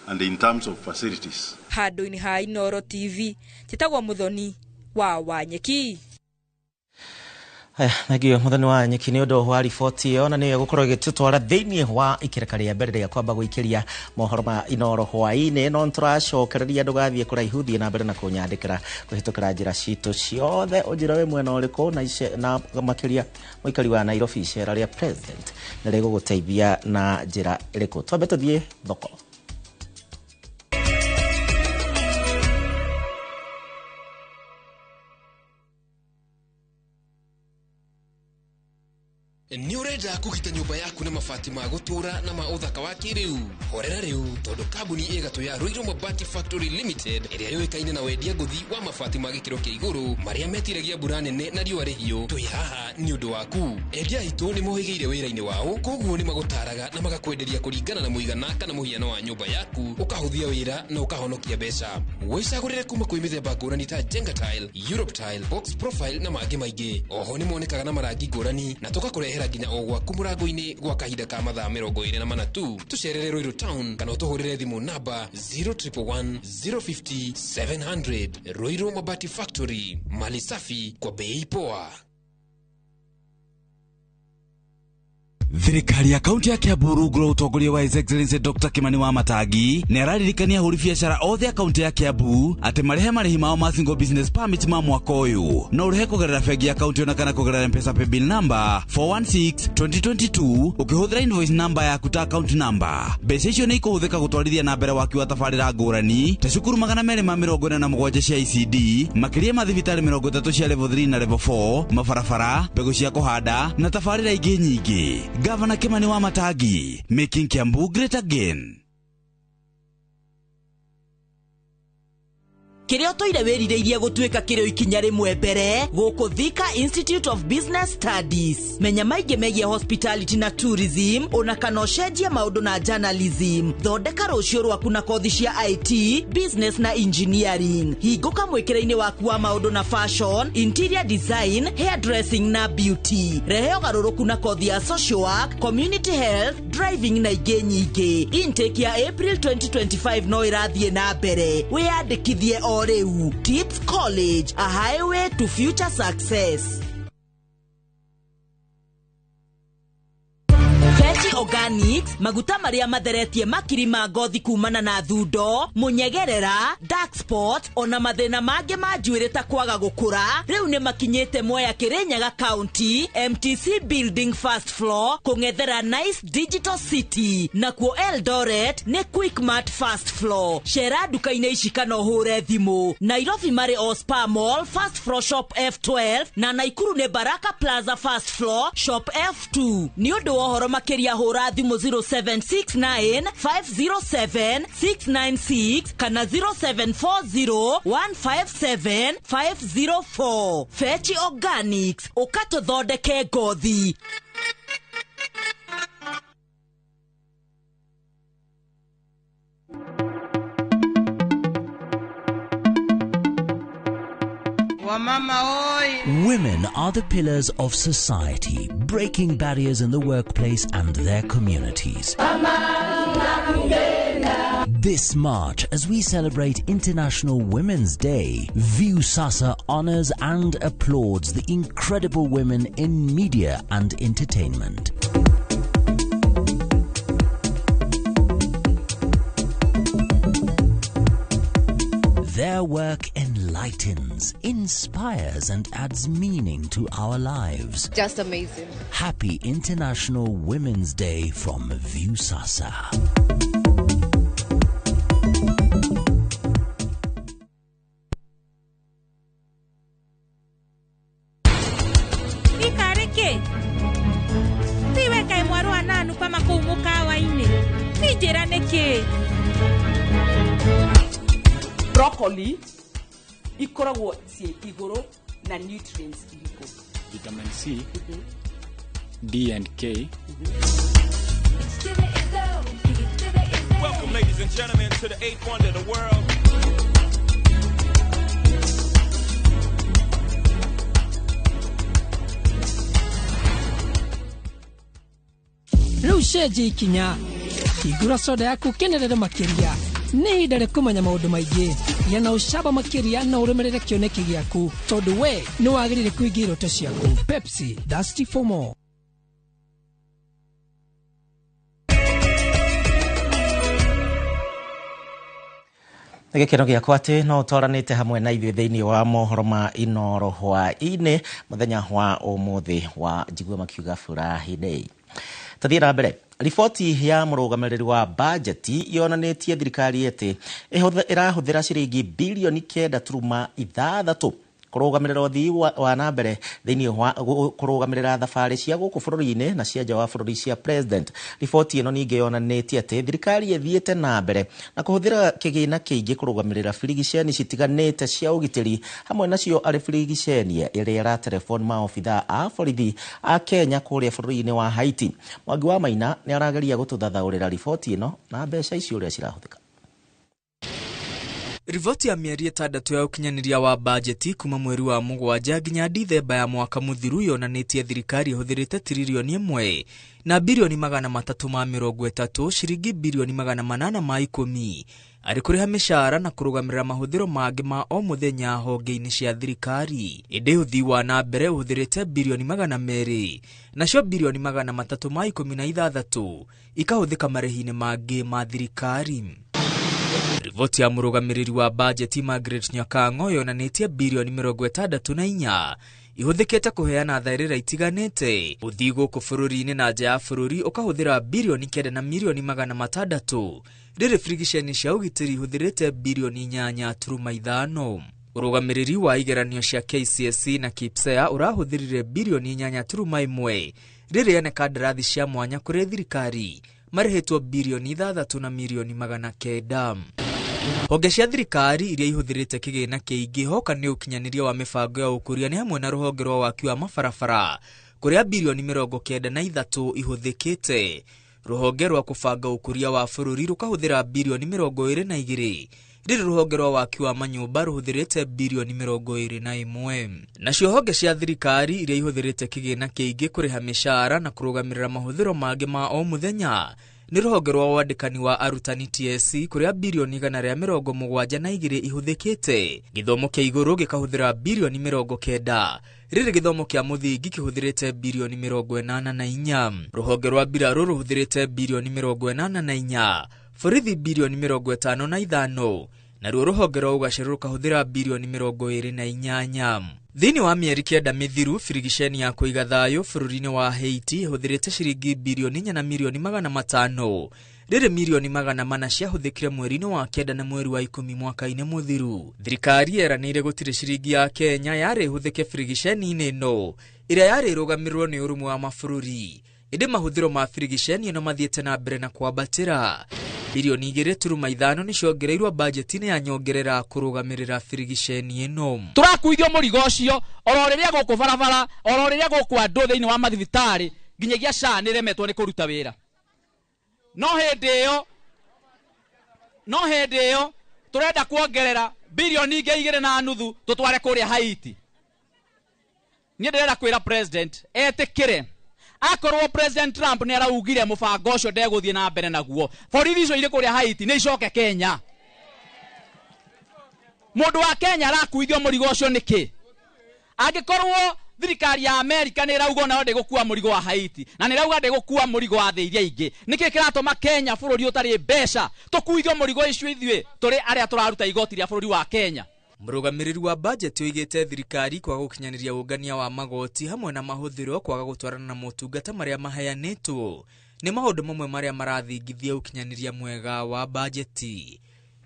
and in terms of facilities. Handũ-inĩ ha Inooro TV, njĩtagwo Mũthoni wa Wanyeki. Haya, thengio Mũthoni wa Nyeki nĩ ũndũ wa riboti ĩyo, na nĩyo ĩgũkorwo ĩgĩtũtwara thĩinĩ wa ikereka rĩa mbere rĩa kwamba gũikĩria mohoro ma Inooro hwaĩ-inĩ. No nĩtũracokereria, ndũgathiĩ kũraihu, thiĩ na mbere na kũnyandĩkĩra kũhĩtũkĩra njĩra citũ ciothe, ũnjĩre wĩ mwena ũrĩkũ, na makĩria mũikari wa Nairobi, icera rĩa president nĩ rĩgũgũteithia na njĩra ĩrĩkũ. Twambe tũthiĩ thoko. Nĩ ũrenda kũgita nyũmba yaku na mabati ma gũtũũra na ma ũthaka wa kĩrĩu? Horera rĩu, tondũ kambuni ĩgatũ ya Ruiru Mabati Factory Limited ĩrĩa yũĩkaine na wendia ngũthi wa mabati ma gĩkĩro kĩa igũrũ marĩa metiragia mbura nene na riũa rĩhiũ, twĩ haha nĩ ũndũ waku. Endia aitũ nĩ mohĩgĩire wĩra-inĩ wao, koguo nĩ magũtaraga na magakwenderia kũringana na mũigana kana mũhiano wa nyũmba yaku, ũkahũthia wĩra na ũkahonokia mbeca. Wĩcagũrĩre kuma kwĩ mĩthemba ngũrani ta Jenga Tile, Europe Tile, Box Profile na mangĩ maingĩ. Oho nĩ monekaga na marangi ngũrani na tũgakũrehera nginya o gwaku mũrango-inĩ gwa kahinda ka mathaa 24 tu. Tũcerere Ruiru Town kana ũtũhũrĩre thimũ namba 0111 050 700. Ruiru Mabati Factory, mali safi kwa bei poa. Thirikari ya kaunti ya Kiambu rungu rwa ũtongoria wa His Excellency Dr. Kimani Wamatangi nĩ araririkania ahũri biacara othe a kaunti ya Kiambu atĩ marĩhe marĩhi mao ma single business permit ma mwaka ũyũ. No ũrĩhe kũgerera bengi ya kaunti ona kana kũgerera M-Pesa paybill number 416 2022 ũkĩhũthĩra invoice number yaku ta account number. Mbeca icio nĩ ikũhũthĩka gũtwarithia na mbere waki wa tabarĩra ngũrani ta cukuru 247 cia ECD, makĩria ma thibitarĩ 30 cia level 3 na level 4, mabarabara, mbegũ cia kũhanda na tabarĩra ingĩ nyingĩ. Governor Kimani Wamatangi, making Kiambu great again. Kĩrĩa ũtũire wĩrirĩirie gũtuĩka kĩrĩ ikinya rĩmwe mbere gũkũ Thika Institute of Business Studies. Menya maingĩ megiĩ hospitality na tourism ona kana ũcenjie maũndũ na journalism. Thondeka rũciũ rwaku na kothi cia IT, business na engineering. Hingũka mwĩkĩre-inĩ waku wa maũndũ na fashion, interior design, hairdressing na beauty. Rehe ũgarũrũku na kothi ya social work, community health, driving na ingĩ nyingĩ. Intake ya April 2025 no ĩrathiĩ na mbere. Wĩyandĩkithie o rĩu. Tips College, a highway to future success. Fetch Organics, maguta maria matheretie makiri ma ngothi kumana na thundo, munyegerera, dark spot, ona mathina mangĩ ma njuĩrĩ ta kwaga gũkũra, rĩu nĩ makinyĩte Mwea Kirinyaga County, MTC Building first floor, kũng'ethera Nice Digital City, nakuo Eldoret nĩ Quickmart first floor. Cera nduka-inĩ ici kana ũhũre thimũ. Nairobi marĩ o Spa Mall first floor shop F12 na Naikuru nĩ Baraka Plaza first floor shop F2. Nĩ ũndũ wa ũhoro makĩria hũra thimũ 0769 507 696 kana 0740 157 504. Fetch Organics, ũkatũthondeke ngothi. Women are the pillars of society, breaking barriers in the workplace and their communities. This March, as we celebrate International Women's Day, Viusasa honors and applauds the incredible women in media and entertainment. Their work enlightens, inspires, and adds meaning to our lives. Just amazing. Happy International Women's Day from Viusasa. Ikareke. Tiweka imwarua nanu pama kuu mukawa-inĩ. Ninjĩra nĩkĩ? Broccoli ikoragwo ciĩ igũrũ na nutrients irikũ? Vitamin C, D and K. Welcome, ladies and gentlemen, to the eighth wonder of the world. Rĩu cenjia ikinya, hingũra soda yaku kenerere makĩria. Nĩ ihinda rĩa kũmenya maũndũ maingĩ. Gĩa na ũcamba makĩria na ũrũmĩrĩre kĩoneki gĩaku, tondũ we nĩ wagĩrĩire kũingĩra iroto ciaku. Pepsi, thirsty for more. Nĩ gĩkeno gĩakwa atĩ no ũtwaranĩte hamwe na ithuĩ thĩinĩ wa mohoro ma Inoro hwaĩ-inĩ mũthenya wa ũmũthĩ wa njigua makiuga furahi day. Tũthiĩ na mbere. Riboti ya mũrũgamĩrĩri wa bajeti yonanĩtie thirikari atĩ ĩrahũthĩra ciringi bilioni 9.6 kũrũgamĩrĩra ũthii wa na mbere thĩinĩ wa kũrũgamĩrĩra thabarĩ cia gũkũ bũrũri-inĩ na cia nja wa bũrũri cia president. Riboti ĩno ningĩ yonanĩtie atĩ thirikari ĩthiĩte na mbere na kũhũthĩra kĩgĩna kĩingĩ kũrũgamĩrĩra birigiceni citiganĩte cia ũgitĩri, hamwe nacio arĩ birigiceni ĩrĩa ĩratelefoni maobithaa a borithi a Kenya kũrĩa bũrũri-inĩ wa Haiti. Mwangi wa Maina nĩ arageria gũtũthathaũrĩra riboti ĩno na mbeca icio ũrĩa cirahũthĩka. Riboti ya mĩeri 6 ya ũkinyanĩria wa bajeti kuma mweri wa 7 nginya Dithemba ya mwaka mũthiru yonanĩtie thirikari ĩhũthĩrĩte tiririoni 1 na birioni 330 ciringi birioni 810 arĩ kũrĩha mĩcara na kũrũgamĩrĩra mahũthĩro mangĩ ma o mũthenya honge-inĩ cia thirikari. Ĩndĩ ũthii wa na mbere ũhũthĩrĩte birioni 200 nacio birioni 316 ikahũthĩka marĩhi-inĩ mangĩ ma thirikari. Riboti ya mũrũgamĩrĩri wa bajeti Margaret Nyakang'o yonanĩtie birioni 64 ihũthĩkĩte kũheana tharĩra itiganĩte. Ũthii gũkũ bũrũri-inĩ na nja ya bũrũri ũkahũthĩra birioni 9 na mirioni 600 rĩrĩ birigiceni cia ũgitĩri ihũthĩrĩte birioni 8.5. Ũrũgamĩrĩri wa igeranio cia KCSE na KPSEA ũrahũthĩrire birioni 8.1 rĩrĩ ene kandarathi cia mwanya kũrĩ thirikari marĩhĩtwo birioni 6 na mirioni 900. Honge cia thirikari iria ihũthĩrĩte kĩgĩna kĩingĩ hoka nĩ ũkinyanĩria wa mĩbango ya ũkũria nĩ hamwe na rũhonge rwa waki wa mabarabara kũrĩa birioni 93 ihũthĩkĩte. Rũhonge rwa kũbanga ũkũria wa bũrũri rũkahũthĩra birioni 22 rĩrĩ rũhonge rwa waki wa manyũmba rũhũthĩrĩte birioni 21. Nacio honge cia thirikari iria ihũthĩrĩte kĩgĩna kĩingĩ kũrĩha mĩcara na kũrũgamĩrĩra mahũthĩro mangĩ ma o mũthenya nĩ rũhonge rwa wandĩkani wa arutani TSC kũrĩa birioni 172 ihũthĩkĩte. Gĩthomo kĩa igũrũ gĩkahũthĩra birioni 90 rĩrĩ gĩthomo kĩa mũthingi kĩhũthĩrĩte birioni 84. Rũhonge rwa mbirarũ rũhũthĩrĩte birioni 84, borithi birioni 55 naruo rũhonge rwa ũgacĩru rũkahũthĩra birioni 28. Thĩinĩ wa mĩeri 9 mĩthiru, birigiceni ya kũiga thayũ bũrũri-inĩ wa Haiti ĩhũthĩrĩte ciringi birioni 4 na mirioni 500 rĩrĩ mirioni 400 ciahũthĩkire mweri-inĩ wa 9 na mweri wa 10 mwaka-inĩ mũthiru. Thirikari yeranĩire gũtirĩ ciringi ya Kenya yarĩ ĩhũthĩke birigiceni-inĩ ĩno ĩrĩa yarĩ ĩrũgamĩrĩrwo nĩ ũrũmwe wa mabũrũri. Ĩndĩ mahũthĩro ma birigiceni ĩno mathiĩte na mbere na kwambatĩra. Birioni 2.5 nĩ ciongereirwo bajeti-inĩ ya nyongerera kũrũgamĩrĩra birigiceni ĩno. Tũrakuithio mũrigo ũcio oro rĩrĩa gũkũ barabara, oro rĩrĩa gũkũ andũ thĩinĩ wa mathibitarĩ nginyagia SHA nĩremetwo nĩ kũruta wĩra. No hĩndĩ ĩyo tũrenda kuongerera birioni 2.5 tũtware kũrĩa Haiti. Niĩ ndĩrenda kwĩra president etĩkĩre akorwo President Trump nĩ araugire mũbango ũcio ndegũthiĩ na mbere naguo, borithi icio irĩ kũrĩa Haiti nĩ icoke Kenya. Mũndũ wa Kenya arakuithio mũrigo ũcio nĩkĩ? Angĩkorwo thirikari ya Amerika nĩ ĩrauga onayo ndĩgũkua mũrigo wa Haiti na nĩ ĩrauga ndĩgũkua mũrigo wa thĩ iria ingĩ, nĩkĩ kĩratũma Kenya bũrũri ũtarĩ mbeca tũkuithio mũrigo icio ithuĩ tũrĩ arĩa tũraruta igoti rĩa bũrũri wa Kenya? Mũrũgamĩrĩri wa bajeti oigĩte thirikari kwaga gũkinyanĩria ũngania wa magoti hamwe na mahũthĩro kwaga gũtwarana na motungata marĩa maheanĩtwo nĩ maũndũ mamwe marĩa marathingithia ũkinyanĩria mwega wa bajeti.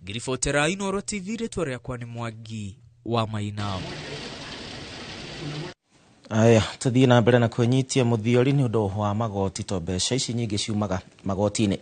Ngiribotera Inooro TV, rĩtwa rĩakwa nĩ Mwangi wa Maina. Aya, tuthiĩ na mbere na kwĩnyitia mũthiori nĩ ũndũ wa magoti to mbeca ici nyingĩ ciumaga magoti-inĩ.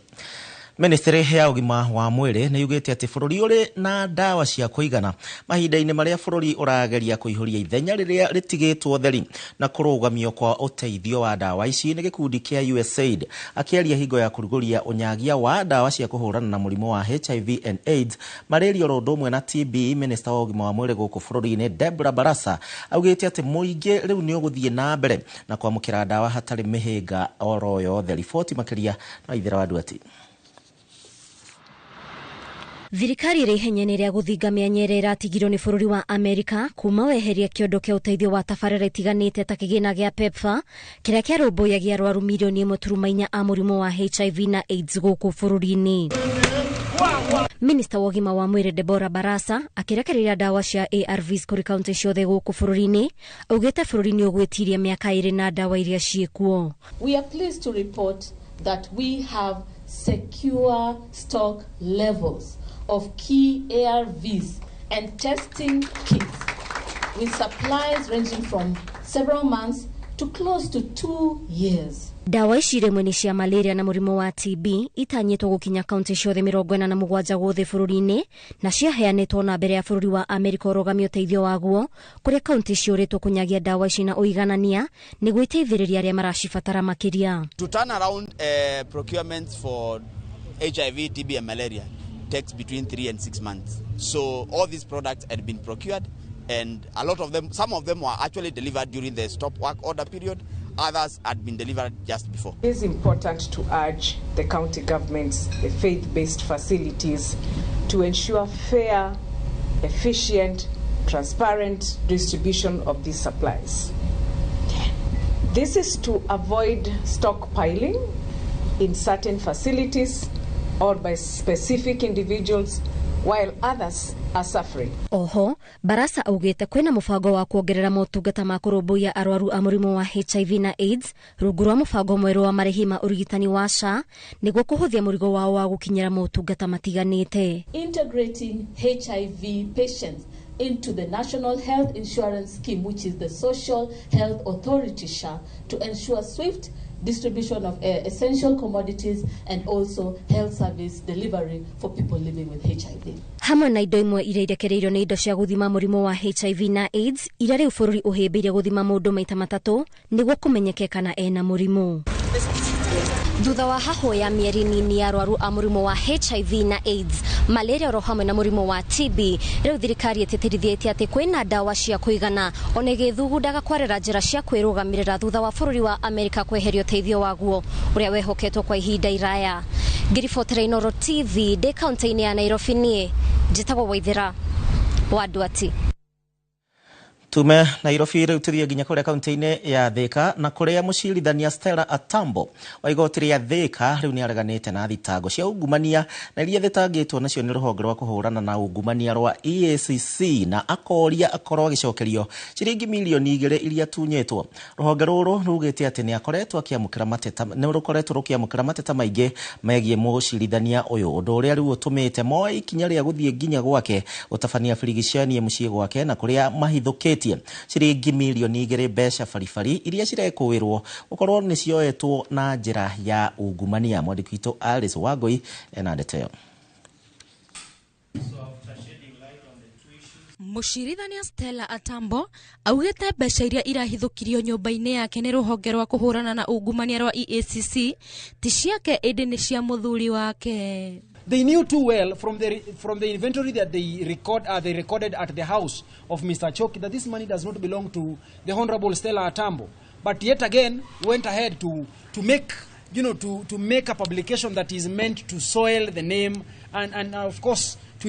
Ministry ya ũgima wa mwĩrĩ nĩ yugĩte atĩ bũrũri ũrĩ na ndawa cia kũigana mahinda-inĩ marĩa bũrũri ũrageria kũihũria ithenya rĩrĩa rĩtigĩtwo theri na kũrũgamio kwa ũteithio wa ndawa ici nĩ gĩkundi kĩa USAID. Akĩaria hingo ya kũrugũria ũnyagia wa ndawa cia kũhũrana na mũrimũ wa HIV and AIDS, malaria oro ũndũ ũmwe na TB, Minister wa ũgima wa mwĩrĩ gũkũ bũrũri-inĩ Deborah Barasa augĩte atĩ mũingĩ rĩu nĩ ũgũthiĩ na mbere na kwamũkĩra ndawa hatarĩ mĩhĩnga oro yothe. Riboti makĩria na Ithera wa Nduati. Thirikari ĩrĩ ihenya-inĩ rĩa gũthinga mĩanya ĩrĩa ĩratigirwo nĩ bũrũri wa Amerika kuma weheria kĩondo kĩa ũteithio wa tabarĩra itiganĩte ta kĩgĩna gĩa PEPFAR kĩrĩa kĩarũmbũyagia arwaru milioni 1.4 a mũrimũ wa HIV na AIDS gũkũ bũrũri-inĩ. Minista wa ũgima wa mwĩrĩ Deborah Barasa akĩrekereria ndawa cia ARVs kũrĩ kaunti ciothe gũkũ bũrũri-inĩ augĩte bũrũri nĩ ũgwĩtiria mĩaka 2 na ndawa iria ciĩkuo. We are pleased to report that we have secure stock levels of key ARVs and testing kits with supplies ranging from several months to close to 2 years. Ndawa ici rĩmwe nĩ cia malaria na mũrimũ wa TB itanyĩtwo gũkinya kaunti ciothe 47 guothe bũrũri-inĩ na ciaheanĩtwo na mbere ya bũrũri wa Amerika ũrũgamia ũteithio waguo kũrĩa kaunti ciũrĩtwo kũnyagia ndawa ici na ũiganania nĩguo iteithĩrĩrie arĩa maracibatara makĩria. To turn around procurements for HIV, TB and malaria takes between 3 and 6 months. So all these products had been procured, and a lot of them, some of them were actually delivered during the stop work order period. Others had been delivered just before. It is important to urge the county governments, the faith-based facilities, to ensure fair, efficient, transparent distribution of these supplies. This is to avoid stockpiling in certain facilities or by specific individuals while others are suffering. Oho, Barasa augite kwina mubango wa kuongerera motungata ma kurumbuiya arwaru a murimu wa HIV na AIDS rungu rwa mubango mweru wa marihi ma urigitani wa SHA niguo kuhuthia murigo wao wa gukinyira motungata matiganite. Integrating HIV patients into the National Health Insurance Scheme, which is the Social Health Authority SHA, to ensure swift distribution of essential commodities and also health service delivery for people living with HIV. Hamwe na indo imwe iria irekereirio nĩ indo cia gũthima mũrimũ wa HIV na AIDS iria rĩu bũrũri ũhĩmbĩirie gũthima mũndũ maita matatũ nĩguo kũmenyeke kana ena mũrimũ. Thutha wa hahũ ya mĩeri nini ya arwaru a mũrimũ wa HIV na AIDS, malaria oro hamwe na mũrimũ wa TB, rĩu thirikari ĩtĩtĩrithĩtie atĩ kwĩna ndawa cia kũigana ona ĩgĩthugundaga kwarĩra njĩra cia kwĩrũgamĩrĩra thutha wa bũrũri wa Amerika kweheria ũteithio waguo ũrĩa wehoketwo kwa ihinda iraya. Ngĩribotera Inooro TV ndĩ kaunti-inĩ ya Nairobi, niĩ njĩtagwo Waithera wa Ndwati. Tume Nairobi rĩu tũthiĩ nginya kũrĩa kaunti-inĩ ya Thika na kũrĩa mũcirithania Stella Atambo wa igoti rĩa Thika rĩu nĩareganĩte na thitango cia ungumania na iria thitangĩtwo nacio nĩ rũhonge rwa kũhũrana na ungumania rwa EACC na akoria akorwo agĩcokerio ciringi milioni 2 iria tunyĩtwo. Rũhonge rũrũ rugĩte atĩ nĩakoretwo akĩamũkĩra mateta, nĩ rũkoretwo rũkĩamũkĩra mateta maingĩ megiĩ mũcirithania ũyũ, ũndũ ũrĩa rĩu ũtũmĩte moe ikinya rĩa gũthiĩ nginya gwake gũtabania birigicani mũciĩ gwake na kũrĩa mahithũkĩte ciringi milioni 2 mbeca baribari iria cirekũĩrwo gũkorwo nĩ cioetwo na njĩra ya ungumania. Mwandĩki witũ Alice Wangui ena ndeto ĩyo. Mũcirithania Stella Atambo augĩte mbeca iria irahithũkirio nyũmba-inĩ yake nĩ rũhonge rwa kũhũrana na ungumania rwa EACC ti ciake ĩndĩ nĩ cia mũthuri wake. They knew too well from the inventory that they recorded at the house of Mr. Choki that this money does not belong to the Honorable Stella Atambo, but yet again went ahead to make, you know, to make a publication that is meant to soil the name and of course to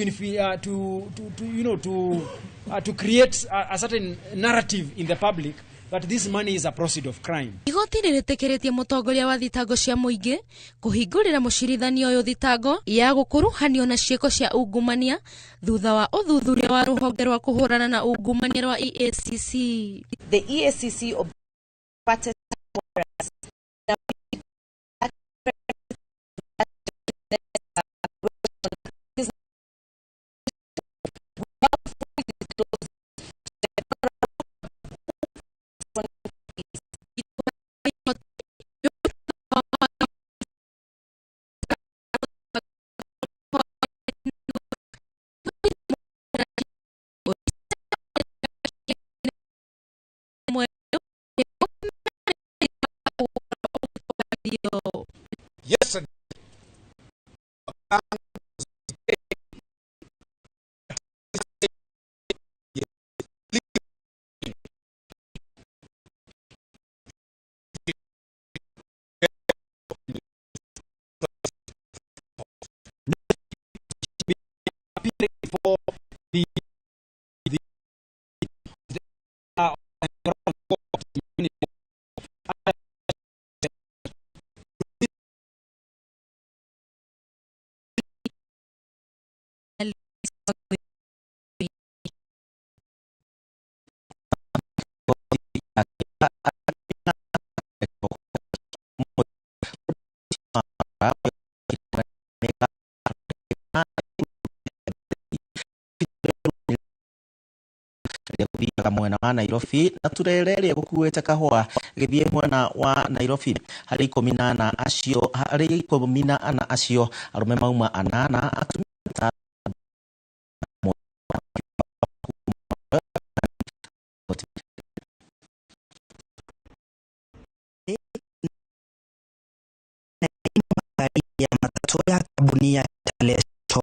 create a certain narrative in the public that this money is a proceed of crime. Igoti nĩrĩtĩkĩrĩtie mũtongoria wa thitango cia mũingĩ kũhingũrĩra mũcirithania ũyũ thitango ya gũkuruhanio na ciĩko cia ungumania thutha wa ũthuthuria wa rũhonge rwa kũhũrana na ungumania rwa EACC. The EACC Yesterday, for the mwena wa Nairobi na turere ĩrĩa gũkuĩte kahũa gĩthiĩ mwena wa Nairobi. Harĩ 14 acio, harĩ 14 acio arũme mauma 8 atumia 5 ya matatu ya kambuni ya Talesto.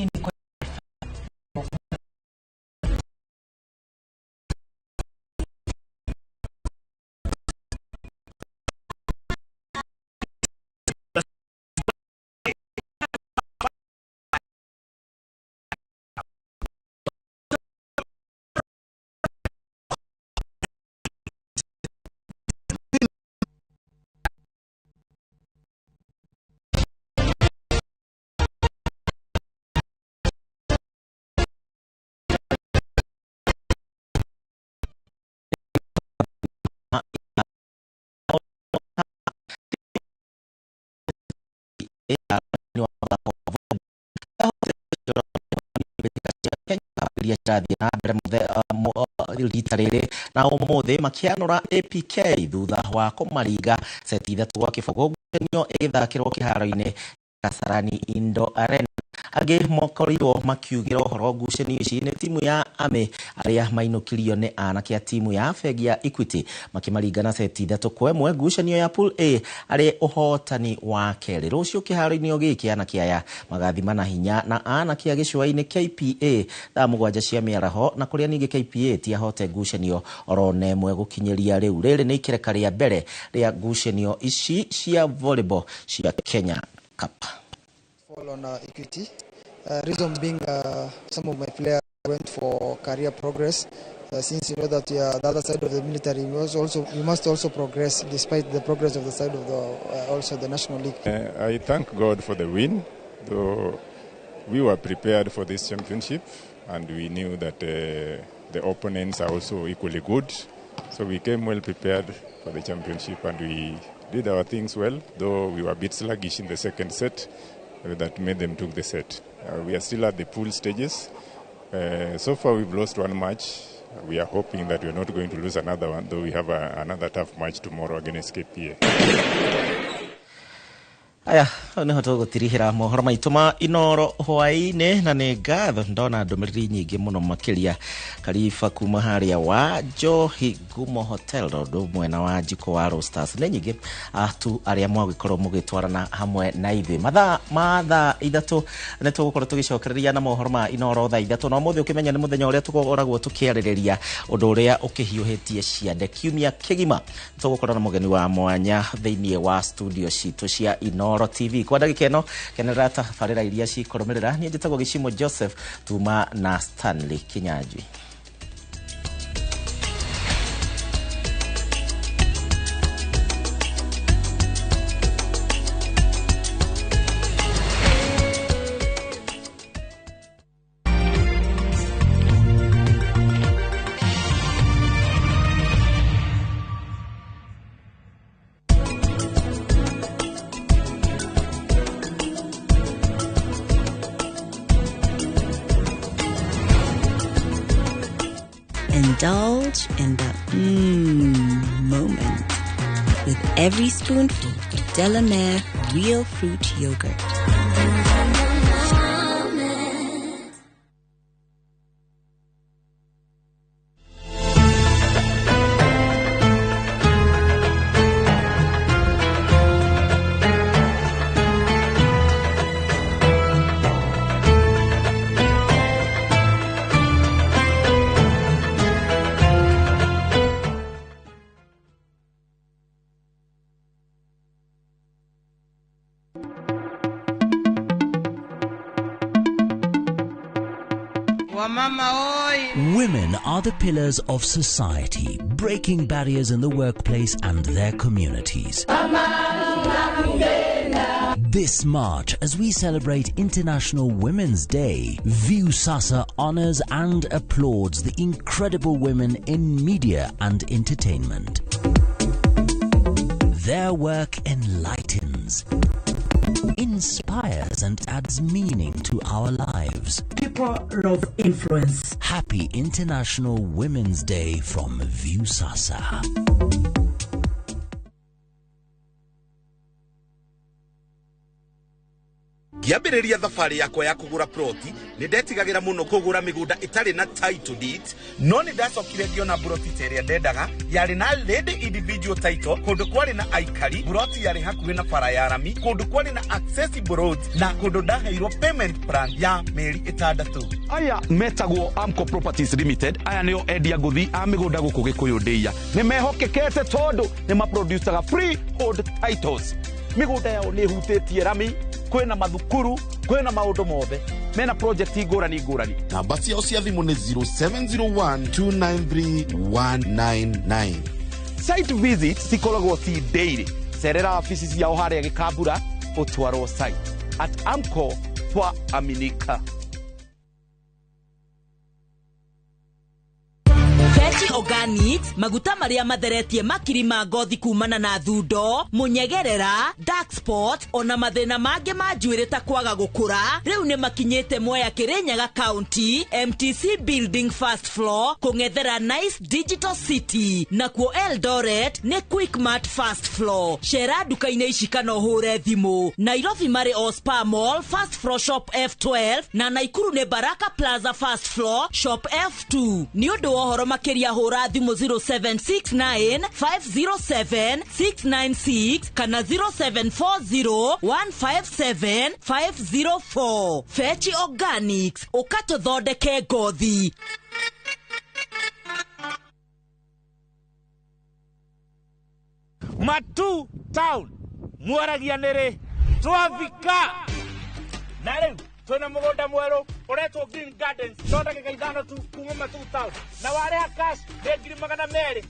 Niĩ nĩ iria cirathiĩ na mbere rita rĩrĩ na ũmũthĩ makĩanũra APK thutha wa kũmaringa seti 3-0 ngucanio ĩgĩthakĩrwo kĩharo-inĩ Kasarani Indo Arena. Angĩ mokorirwo makiugĩra ũhoro ngucanio ici nĩ timu ya Army arĩa mainũkirio nĩ anake a timu ya bengi ya Equity makĩmaringa na seti 3-1 ngucanio ya Pool A arĩ ũhotani wa kerĩ. Rũciũ kĩharo-inĩ o gĩkĩ anake aya magathimana hinya na anake a gĩcũa-inĩ KPA thaa 7 cia mĩaraho, na kũrĩa ningĩ KPA tiahote ngucanio oro na ĩmwe gũkinyĩria rĩu. Rĩrĩ nĩ ikereka rĩa mbere rĩa ngucanio ici cia volleyball cia Kenya Cup. Fall on Equity. Reason being some of my players went for career progress. Since you know that we are the other side of the military, we must also progress despite the progress of the side of the also the National League. I thank God for the win, though we were prepared for this championship and we knew that the opponents are also equally good. So we came well prepared for the championship and we did our things well, though we were a bit sluggish in the second set that made them took the set. We are still at the pool stages. So far we've lost one match. We are hoping that we are not going to lose another one, though we have another tough match tomorrow against KPA. Aya, nĩho tũgũtirihĩra mohoro maitũ ma Inoro hwaĩ-inĩ, na nĩ ngatho ndona ndũmĩrĩri nyingĩ mũno makĩria Kariba kuma harĩa wa Njohi Ngumo Hotel ũndũ mwena wa Njiko wa Roasters. Nĩ nyingĩ tu arĩa mwagĩkorwo mũgĩtwarana hamwe na ithuĩ mathaa ma thaa 3 nĩ tũgũkorwo tũgĩcokereria na mohoro ma Inoro thaa 3, na ũmũthĩ ũkĩmenya nĩ mũthenya ũrĩa tũkoragwo tũkĩarĩrĩria ũndũ ũrĩa ũkĩhiũhĩtie ciande kiumia kĩgima. Tũgũkorwo na mũgeni wa mwanya thĩinĩ wa studio citũ cia Inoro TV. Kwa ndagĩka ĩno kenerera tabarĩra iria cikũrũmĩrĩra. Niĩ njĩtagwo Gĩcimo Joseph tuma na Stanley Kinyanjui. Indulge in the moment with every spoonful of Delamere Real Fruit Yogurt. Women are the pillars of society, breaking barriers in the workplace and their communities. This March, as we celebrate International Women's Day, Viusasa honors and applauds the incredible women in media and entertainment. Their work enlightens, inspires and adds meaning to our lives. People love influence. Happy International Women's Day from Viusasa. Ngĩambĩrĩria thabarĩ yakwa ya kũgũra ploti nĩ ndetigagĩra mũno kũgũra mĩgũnda ĩtarĩ na title deed, no nĩ ndacokire ngĩona mburoti ta ĩrĩa ndendaga yarĩ na lady individual title, kũndũ kwarĩ na aikari, mburoti yarĩ hakuhĩ na bara ya rami, kũndũ kwarĩ na accessible roads, na kũndũ ndaheirwo payment plan ya mĩeri 6. Aya metagwo Amco Properties Limited. Aya nĩo endia ngũthi a mĩgũnda gũkũ Gĩkũyũ ndĩia. Nĩ mehokekete tondũ nĩ maproducaga freehold titles. Mĩgũnda yao nĩ ĩhutĩtie rami, kwĩna mathukuru, kwĩna maũndũ mothe, mena project ngũrani ngũrani. Namba ciao cia thimũ nĩ 0701 293 199. Site visit cikoragwo ci daily. Cerera wabici ciao harĩa Gĩkambura ũtwarwo site. At Amco twa aminika. Fenty Organics maguta maria matheretie makiri ma ngothi kumana na thundo, munyegerera, dark spot ona mathina mangĩ ma njuĩrĩ ta kwaga gũkũra rĩu nĩ makinyĩte Mwea Kirinyaga County, MTC Building first floor kũng'ethera Nice Digital City, nakuo Eldoret nĩ Quickmart first floor. Cera nduka-inĩ ici kana ũhũre thimũ. Nairobi marĩ Ospa Mall first floor shop F12 na Naikuru nĩ Baraka Plaza first floor shop F2. Nĩ ũndũ wa ũhoro makĩria hũra thimũ 0769 507 696 kana 0740 157 504. Fetch Organics, ũkatũthondeke ngothi. Matu Town mwaragia nĩrĩ twafika na rĩu twĩna mũgũnda mwerũ ũretwo Green Gardens, no ndagĩka 5 tu kuma Matu Town, na warĩha cash nĩ 280,000,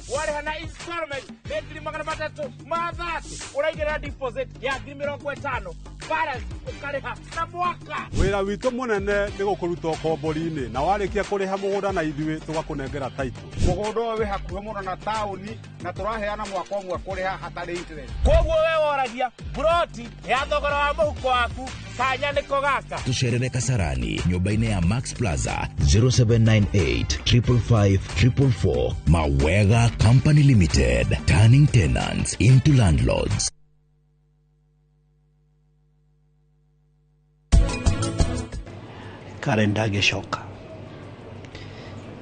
warĩha na installment nĩ 330,000, ũraigĩrĩra deposit ya 50,000, balance ũkarĩha na mwaka. Wĩra witũ mũnene nĩ gũkũruta ũkombori-inĩ, na warĩkia kũrĩha mũgũnda na ithuĩ tũgakũnengera title. Mũgũnda ũyũ wĩ hakuhĩ mũno na taũni na tũraheana mwaka ũmwe kũrĩha hatarĩ interest. Koguo we woragia mburoti ya thogora wa mũhuko waku kanya nĩko gaka. Tucerere Kasarani nyũmba-inĩ ya Max Plaza 0798 555 444. Mawega Company Limited, turning tenants into landlords. Karen ndagĩcoka.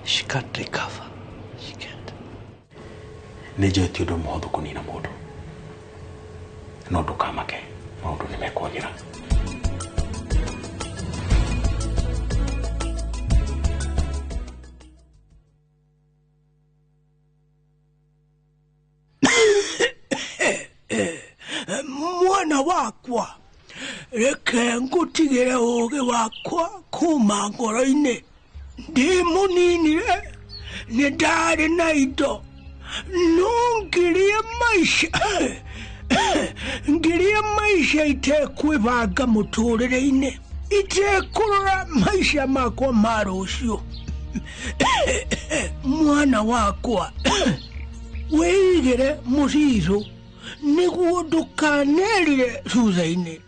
She can't recover. She can't. Nĩ njũĩ ti ũndũ mũhũthũ kũnina mũndũ, no ndũkamake, maũndũ nĩ mekwagĩra. Mwana wakwa, reke ngũtigĩre ũũgĩ wakwa kuma ngoro-inĩ. Ndĩ mũninire nĩ ndarĩ na indo, no ngirie maica itekwĩbanga mũtũrĩre-inĩ, itekũrora maica makwa ma rũciũ. Mwana wakwa, wĩigĩre mũcicũ nĩguo ndũkanerire thutha-inĩ.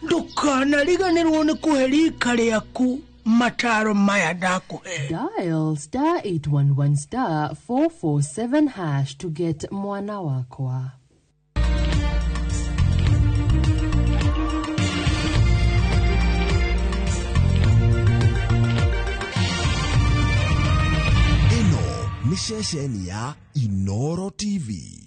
Ndũkanariganĩrwo nĩ kũhe rika rĩaku mataro maya ndakũhe. Dial star 811 star 447 hash to get mwana wakwa. Ĩno nĩ ceceni ya Inoro TV.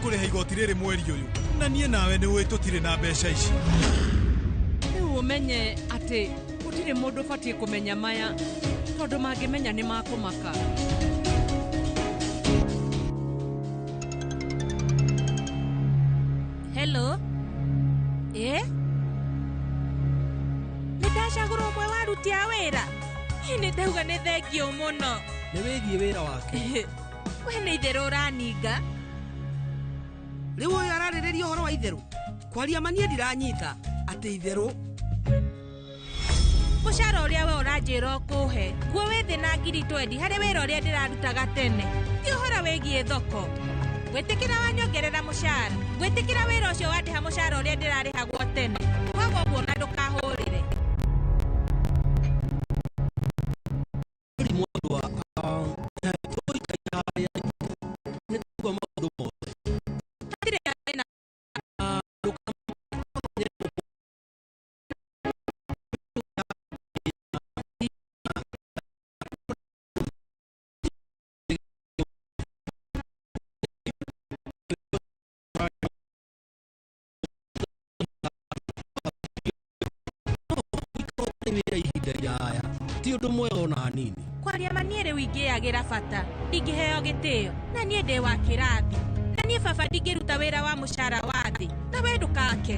Kũrĩha igoti rĩrĩ mweri ũyũ na niĩ nawe nĩ ũĩ tũtirĩ na mbeca ici. Rĩu ũmenye atĩ gũtirĩ mũndũ ũbatiĩ kũmenya maya tondũ mangĩmenya nĩ makũmaka. Hello? Nĩ ndacagũrwo ũmwe wa aruti a wĩra. Nĩ ndauga nĩ thengio mũno. Nĩ wĩgiĩ wĩra wake. We nĩ itherũ ũraninga. Rĩu ũyũ ararĩrĩria ũhoro wa itherũ. Kwaria ma niĩ ndiranyita atĩ itherũ. Mũcara ũrĩa we ũranjĩra ũkũhe kuo wĩ thĩ na 20,000 harĩ wĩra ũrĩa ndĩrarutaga tene. Ti ũhoro wĩgiĩ thoko. Gwĩtĩkĩra wanyongerera mũcara. Gwĩtĩkĩra wĩra ũcio wandĩha mũcara ũrĩa ndĩrarĩhagwo tene. Kwaga ũguo na ndũkahũrĩre. Hatirĩ na thĩna. Wĩra ihinda iraya ti ũndũ mwega ona hanini. Kwaria ma niĩ rĩu ingĩagĩra bata ndingĩheo gĩtĩo na niĩ ndĩ wa kĩrathi na niĩ baba ndingĩruta wĩra wa mũcara wa thĩ na we ndũkake.